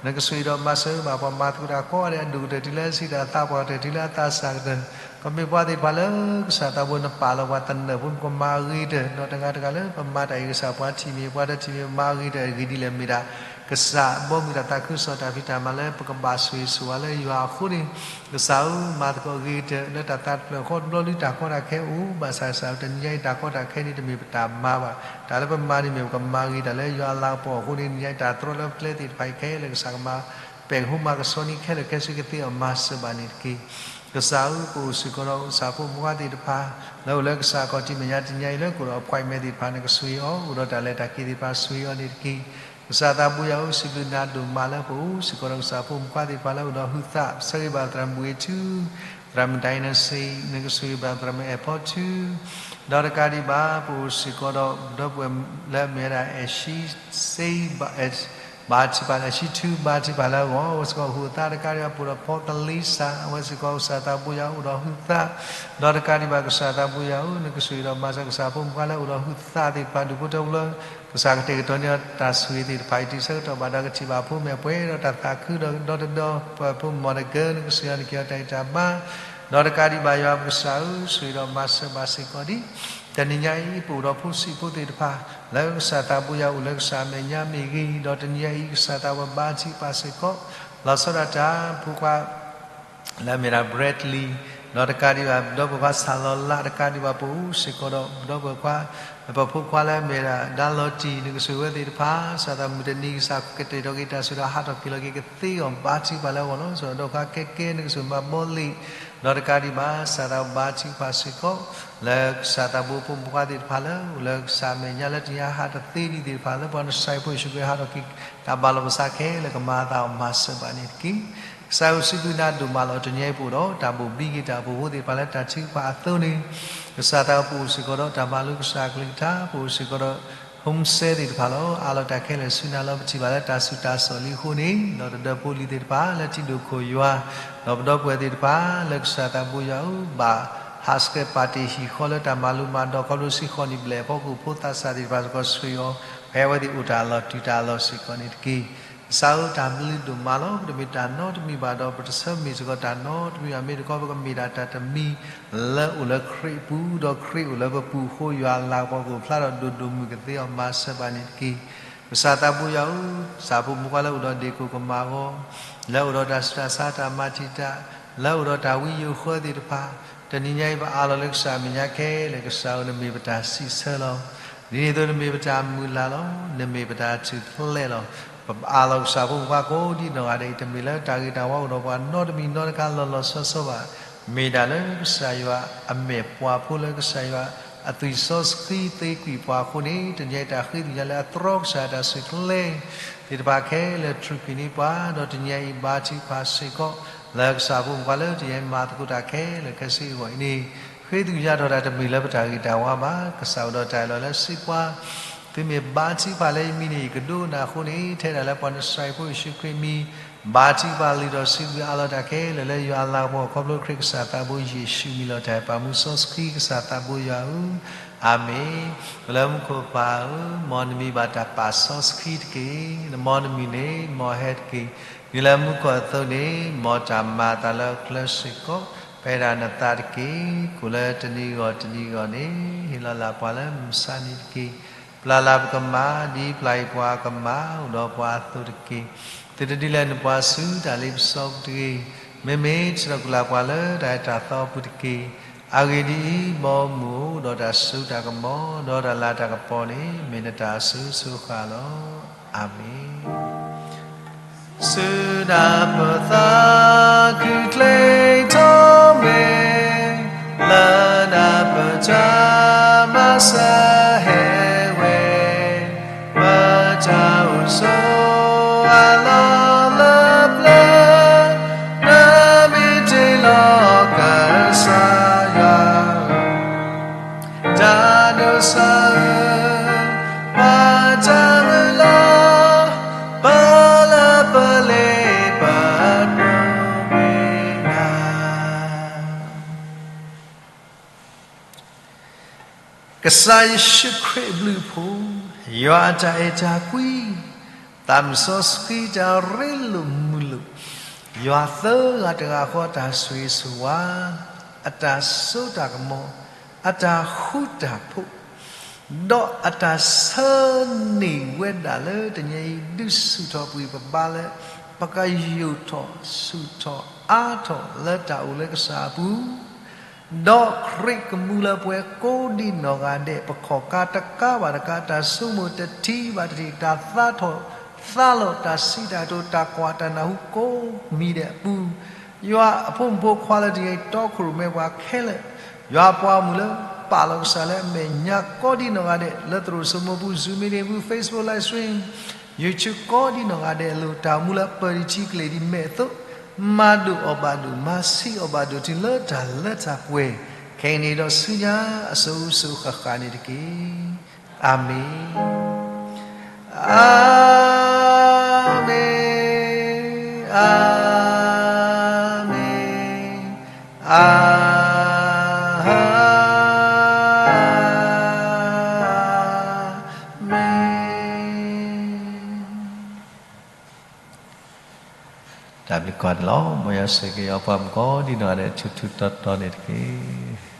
နကဆိၣ်ဂ့ၤဒီးမၤစၢၤဘၣ်ပှၤမၤသကိးတၢ်ကိးဂၤဒဲး အဒိၣ်ကတၢၢ်တုၤလၢအဆံးတၢ်သးပှၢ်ကတၢၢ်တုၤလၢအသးစၢ်ကတၢၢ် ပမ့ၢ်ပှၤသ့ၣ်တဖၣ်လၢ ကစၢ်သးဘိနပာ်လီၤပှၤသနၢၣ်ပူၤ ပကမၤဂ့ၤကတၢၢ် ဒီးတဂၤတဂၤလၢပမၤတၢ်အံၤ ကစၢ်ပှၤထံၣ်မ့ၢ် ပှၤတထံၣ်မ့ၢ် ပမၤဂ့ၤကတၢၢ် အဂ့ၢ်ဒ်လဲၣ်မ့ၢ်ဒၣ် ကစၢ်ဘီမုၢ်တၢ်သးခုကစီၣ်တၢ်ဖံးတၢ်မၤလၢ ပကဘၣ်ဆိၣ်ဂ့ၤဆိၣ်ဝါလၢယွၤအဃိန့ၣ် ကစၢ်ဧၢ မၤသကိးဂ့ၤကတၢၢ် လၢတၢ်သးတဖျၢၣ်ဃီတဘျီလၢတၢ်ကီတၢ်ခဲအိၣ် ဘၣ်ဆၣ်ကစၢ်ဧၢ တနံၤညါအံၤတၢ်ကီတၢ်ခဲန့ၣ် တမ့ၢ်ပတၢ်မၤဘၣ် တၢ်လၢပမၤန့ၣ်မ့ၢ်ပကမၤဂ့ၤတၢ်လၢယွၤအလၤကပီၤအဃိန့ၣ် တနံၤညါအံၤတၢ်တြီလၢပကျဲသ့ၣ်တဖၣ်အံၤခဲလၢာ် ကစၢ်ကမၤ ပဲာ်ကဟူမၤကဆှီန့ၢ်ခဲလၢာ်ခဲဆ့ကသ့အီၤမၤစၢၤဘၣ်န့ၣ်တက့ၢ်. ကစၢ်ဧၢ, ပအိၣ်စ့ၢ်ကီးဒီးကစၢ်ဖိမုၣ်ဖိခွါသ့ၣ်တဖၣ် လၢအိၣ်လၢကစၢ်အခီၣ်ထံးမဲာ်ညါတနံၤအံၤလၢကအိၣ်ဒီး appointment သ့ၣ်တဖၣ် နကဆိၣ်ဂ့ၤအီၤ, အိၣ်ဒီးတၢ်လဲၤတၢ်က့ၤသ့ၣ်တဖၣ် ဆိၣ်ဂ့ၤအီၤန့ၣ်တက့ၢ်. ကစၢ်သးဘိယွၤဧၢ, စံးဘျုးနၤဒိၣ်မးလၢပအိၣ်စ့ၢ်ကီးဒီးကစၢ်ဖိမုၣ်ဖိခွါသ့ၣ်တဖၣ်လၢအိၣ်ဒီးဟုသး, ဆၢဂ့ၤဘၣ်သရၣ်မုၢ်ဂ့ၤထူ, သရၣ်မုၢ်ဒိၣ်နၤစ့, နကဆိၣ်ဂ့ၤဘၣ်သရၣ်မုၢ်အဲၣ်ဖီထူ, ဒီးတကးဒံးဘၣ် ပအိၣ်စ့ၢ်ကီးဒီး ဒီပုၢ်ဝဲၢ်လၢအမ့ၢ်ဝဲဒၣ် အဲၣ်ဆံ ဘါထံပၤ အဲၣ်ဆံထူ ဘါထံပၤလၢအဂီၢ်, အဝဲစ့ၢ်ကီးဟုသးတကးဒံးဘၣ် ပအိၣ်ဒီးဖီတလ့စး, အဝဲစ့ၢ်ကီးကစၢ်သးဘိယွၤအိၣ်ဒီးဟုသး, ဒီးတကးဒံးဘၣ်ကစၢ်သးဘိယွၤဧၢ, နကဆိၣ်ဂ့ၤဒီးမၤစၢၤကစၢ်ဖိမုၣ်ဖိခွါလၢအိၣ်ဒီးဟုသးသ့ၣ်တဖၣ် ဒူၣ်ဖိထၢဖိလၢ ကစၢ်ကတဲာ်ကတီၤန့ၢ်အီၤတၢ်ဆိၣ်ဂ့ၤသ့ၣ်တဖၣ်အံၤ တုၤဆၢကတီၢ်ဘၣ်ဒီးကထံၣ်ဘၣ်ဖိမ့ၢ်ပှဲၤဒီးတၢ်သးခုဒီးကဒီတဒီ ပှၤဖိမုၣ်မီၢ်တဂၤ နကဆိၣ်ဂ့ၤအီၤ နကဟ့ၣ်အီၤတၢ်ဂံၢ်တၢ်ဘါ, ဒီးတကးဒံးဘၣ်ယွၤပကစၢ်ဧၢ, ဆိၣ်ဂ့ၤဒီးမၤစၢၤဘၣ်စ့ၢ်ကီးဒံး တနံၤညါအံၤ ပအိၣ်ဒီးဖိဆံးဖိသ့ၣ်တဖၣ် လၢကစၢ်သးဘိယွၤအိၣ်လၢကစၢ်အမဲာ်ညါမ့ၢ်ဂ့ၤ, ဒီးတနံၤညါအံၤ ကစၢ်သးဝဲဘါထံပၤစ့ၢ်ကီး လီၤဆီဒၣ်တၢ်ဖိခွါ လၢအမ့ၢ်ဒၣ် Bradley, ဒီးတကးဒံးဘၣ် ဒီပုၢ်ဝဲၢ်ခွါစၢ်လီၤလး, တကးဒံးဘၣ်ပအိၣ်စ့ၢ်ကီးဒီး ဒီပုၢ်ဝဲၢ်ခွါ ပဖိခွါလၢအမ့ၢ်ဒၣ် ဒါလီၤတံၢ် နကဆိၣ်ဂ့ၤဝဲသ့ၣ်တဖၣ်, ကစၢ်သးမုၢ်တနံၤ ကစၢ်ကတဲာ်ကတီၤက့ၤတၢ်ဆိၣ်ဂ့ၤဒီးဟးထီၣ်က့ၤလီၤက့ၤကသ့အီၤ ဘါထံပၤလၢအဂီၢ်လီၤ. စ့ၢ်ကီးဒီးခါခဲကဲ နကဆိၣ်ဂ့ၤမၤဘီလ့ၣ်, ဒီးတကးဒံးဘၣ် ကစၢ်သးဘါထံပၤစ့ၢ်ကီး လၢကစၢ်သးဘိဖိမုၣ်ဖိခွါသ့ၣ်တဖၣ်လၢ အိၣ်လၢကစၢ်အမဲာ်ညါလၢတနံၤညါဟးတသ့ဒံးသ့ၣ်တဖၣ် လၢပှၤနစၢ်ဖိယ့ၣ်ၡူးခရံာ်ဟးထီၣ်က့ၤ တၢ်ဘၣ်လီၤပသးခဲလၢာ်ကမၤအသးအီၤမၤစၢၤဘၣ်န့ၣ်တက့ၢ်. ကစၢ်ဧၢ စံးဘျုးနၤဒိၣ်မးလီၤ. တနံၤအံၤပအိၣ်ဒီး တၢ်ဘိၣ်ဘံက့ၤတၢ်အိၣ်ဖှိၣ်ဖိသ့ၣ်တဖၣ်လၢတၢ်ထုကဖၣ်အသိးန့ၣ်, ကစၢ်သးပအိၣ်စ့ၢ်ကီးဒီးတၢ်မၤလိကစၢ်အကလုၢ်ကထါ, ပအိၣ်စ့ၢ်ကီးဒီး home cell သ့ၣ်တဖၣ်လီၤ. အးလီၤတၢ်ခဲလၢာ်ဆူနၤလီၤ. ပထံၣ်ဘၣ်လၢတၢ်ဆူးတၢ်ဆီၣ်လံအဃိန့ၣ်, ဒီးတဒၢဖိလံၤသ့ၣ်တဖၣ်လၢထံဒိၣ်ခိၣ်ယွၤ, ဒီးပဒီပုၢ်ဝဲၢ်သ့ၣ်တဖၣ်လၢကစၢ်သးဘိယွၤဧၢ, ဘၣ်ဟးဆှဲးပာ်တ့ၢ်ဟံၣ်ဃီလၢတၢ်မၤလိမၤဒိးခီဖျိတဆံဃိးနံၣ်ဘျဲၣ်အဖီခိၣ် ဖိသးစၢ်သ့ၣ်တဖၣ်စ့ၢ်ကီး ဆိၣ်ဂ့ၤအီၤ, ဖဲအဝဲသ့ၣ်အိၣ်တၢ်အလီၢ်တုၤတၢ်အလီၢ်စ့ၢ်ကီးန့ၣ်တက့ၢ်. ကစၢ်ဧၢ တၢ်ဘျုးဒိၣ်မးလီၤ. ပတမ့ၢ်တၢ်နီတမံၤဘၣ်ဒီး ပတဆၢမ့ၢ်စ့ၢ်ကီးတၢ်နီတမံၤဘၣ်, မ့ၢ်တခီ ပကမ့ၢ်ဒၣ်တၢ်တမံၤလၢအိၣ်လၢခရံာ်အပူၤ, ဒီးခရံာ်အိၣ်လၢပပူၤအဃိ ယွၤအလၤကပီၤကအိၣ်ဖျါဒီးဒိၣ်ဒိၣ်မုၢ်ကသ့အီၤမၤစၢၤဘၣ်န့ၣ်တက့ၢ်. ကစၢ်သးဘိယွၤဧၢ, ကစၢ်ဖိမုၣ်ဖိခွါလၢအိၣ်ဒီးဒ့ၣ်ခိၣ်ကမၢ်အဂီၢ်, လၢအိၣ်ဒီးတၢ်ဆူးတၢ်ဆါတၢ်မၤတံာ်တာ်, လၢအိၣ်ဒီးတၢ်ဝံယိၤဃၢသ့ၣ်တဖၣ်, တနံၤညါအံၤပအးလီၤလၢကစၢ်အမဲာ်ညါခဲလၢာ်, ကစၢ်ဧၢ နမ့ၢ်ပတၢ်စံးဆၢလီၤ. ဒ်န့ၣ်အသိး နမ့ၢ်ပတၢ်မုၢ်လၢ်လီၤ, နမ့ၢ်ပတၢ်ထူၣ်ဖျဲးလီၤ. ပအးလီၤကစၢ်ဖိမုၣ်ဖိခွါကိးဒံနီၢ်ဂၤဒဲးအံၤ တမ့ၢ်လၢတၢ်ဂ့ၤတၢ်ဝါအိၣ်ဒီးပှၤနီတမံၤနီတခါလီၤလီၤဆီဆီဘၣ်. မ့ၢ်ဒၣ်လၢကစၢ်ယွၤအမဲာ်ပှၤဖိ လၢကစၢ်ယွၤအသွံၣ်စီဆှံသ့ကွံာ်ပှၤအဃိန့ၣ်, တနံၤညါအံၤတၢ်ဃ့သ့ၣ်ညါလၢအတြီကစၢ်တၢ်ဆူၣ်ချ့သ့ၣ်တဖၣ်ခဲလၢာ် ထုးကွံာ်န့ၢ်ပှၤ, ဒီးတနံၤညါအံၤဘါထုကဖၣ်စ့ၢ်ကီး လၢကစၢ်ဖိမုၣ်ဖိခွါလၢတနံၤညါအံၤမၤသကိးတၢ်ခဲလၢာ်ခဲဆ့အဂီၢ်အံၤန့ၣ်, ဃ့သ့ၣ်ညါထီၣ်တၢ်တမ့ၢ်လၢပတၢ်ဂ့ၤတၢ်ဝါဘၣ်. ကစၢ်အိၣ်ဒီးတၢ်အၢၣ်လီၤလၢစံးပှၤ, သုမ့ၢ်ဘါထုကဖၣ်လၢယမံၤန့ၣ် ယကဒိကနၣ်အဃိန့ၣ်, ထဲဒၣ်လၢပှၤနစၢ်ဖိယ့ၣ်ၡူးခရံာ်အမံၤ ဘါထုကဖၣ်လံဒီးစံးဘျုးအးလီၤတၢ်ခဲလၢာ်လၢယွၤအလၤကပီၤ ခီဖျိခရံာ်ကစၢ်သးဘိယ့ၣ်ၡူးအမံၤလီၤ. တၢ်ပာ်မူစီဆှံကစၢ်သးဘိယွၤဧၢ, အၤမ့ၣ်. ပလၢမူခိၣ်ပၢ်ဧၢ, မ်နမံၤဘၣ်တၢ်ပာ်စီဆှံတက့ၢ်. မ်နမုၢ်နံၤန့ၣ်မ်ဟဲတက့ၢ်. နံၤလၢမူခိၣ်အသိးန့ၣ် မ်တၢ်မၤအသးလၢကျဲစ့ၢ်ကီး ဖဲဒၣ်နသးတက့ၢ်. ကိၣ်လၢတနံၤဂီၢ်တနံၤဂီၢ်န့ၣ် ဟ့ၣ်လီၤလၢ်ပှၤလၢမုၢ်ဆါနံၤတက့ၢ်. ပျၢ်လၢ်ပကမၢ် ဒ်ပျၢ်အံၤပှၤကမၢ် အိၣ်ဒီးပှၤအသိးတက့ၢ်. သုတဒုးလဲၤနပှၤဆူတၢ်လ့ပစီပူၤတဂ့ၤ. မ့မ့ၢ်ဆှၢလီၤကွံာ်လၢ်ပှၤလၢတၢ်အဲၣ်တၢ်သီအပူၤတက့ၢ်. အဂ့ၢ်ဒ်အံၤ, ဘီမုၢ်အိၣ်ဒီးတၢ်စိတၢ်ကမီၤ ဒီးတၢ်လၤတၢ်ကပီၤန့ၣ် မ့ၢ်နတၢ်အစိၤစိၤဃၣ်ဃၣ်လီၤ. အၤမ့ၣ်. စူၢ်ဒၣ်ပသးခုၣ်ချ့ထီၣ်မ့ၢ် လၢနပတၢ်မၤစၢၤဟဲဝဲ, ပတၢ်အိၣ်ဆိးအလီၢ်လၢပျၢၤ, နမ့ၢ်တ့ၢ်လီၤကစၢ်ယွၤ တၢ်ဒိးစၢၤ, ပတၢ်မုၢ်လၢ်, ပလၢပလ့ပဒိၣ်မ့ၢ်နၤ. ကစၢ်ယ့ၣ်ၡူးခရံာ်အဘျုးအဖှိၣ်, ယွၤအတၢ်အဲၣ်တၢ်ကွံ, သးစီဆှံတၢ်ရ့လိာ်မုာ်လိာ်, ယွၤသၢဂၤတဂၤဃီအတၢ်ဆိၣ်ဂ့ၤဆိၣ်ဝါ, အတၢ်စိတၢ်ကမီၤ, အတၢ်ဃူတၢ်ဖိး, ဒီးအတၢ်ဆၢန့ၢ်ဝဲဒၣ်လၢတနံၤအံၤ ဒုးဆူၣ်ထီၣ်ကွံာ်ပဘါလၢ ပကယိာ်ထီၣ်ဆူၣ်ထီၣ်အါထီၣ်လၢတၢ်အိၣ်လၢကစၢ်အပူၤ ဒီးခရံာ်ကမူလၢပှဲၤကိးဒံနီၢ်ဂၤဒဲး ပခီၣ်ကါတကါဘၣ်တကါ, တၢ်ဆိကမိၣ်တထံၣ်ဘၣ်တထံၣ်, တၢ်သးထီၣ် သါလီၤတၢ်စံးတၢ်ကတိၤ တၢ်ကွၢ်တၢ်နၢ်ဟူကိးမံၤဒဲးအပူၤ, ယွၤအဖိမုၣ်ဖိခွါလၢတဂၤအံၤ တီခိၣ်ရိၣ်မဲပှၤခဲလၢာ်, ယွၤပှၤဂီၢ်မုၢ်လၢပာ်လီၤကစၢ်လၢအမဲာ်ညါကိးဒံနီၢ်ဂၤဒဲး လၢသရိာ်စိမိၢ်ပူၤ Zoom meeting ပူၤ Facebook live stream, YouTube ကိးဒံနီၢ်ဂၤဒဲးအလိၤ တၢ်အိၣ်မူလၢအပၢၢ်ဒံးထံကလ့ၢ်ဒံးမဲာ်အသိး, မၤဒိၣ်အီၣ်ဘၣ်ဒိၣ် မၤဆံးအီၣ်ဘၣ်ဒိၣ်တုၤလၢတၢ်လၢတၢ်ပှဲၤ, ခဲအံၤန့ၣ်ဒီးဆူညါအစိၤစိၤဃၣ်ဃၣ်န့ၣ်တက့ၢ်. အၤမ့ၣ်, အၤမ့ၣ်, အၤမ့ၣ်, အၤမ့ၣ်. တၢ်ဘျုးကိးဂၤဒဲးလီၤ. မ်ယွၤဆိၣ်ဂ့ၤက့ၤပှၤမုၣ်ကိးဒံနီၢ်ဂၤဒဲး ဆူၣ်ဆူၣ်တီတီန့ၣ်တက့ၢ်.